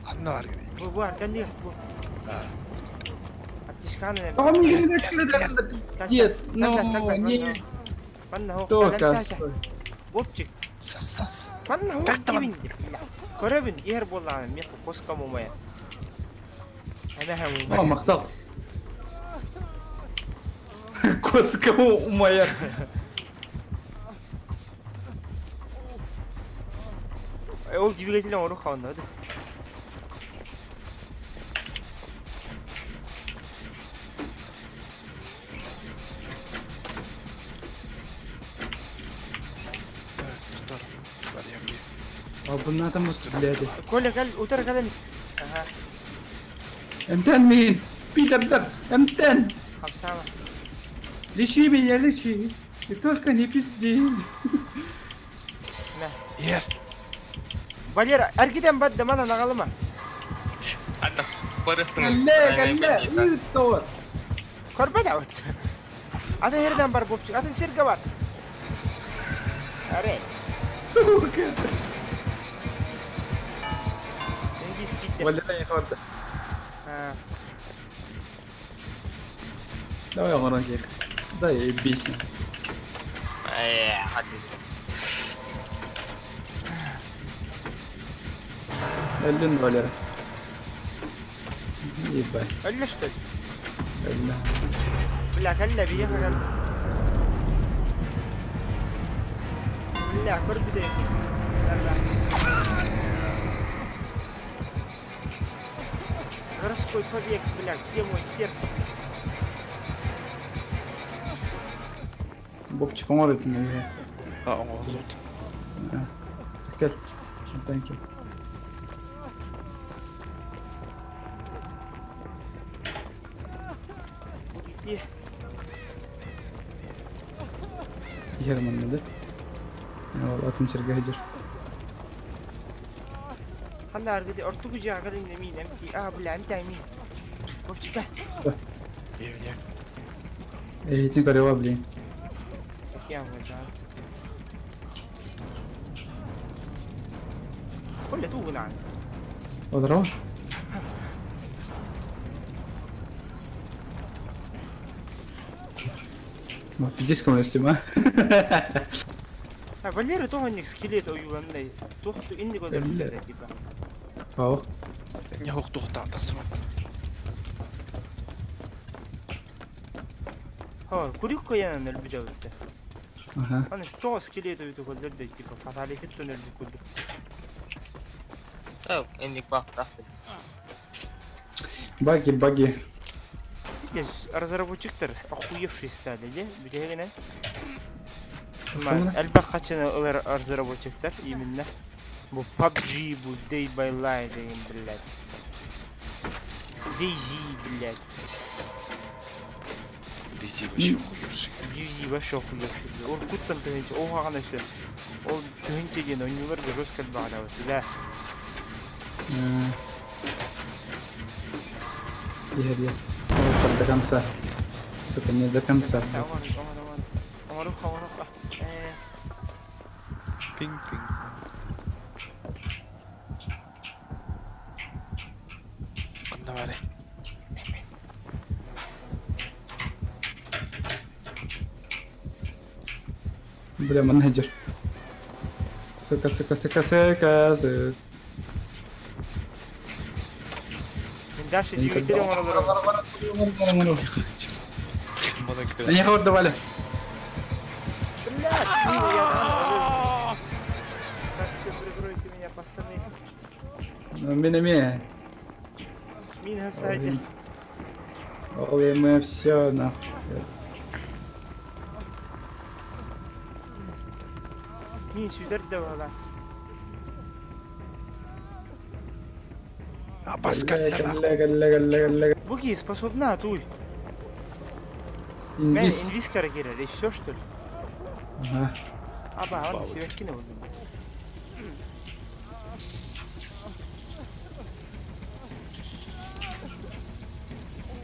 Анна бар. Бу бар, кәнде. Аттишканы. А мне Нет, ну не. Только. Вовчик. Сас, сас. Манна хоо кибин. Көрөбүн, эр боллааны, мен коскам умая. О, мактал. Коска умая. Ол двигатель ону ханнады. А там блядь. Коля, кал, утар каланис. Ага. М10 мин. Питер, да, М10. Хамсама. Лечи меня, лечи. Ты только не пизди. На. Ер. Валера, аргиден бадда мана нагалыма. Ата, барыстың. Алле, алле, иртор. Корба да вот. Ата херден бар бопчик, ата серге бар. Аре. Сука. Валера не хватает. Давай, Воронких. Да ебись. Эллин Валера. Ебать. Элли что ли? Элли. Бля, кэллэ, биһиэхэ кэллэ. Бля, көрбүтэ. Городской побег, бля, где мой перк? Бобчик оҥор этин эйиэ. А, оҥоһуллубут. Кэл. Thank you. Где? Иһэр манна да. Ол атын сиргэ сылдьар. Ханна аргыды ортугу жаҕарын эмиин эмти. А, бля, эмти эмиин. Бобчика. Евне. Эһитин көрөҕө блин. Я да. Коля тугунан. Олороо. Ма пиздец көмөлөстүм а. А, Валера тоҕо скелет ойууланнай. Туох инник олорбуттар типа. Ау. Не хоқтуқтан тасыман. Ха, курик янан өлбүтэ өттө. Ага. Аны тоҕо скелет ойду көрдөрдө типа фаталитет өлбүт курдук. Так, инник бак Баги, баги. Здесь разработчиктар охуевшие стали, де? Бүтэгинэ. Шоны? Элбэх хачыны ылар разработчиктар именно. Бу PUBG, бу Day by Light деген, блядь. DayZ, блядь. Дейзи вообще охуевший. DayZ вообще охуевший, блядь. Ол куттан тыһынча, ол хаҕана өссө. Ол тыһынча диэн ойууларга жестко баҕалабыт, да. Иһэр, иһэр. Ол до конца. Сука, не до конца. Оҥор, оҥор, оҥор. Оҥоруха, оҥоруха. Пинг-пинг. Ханна бары. Бля, менеджер. Сука, сука, сука, сука, сука. Дальше Никогда. двигатель оҥоролоро. Мана Они хор давали. Блядь, ну я Как ты прикройте меня, пацаны. Минами. Мин хасайда. Ой, мы все нахуй. Мин сүдэр да бала. А Паскаль Ля-ля-ля-ля-ля-ля. Буги способна, туй. Мен Инвиз. инвиз карагерер, и все что ли? Ага. Аба, ладно, себя кинул.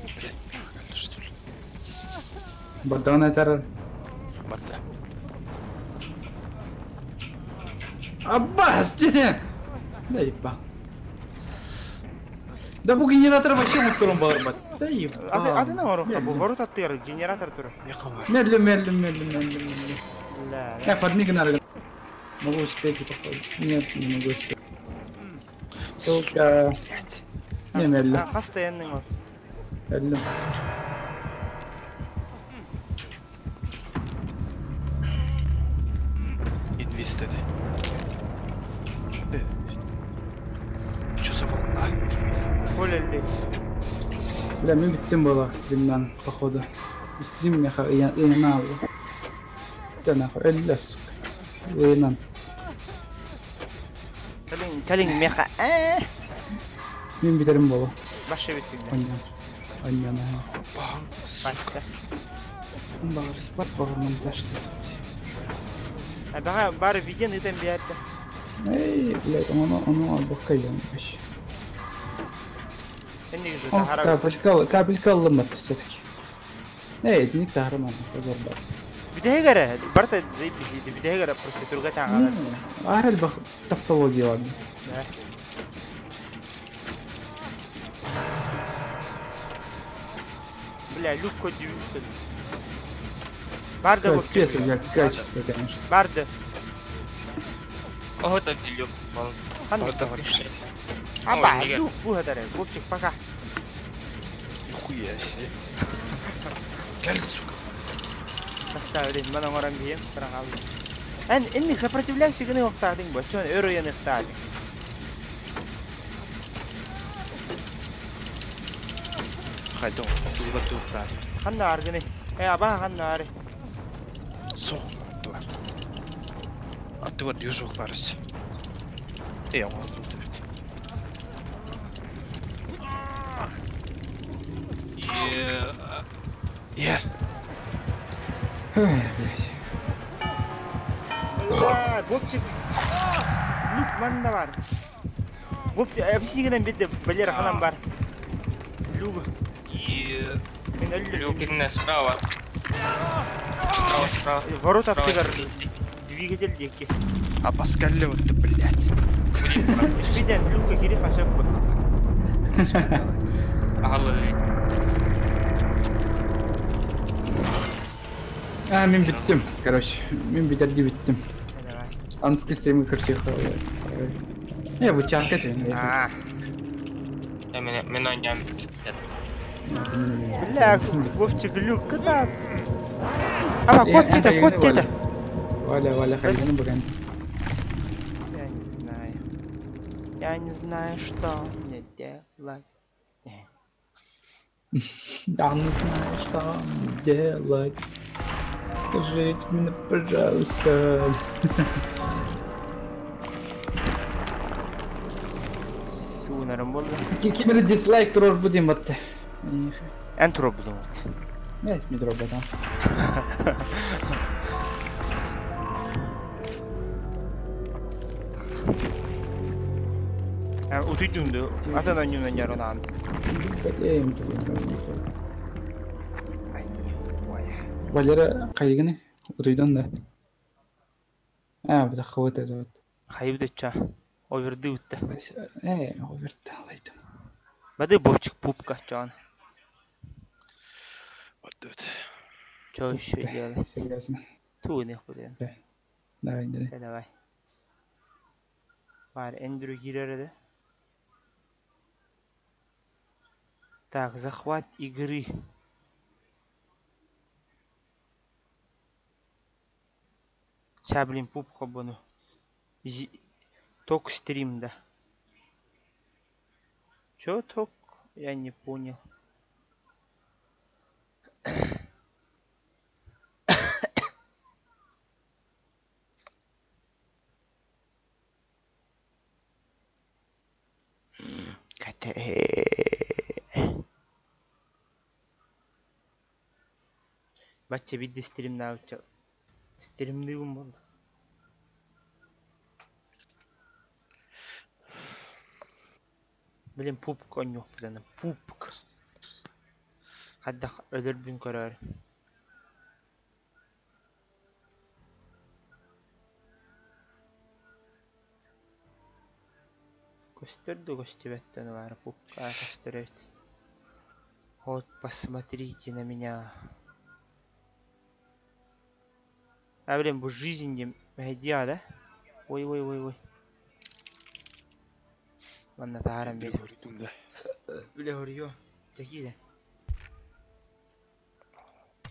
Блядь, мягко, что ли? Бардана террор. Барда. Аббас, дede! Да еба. Да бу генератор вообще муттурун баларбат. Заебал. Ады на оруха, бу ворота тыр, генератор тур. Медленно, медленно, медленно, медленно, медленно. Бля, Я фарми генератор. Могу успеть, походу. Нет, не могу успеть. Сука. Не медленно. Хаста янның ол. Медленно. Инвиз dedi. Чё за волна? Коля Бля, мен биттим была стримнан, походу. Стрим меха ыйнал. Да нахуй, элле, сука. Ыйнан. Калин, калин меха. Мен битерим болу. Башы биттим. Ойнан. Ойнан. Баң, сука. Багыр спорт, багыр монтаж. Бага бары виден итен биятты. Эй, блядь, оно бокайон вообще. Энник же О, тахара. капелька, капелька лымат все-таки. Эй, это не тахарман, позор бар. Бидегара, барта бисиди, бидегара просто турга тагала. Арель бах тавтология ладно. Да. Бля, люк код что ли? Барда Капец у тебя качество, конечно. Барда. Ого, это люк. Барда бар. Аба, люк, бугатары, гопчик, пока. Нихуя себе. Кэл, сука. Тахта, блин, ман оҥорон биһиэм, быраҕаллым. Эн инник сопротивляйся гыны охтаатыҥ бо, чон өр уйаныхтаатыҥ. Хайдах тулба туохтаат. Ханна аргыны? Э, аба ханна ары? Соқ аттыбар. Аттыбар движок барыс. Эй, оңолду бит. Ер. Ой, блядь. Бля, Бобчик. Люк манна бар. Бобчик, объясни бидде, Валера ханан бар. Люк. Мен өллүм. Люк именно справа. Справа, справа. Ворота Справа. аттыгар двигатель диэки. А Паскале вот ты, блядь. Үспиден люкка кири хасап бу. Ага, А, мен биттим, короче. Мен битерди биттим. Давай. Анский стримы көрсех. Э, бу чатка тебе. А, Мен ойнам. бля, Вовчик, люк, куда? Аба, кот это, кот это. Валя, Валя, хайданы бүгін. Я не знаю. Я не знаю, что мне делать. Я не знаю, что мне делать. Скажите мне, пожалуйста. Туунарым болды. Кимер дизлайк турор будем вот. Эн тура будум вот. Не, метро потом. Утуйдунду. Атын ойнунан яронан. Хотим. Ай, ой. Валера кайгыны? Утуйдан да. А, бля, вот это вот. Хайбдыча. Оверды утта. Э, оверта, лайтом. Бады Бобчик пупка чон. Вот тут. Чё еще делать? Серьезно. Ту не худен. Давай, давай. Давай. Бар, Эндрю кирер Так, захват игры. Ща, блин, пупка буну. Ток стрим, да. Чё ток? Я не понял. Бачча бидди стримнаабыча. Стримныыбын болды. Блин, пупк онньуох билэн. Пупк. Хаддах өлөрбүн көрөр. Көстөрдү көстүбэттен бар пупка көстөрөт. Вот посмотрите на меня. А блин, бу жизнь дем мәһдиа да? Ой ой ой ой. Манна таарам били. Биле хорио. Чакиде.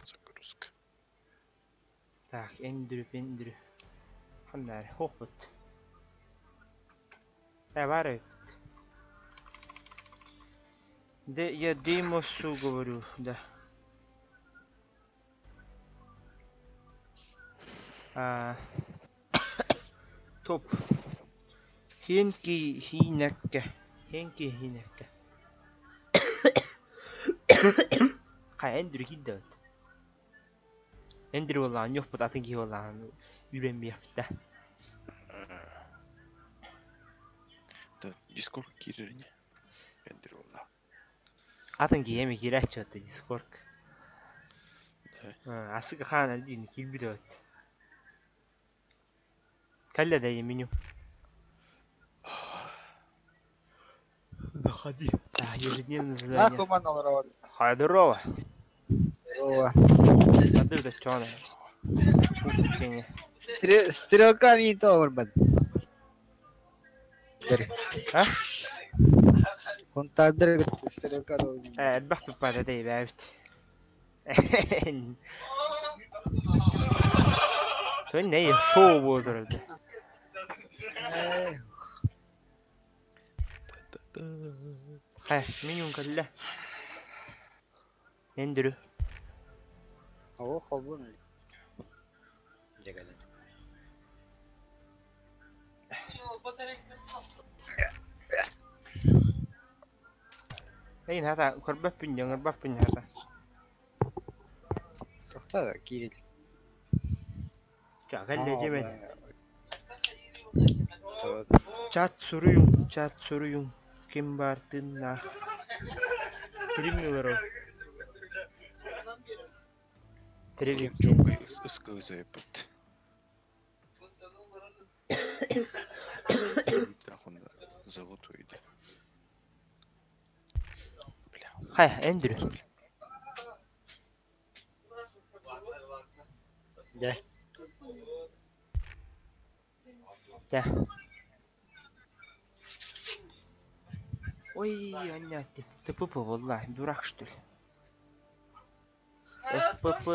Загрузка. Так, Эндрю, Эндрю. Ханнар, хохбут. Бар эбит. Да, я Деймосу говорю, да. А, топ. Хенки хинакка. Хенки хинакка. Ка Эндрю киддет. Эндрю боллаан, ёхпут атын киһи боллаан үрэммиэхпит да. Да, Дискорд кирерини. Эндрю болла. Атын киһи эми киирээччи отто Дискорд. Да. Асык хаан алдиин киирбит эбит. Калля да меню. Заходи. Да, ежедневное задание. Нахуй манал Здорово. Здорово. Адыр да чоны. Пупкене. Стрелка ми то урбан. А? Контадыр стрелка Элбэх пиппата дей бэбит. То не шоу буолар да. Хэ, меню кэллэ. Эндрю. О, холбун. Дьэгэлэн. Эйин хата көрбөппүн дьаҥырбаппын хата. Тохта киирил. Ча кэллэ дьэмэн. Чат суруйуҥ, чат суруйуҥ. Ким баар тыыннаах. Стриммилер ол. Привет. Чуҥкай ыс-ыс-кыыс өйбүт. Зовут уйда. Бля. Хай, Эндрю. Дьэ. Дьэ. Ой, Аня, ты ТПП, wallah, дурак что ли? ФПП.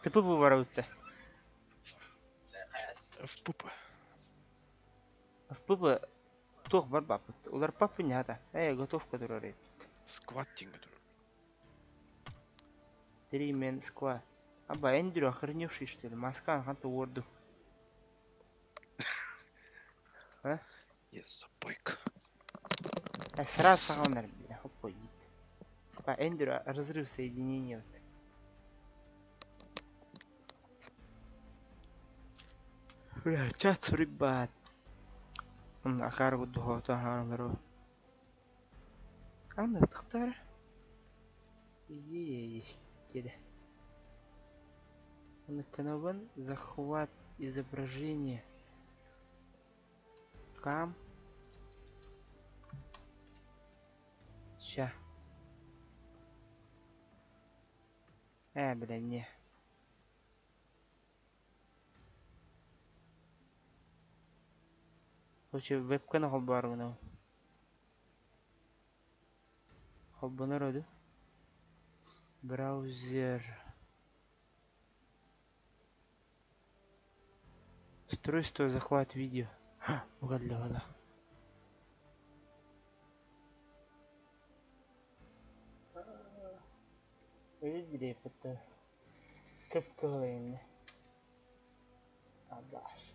ТПП барабытта. ФПП. ФПП туох бар баппыт. Улар паппы не хата. Эй, готовка турар эбит. Скваттинг турар. Три мен сквад. Аба, Эндрю охреневший что ли? Маска ханта уорду. А? Yes, бойк. А сразу сағандар, бля, хоп, По Эндрю разрыв соединения. Вот. Бля, чат сурибат. Акар гудхото харлару. Анна тахтар. Есть. Канаван захват изображения. Кам. Ща. Бля, не. Короче, вебка холбаргына. Холбанар ödü. Браузер. Устройство захват видео. Угадала. Видели это? Кыпкылын. Абаш.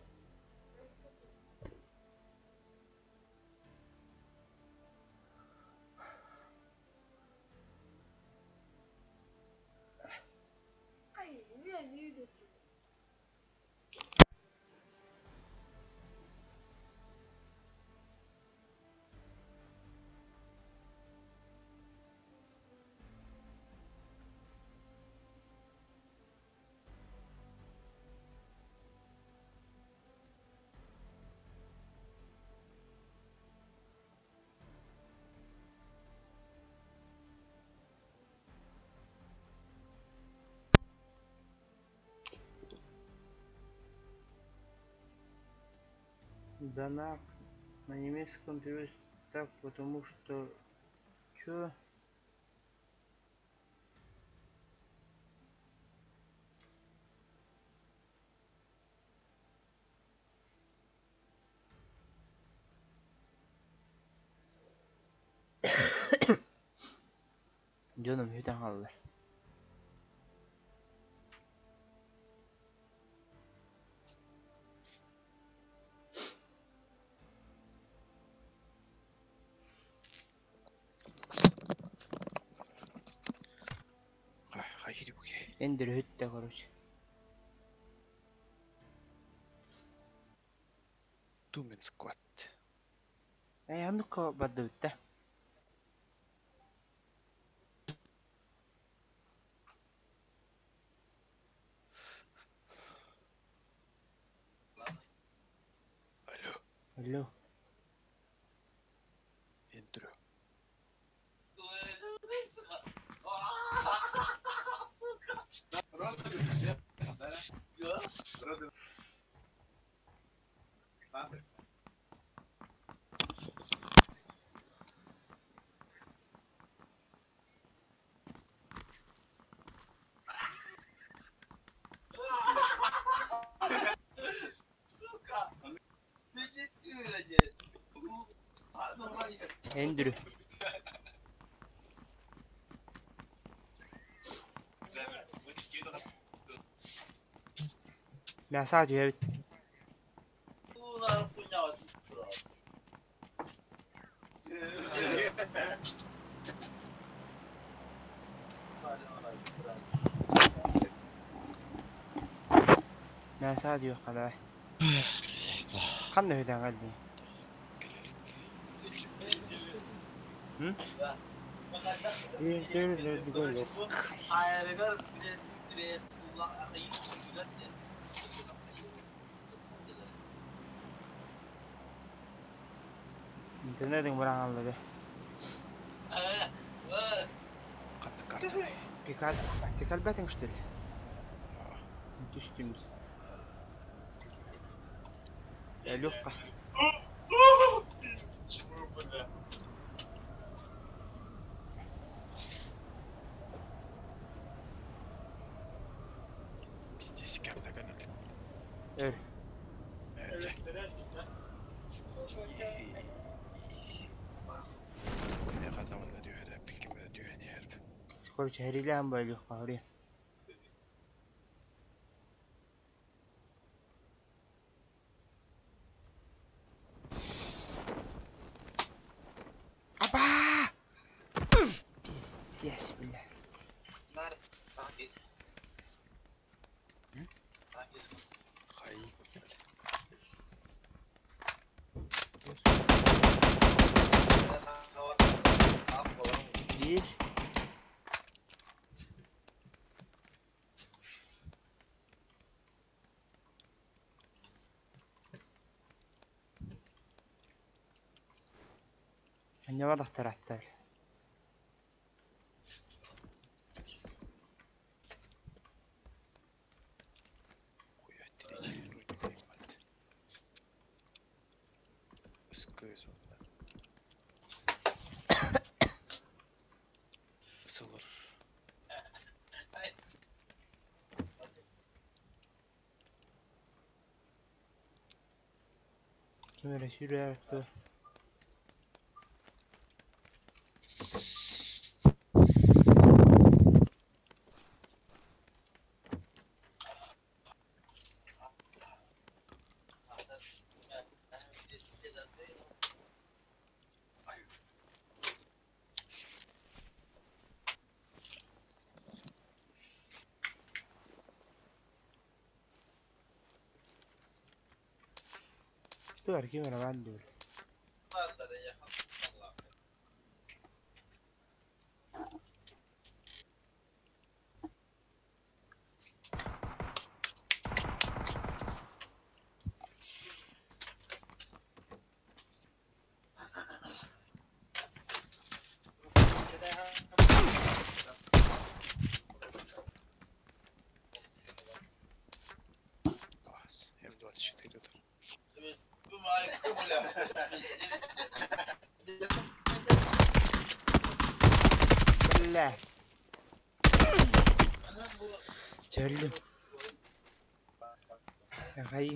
Данак на немецком переводится так, потому что чё? Дьоном бүтэн хааллар. Хайыр буге. Эндер бүттэ короче. Two man squad. Эй, а ну-ка бадды бүттэ. Алло, Алло. Эндрю. Эндрю. Мяса түһэбит. Мяса түһүөххэ давай. Ханна үһүтэн кэллиҥ? М? Интернетиҥ быраҕалла дии. Ханна картаный? Пикаль, ты кальбатиҥ что ли? Түстүм. Легко. Пиздец, карта кэллик. Өр. Эче. Хатамында түһәрә, пиккемерэ түһэн иһэр. Короче, хэрилээн бу Легко, хори. Аба! Пиздец, бля. Хай. Биир. Анньабатахтар аттар. Хуя тиречи рудик Ыскы сонна. Ысылыр. Ким эрэ сүүрэр аттар. Туар ким эрэ баар дии. Бас. М24 тут. Бля. Чөллүм. Хай.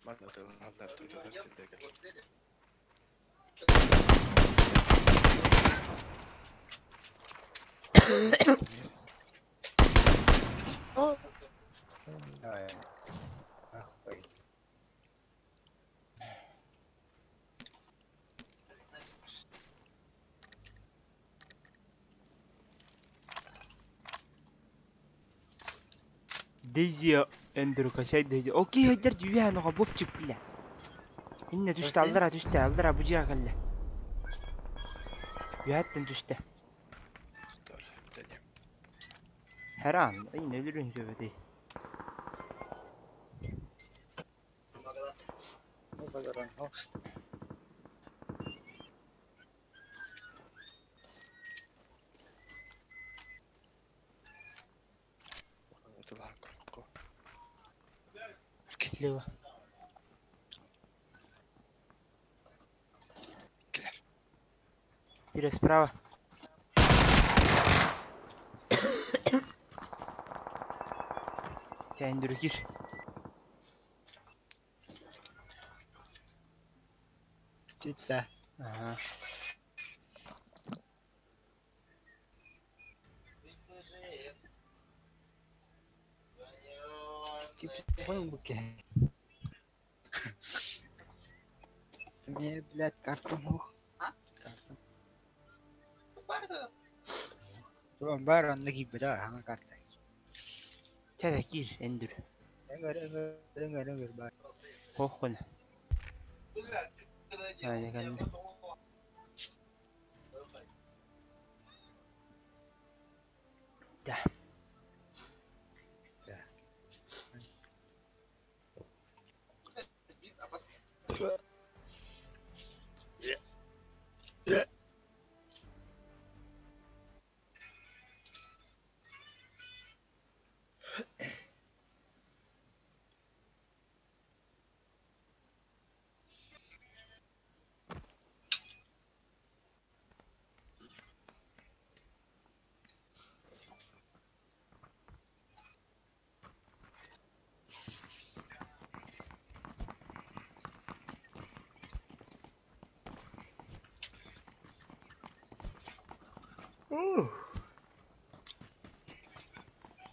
Манна тылалар туталар сирдэ кэл. Дейзи Эндрю качай Дейзи. Окей, хайдар дүйә ноға бопчик бля. Инне түстэ аллара түстэ аллара бу жиа кэллэ. Үһэттэн түстэ. Тор, битэнем. Хәран, инне өлөрүн сөбөтей. Тылаа көрөккө. Слева. Кэлэр. Ира справа. Чэ, Эндрю кир. Бүттэ. Ага. Понял, буке. Мне, блядь, карту мог. Карту. Бар онно киирбэтэ хаҥа карта. Чэ киир эндүр. Эҥэр эҥэр эҥэр эҥэр бар. Хоххуна. Аня кэллэ. Да.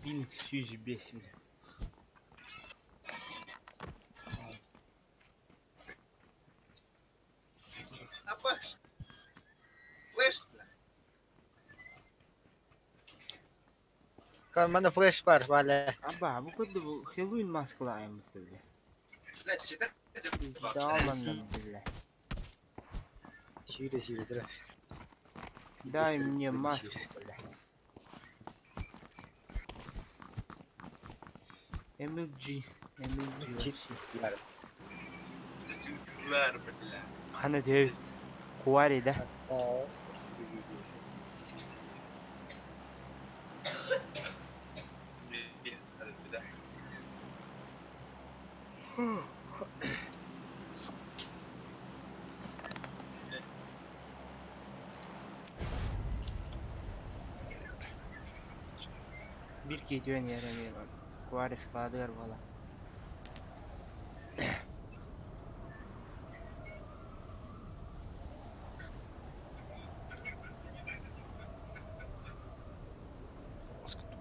Пинг 105 бля. Мана флеш бар, Валя. Аба, бу курдук бу Хэллоуин маскалаайым бля. Да ладно, бля. Сүүрэ сүүрэ тура. Дай мне маску, бля. MLG, MLG вообще. Хана Дэвид. Куари, да? Бир киһи ярами Куари складыгар буола.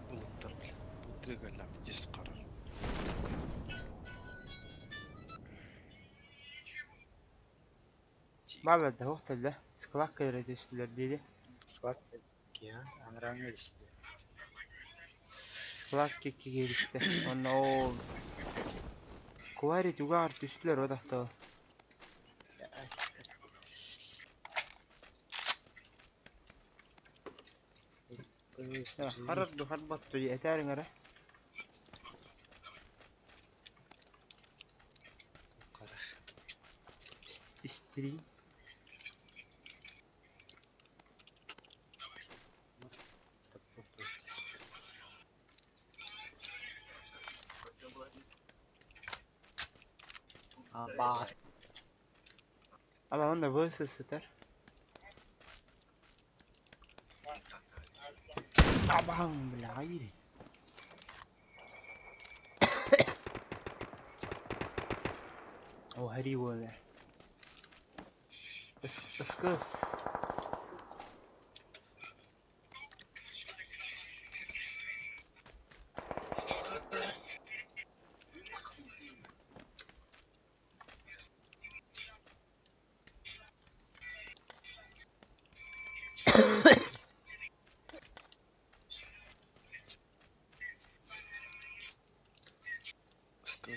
Былыттар бля. Былыттар дес карар. Балла да хоқталда. Склад кайра түстүлэр диди. Склад кия, анраңы исте. Склад кекки келишти. Онна ол Куари тугаар түстүлэр одахта. Харар ду харбатту этээриң эрэ. Истирин. Аба. Ама онно вс сытар. Абам бля айри. О хари буолар. Ыскыс. Скыс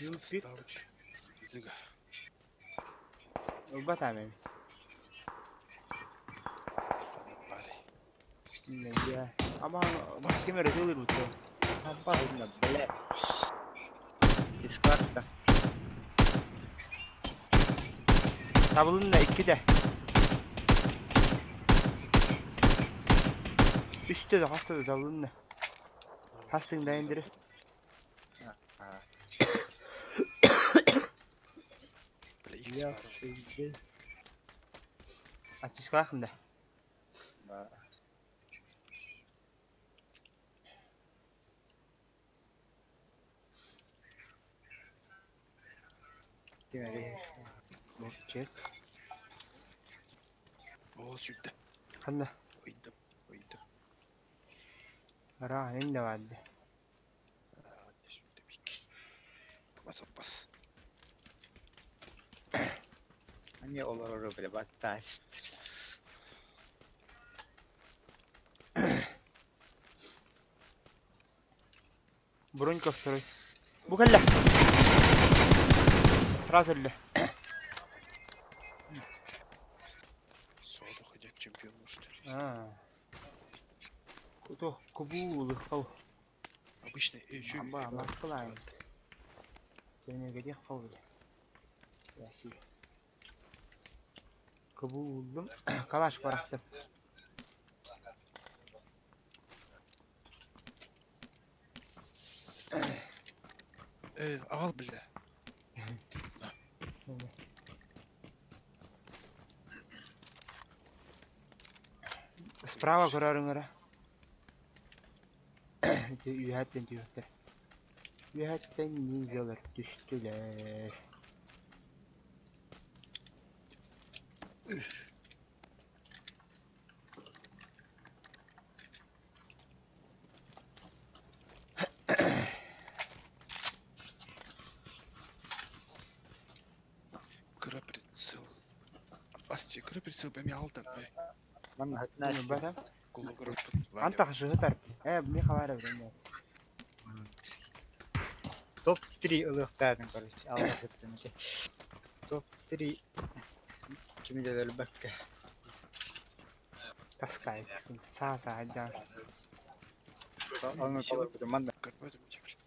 Юпик. ставит. Зига. Ылбат амем. Я. Ама ким эрэ тылыр бутта. Аба, бля. Дискардта. Табылынна иккитэ. Үстэ да хаста да табылынна. Хастың да эндири. Бля, X Я бар. сүйді. Ачыскалахында. Ким эрэ. Чек. О, сюда. Ханна? Ыйдым, ыйдым. Ара, инде баарды. Сюда бик. Бас бас. Они олорору бile баттаа. Бронька второй. Бу кэллэ. Сразу өллө. Соду ходят чемпион, что ли? А. Кутох кубулы хау. Обычно еще Аба, маскалайн. Төнөгө хау биле. Яси. Кубулдум. Калаш барахтым. Ағал білді. Справа көрөрүңөрө. Ити үһәттен түйөттер. Үһәттен ниндзялар түстүлэр. Кыра прицел. Асти, кыра прицел бәме алдан. Манна хатнаш. Бара. Голограф. Антах жыгытар. Э, не хабар берем. Топ-3 ылыктаадын, короче, алла хыттын. Топ-3 кими де өлбөккө. Таскай. Са-са айда. Оны колор манна Көрмөдүм жебір.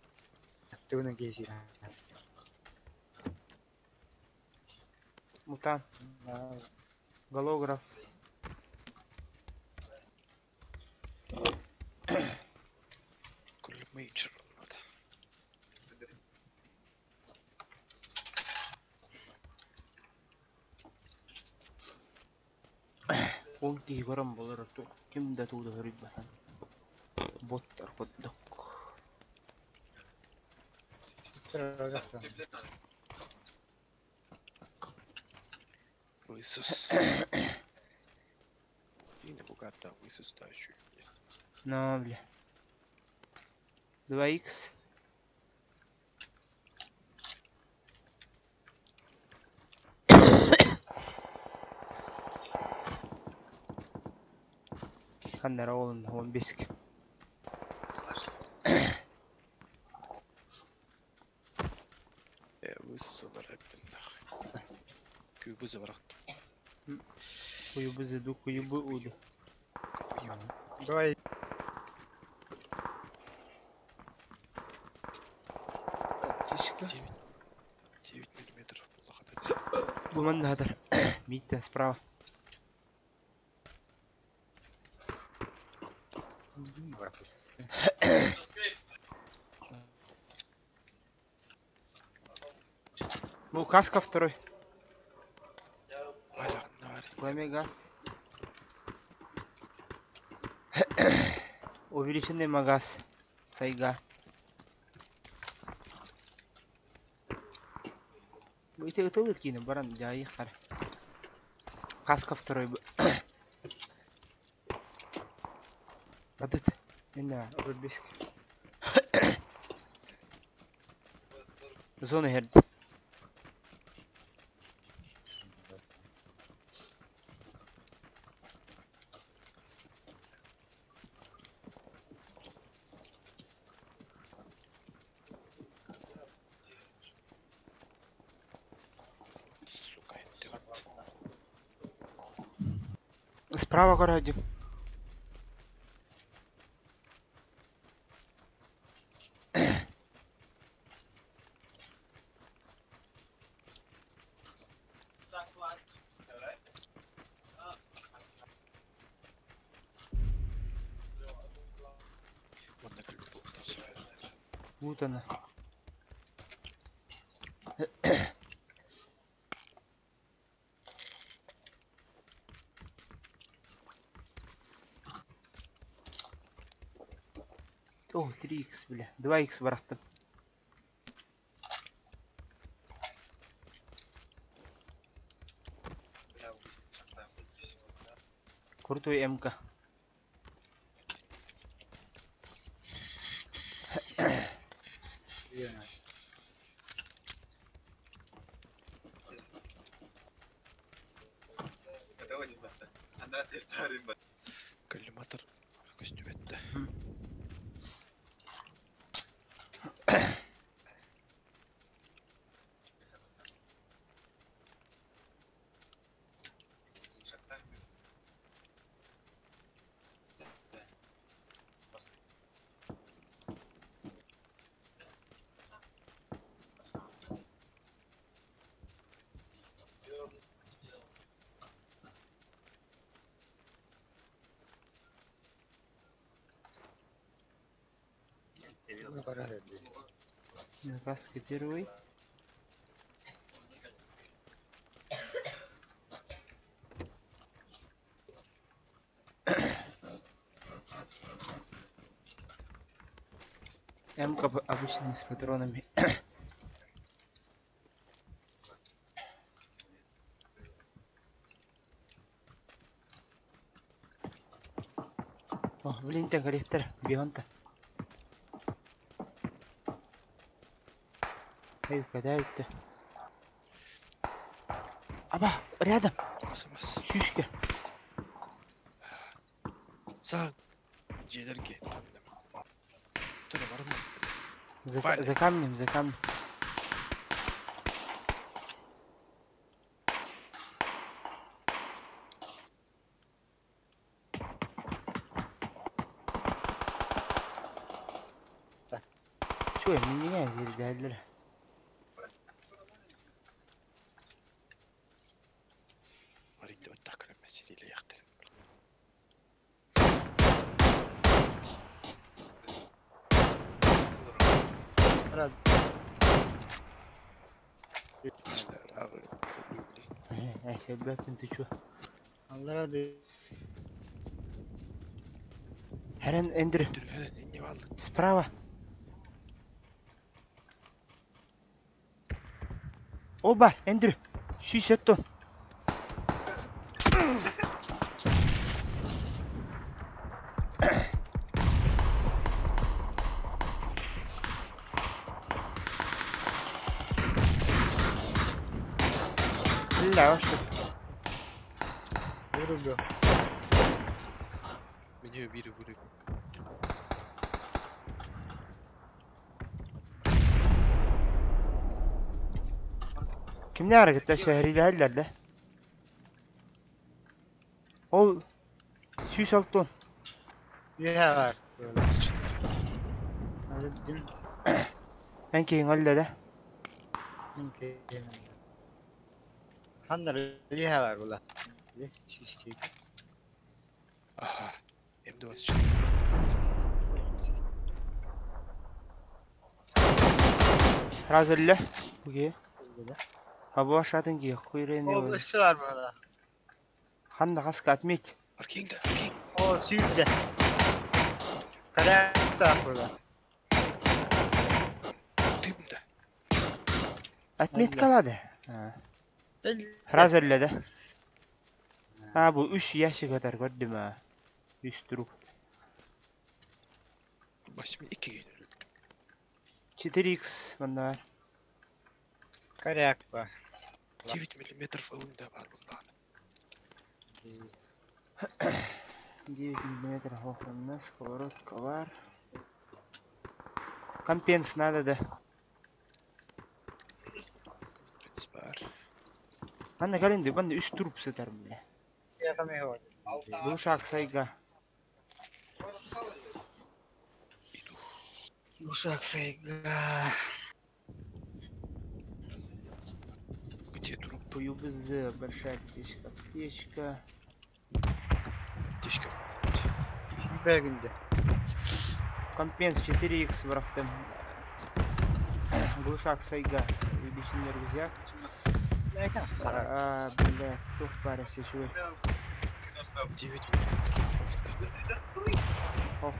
туунун кейси. Мутант. Голограф. Күлі мейджор. Он киһи көрөн болор ту. Ким да тууду хөрүйт басан. Боттар коддук. Высос. И не богата высос еще. На, бля. 2х. Ханнара олын 15. Высосалар әбден нахуй. Күйбүзі барақты. Куюбузы ду куюбу уду. Давай. Тишка. 9 миллиметров было хатать. Бу манна хатар. Миттен справа. Ну, каска второй. Аля, навар. Пламя газ. Увеличенный магаз. Сайга. Эти ытылы кини баран жайы хар. Каска второй. Адыт. Инна, рубиск. Зона херд. Сука, ты вот. Справа городе. Манна күлбү Вот она. О, 3х, бля. 2х барахтым. Крутой МК. Коллиматор көстүбэттэ. Каски первый. М-ка обычный с патронами. О, блин, ты коллектор, бионта. Эй, когда это? Аба, рядом. Бас-бас. Шишка. Саң. Дьиэлэргэ. Тура барым. За, Валя. за камнем, за камнем. Чё, меня зарядили? Арыйда баттах кэлэн сириилэйэхтэр. Раз. Ай, ты чё? Аллара да. Херен, Эндрю, Не валды. справа. Оба, Эндрю, 60 тонн. Бля, что? Вырубил. Меня убили, убили. Kimle hareketler şehrilerler de? Ol 106 ton. Ühe var. Böyle. Hadi din. Ben keyin öyle de. Ханнар ühe var була. Чистик. Ага. М24. Сразу öyle. Окей. Ha bu aşağıdan ki kuyruğunu О, өссө var burada. Ханна хаска отметь. Аркинг да, аркинг. О, сүүрдэ. Каракта burada. Тым да. Отметкалады. Сразу öyle de. Ha bu 3 yaşı kadar gördüm ha. 3 durup. Başımı iki gün öldüm. 4x bende var. Карак var. 9 миллиметров ылым да бар булды. 9 миллиметров у сковородка var. Компенс надо да. Компенс бар. Анна календе, банда 3 труп сытар бля. Глушак сайга. Глушак сайга. Где труп? ЮБЗ, большая аптечка, аптечка. Аптечка. Бэгинде. Компенс 4х бырахтым. Глушак сайга. Увеличенный рюкзак. А, бля, тух пара сечевой. 9 миллиметров. Ох.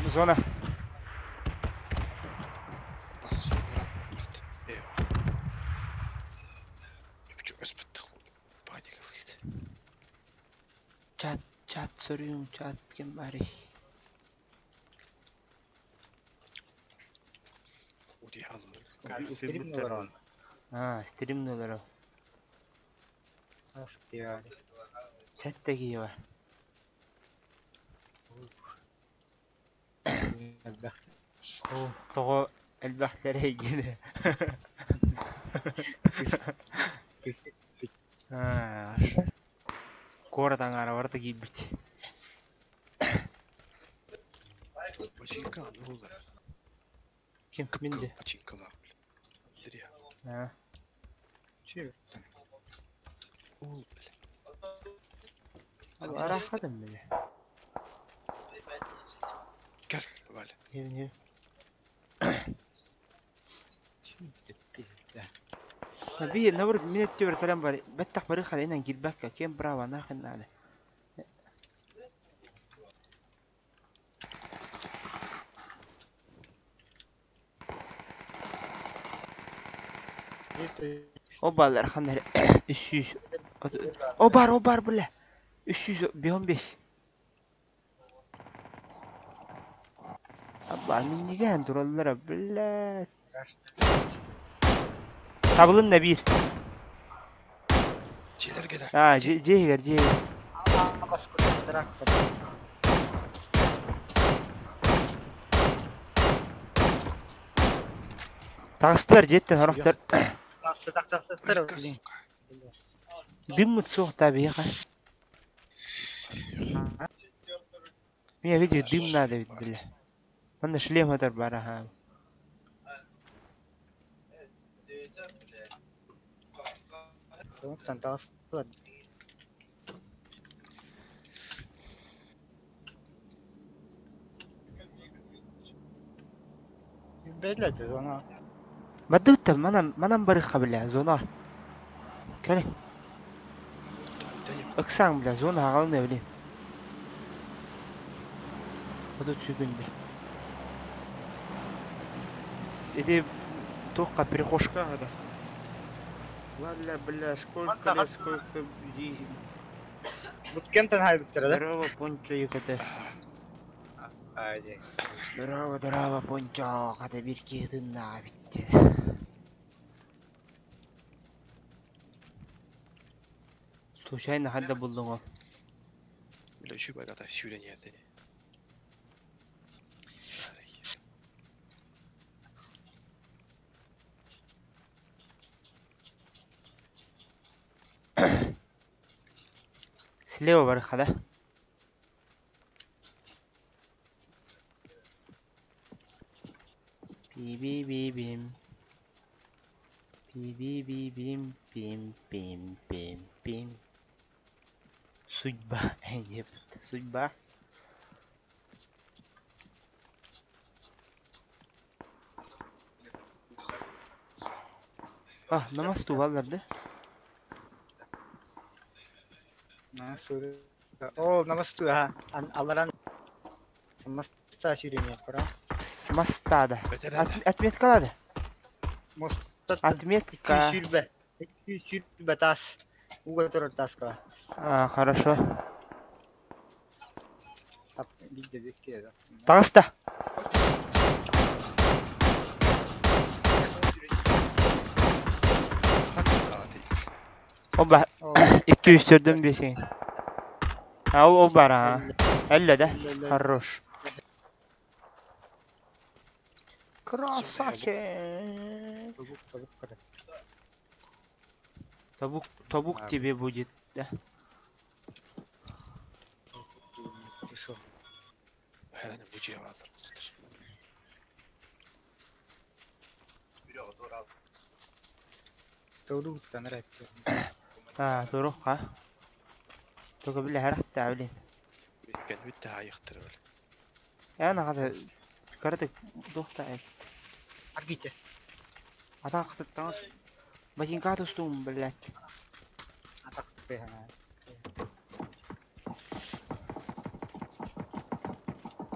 Зона. Бас Көспөттөх. Паника ылыйды. Чат, чат soruyorum, чат ким барый? Стрим олорон. А, стримни олорор. Сэттэ киһи бар. Элбэх. Тоҕо элбэхтэрэй диэн. Аа, куорат аҥаара барыта киирбит. Бачыыҥка аны буолар. Ким мин Кыл де? бачыыҥкалаах. Андрей. Аа, Ол бля. арахатым бile. Кэл, Валя. Не, не. Би набыр мин өттүбэр кэлэн бар. Бэттэх бары халайынан киирбэккэ кем браво нахрен надо. О балар ханар 300. О бар, о бар бля. 315. Абба минниген тураллара бля. Табылын да bir. Дьиэлэргэ да. А, дьиэгэр, дьиэгэр. Таҕыстылар дьиэттэн сорохтор. Майка, сука. Дыммыт суох та биһиэхэ. Мне видишь, дым надо ведь, бля. Манна шлем атар бар, аха. Бэлэдэ зона. Бадыта манан манан барыха, бля, зона. Кэлин. Ыксаң, бля, зона аҕалына, блин. 30 секунда. Эти туохха перехожка да. Ладно, бля, сколько лет, сколько Буткемтен хайбыттара да? Здорово, пончо, икоте. Айди. Здорово, здорово, пончо, хата бир киһитин битти. Случайно хадда булдуң ол. Бля, үчү байгата сүүрэн иһэрдини. Слева барыха да? Би-би-би-бим. Би-би-би-бим, пим-пим-пим-пим. Судьба. Нет, судьба. А, на мосту баллар, да? Намасту. О, намасту, ха. Аларан. Моста сүүрэн кора. С моста, да. Бэтэрээ да. Отметка да. Моста. Отметка. Сүүрбэ. Сүүрбэ тас. Уга турар таска. А, хорошо. Тап бидде бекке да. Таҕыста. Оба, 204 бесин. А, ол бар, а. Элле да? Хорош. Красавчик. Тобук, тобук кара. Табук, табук тебе будет, да? Хайраны бу дьиэ бааллар. Тобук танар этти. А, туруха. Только бля, харахта, блин. Кэн бүтте хаайыктыр бля. Я на хата картык дохта эт. Аргите. Атак таңыз ботинка тустум, блядь. Атак бэхана.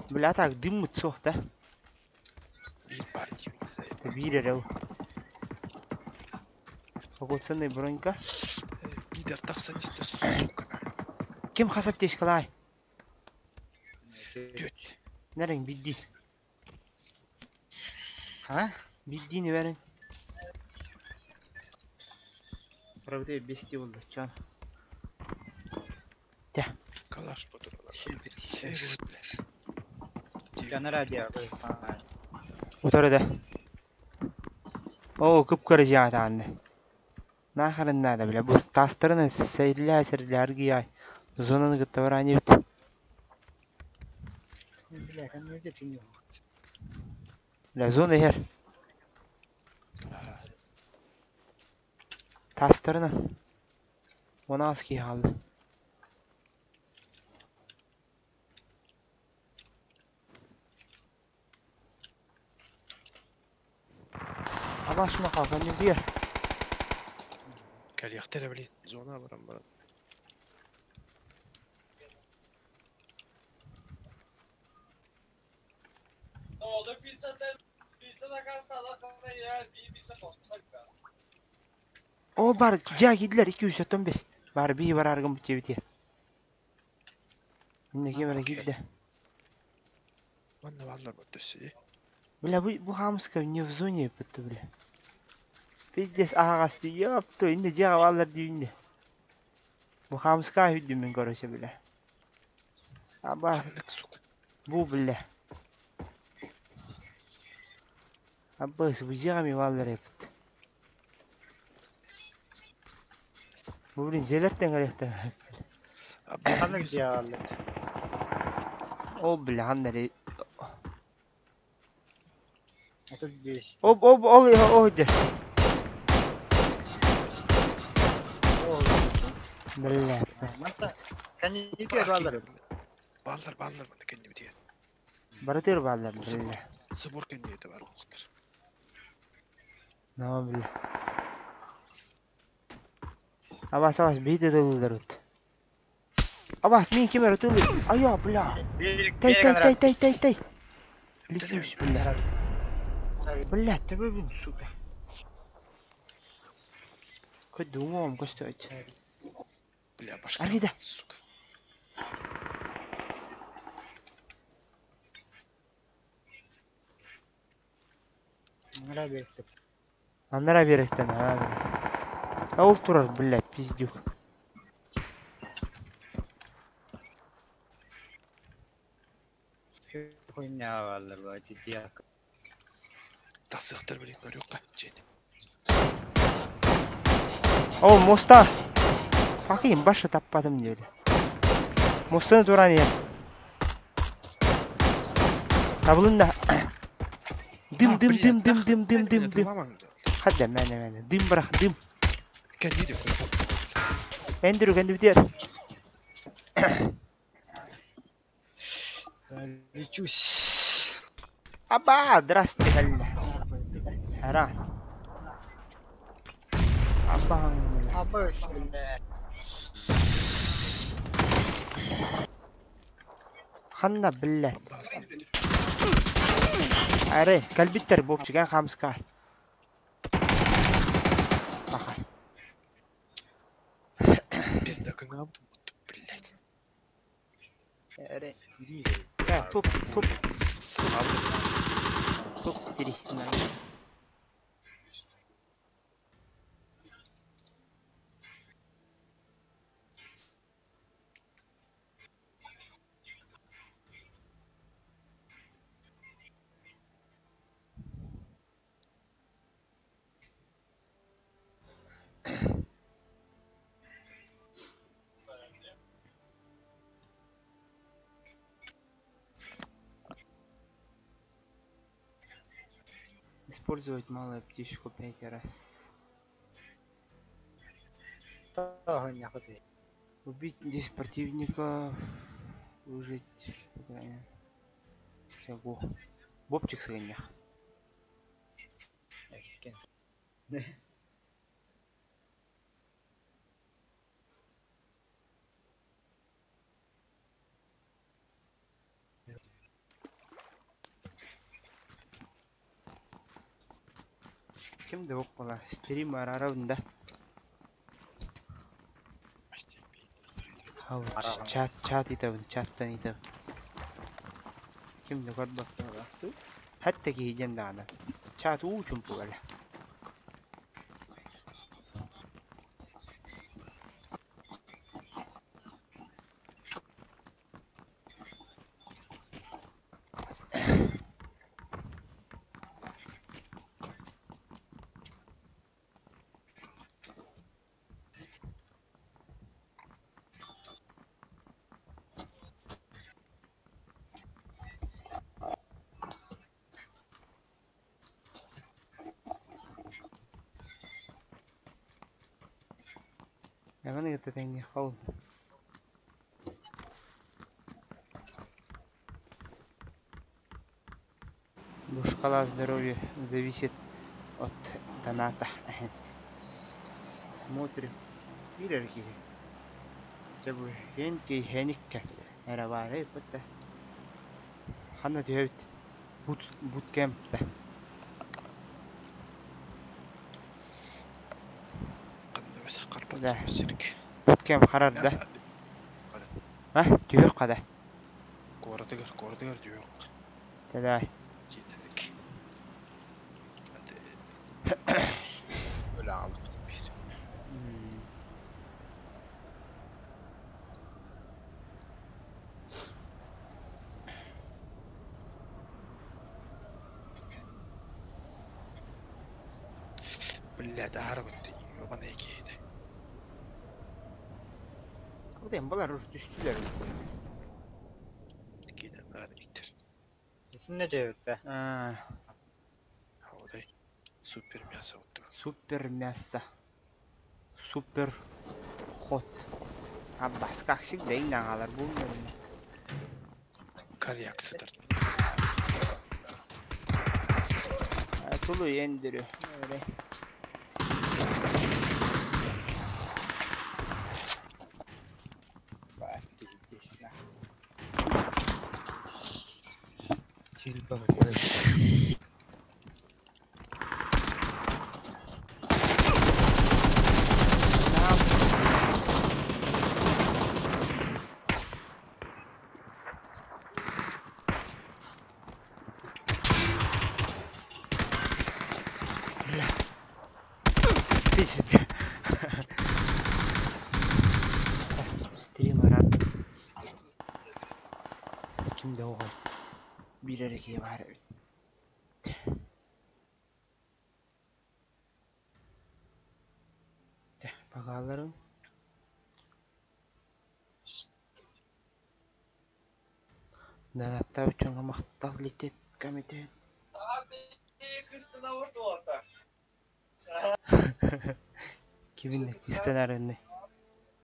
Бля, так дым суох да. Биир бар диибин Та биир эрэ. Покоцанный бронька. Пидор тахсан истэ, сука. Ким хас аптечкалаай? Түөрт. Нэрин бидди. А? Биддини берин. Правда, бести болды, чан. Тя. Калаш потуралар. Жанара диа. Утары да. Оо, кып-кыра дьиэҕэ даҕаны. Наахарын наада бile бу таастарын сэйрилээ сэрилээ аргыйаай. Зонаны кытта бараан эбит. Бля, кэнники түннүк. Бля, зона иһэр. Таастарынан. 16 киһи хаалла. Абашма қалған не Кэлиэхтэрэ блин, зона баран баран. О бар, дьэ киирдилэр 275. Бар бии бараргым диэбитиэ. Инне ким эрэ киирдэ. Манна бааллар бу өссө дии. Бля, бу, бу хаамыска не в зоне бутта, бля. Пиздец аһаҕас дии, ёпту, инне дьиэҕэ бааллар дии инне. Бу хаамыска үрдүм мин короче, бля. Аба, Ханнык, сука. бу, бля. Аббас, бу дьиэҕэ эмиэ бааллар эбит. Бу, блин, дьиэлэртэн кэлиэхтэрэ. Ханнык дьиэ бааллар? Ол, бля, ханна эрэ. А тут здесь. Оп, оп, ол, ол, дьэ. Бля. Кэнники бааллар. Бааллар, бааллар манна кэннибитигэр. Барытыгар бааллар, бля. Собор кэнниэтэ баар буолуохтар. Но, бля. Абас, абас, биир ытыллар ыт. Абас, мин ким эрэ ытыллыр. Айа, бля. Тэй, тэй, тэй, тэй, тэй, тэй. Летюсь, бля. Бля, төбөбүн, сука. Көдүҥүм көстөөч. Бля, башка. Аргида. Сука. Анараа биэрэктэн. Анараа биэрэктэн, аа, бля. А ол турар, бля, пиздюк. Хуйня бааллар баа, дьиэ. Тахсыахтар, блин, көрүөххэ, дьиэни. О, моста. Факин башы таппатым диэри. Мостаны туран иһэр. Табылынна. Дым, дым, дым, дым, дым, дым, дым, дым. Хадда, мэне, мэне. Дым бырах, дым. Кэнниде көрө. Эндрю кэннибитигэр. Лечусь. Аба, здрасте, кэллэ. Харан. Аба, бля. Аба, бля. Ханна, бля. Арэ, кэлбиттэр буопчуган хаамыскаар. Аха. Пизда, кыҥаабытым бутту, блядь. Арэ. Э, туп, туп, Саҕалыы. туп, тири. Использовать малую птичку 5 раз. Хуйня хоть. Убить 10 противников. Выжить. Всего. Бобчик сырыннях. Ким да yok була. Стрим арарабын да. Хау, чат, чат итабын, чаттан итабын. Ким да көрбөт Хәтта киһиден даҕаны. Чат уу чумпук эле. Эваны кытта тэҥниэххэ ол. Бу шкала здоровья зависит от доната. Смотрим. Биир киһи. Дьэ бу эн киһиэниккэ эрэ баар эбит да. Ханна түһэбит? Бут буткемп да. Да. Буткемп харар да. А, түһүөх хада. Куоратыгар, куоратыгар түһүөх. Давай. Өлө аҕалбыт биир. Блядь, аһара бытты. Ёбаный киһитэ. Удайым бұлар уже түстүлэр. Киинен баар иктер. Исинне дөбүттэ. А, Аудай. Супер мясо отту. Супер мясо. Супер хот. Аббас, как всегда, инагалар булмадым. Карьяк сытар. Тулу ендірі. Öyle. Баар киһи Тюльпан. Пиздец. Стрим аран. Кимде оҕой? Биир эрэ киһи баар эбит. Дьэ, багааларым. Донаттаабыт дьоҥҥо махтал летит комитет. Кимин кыстан арынны.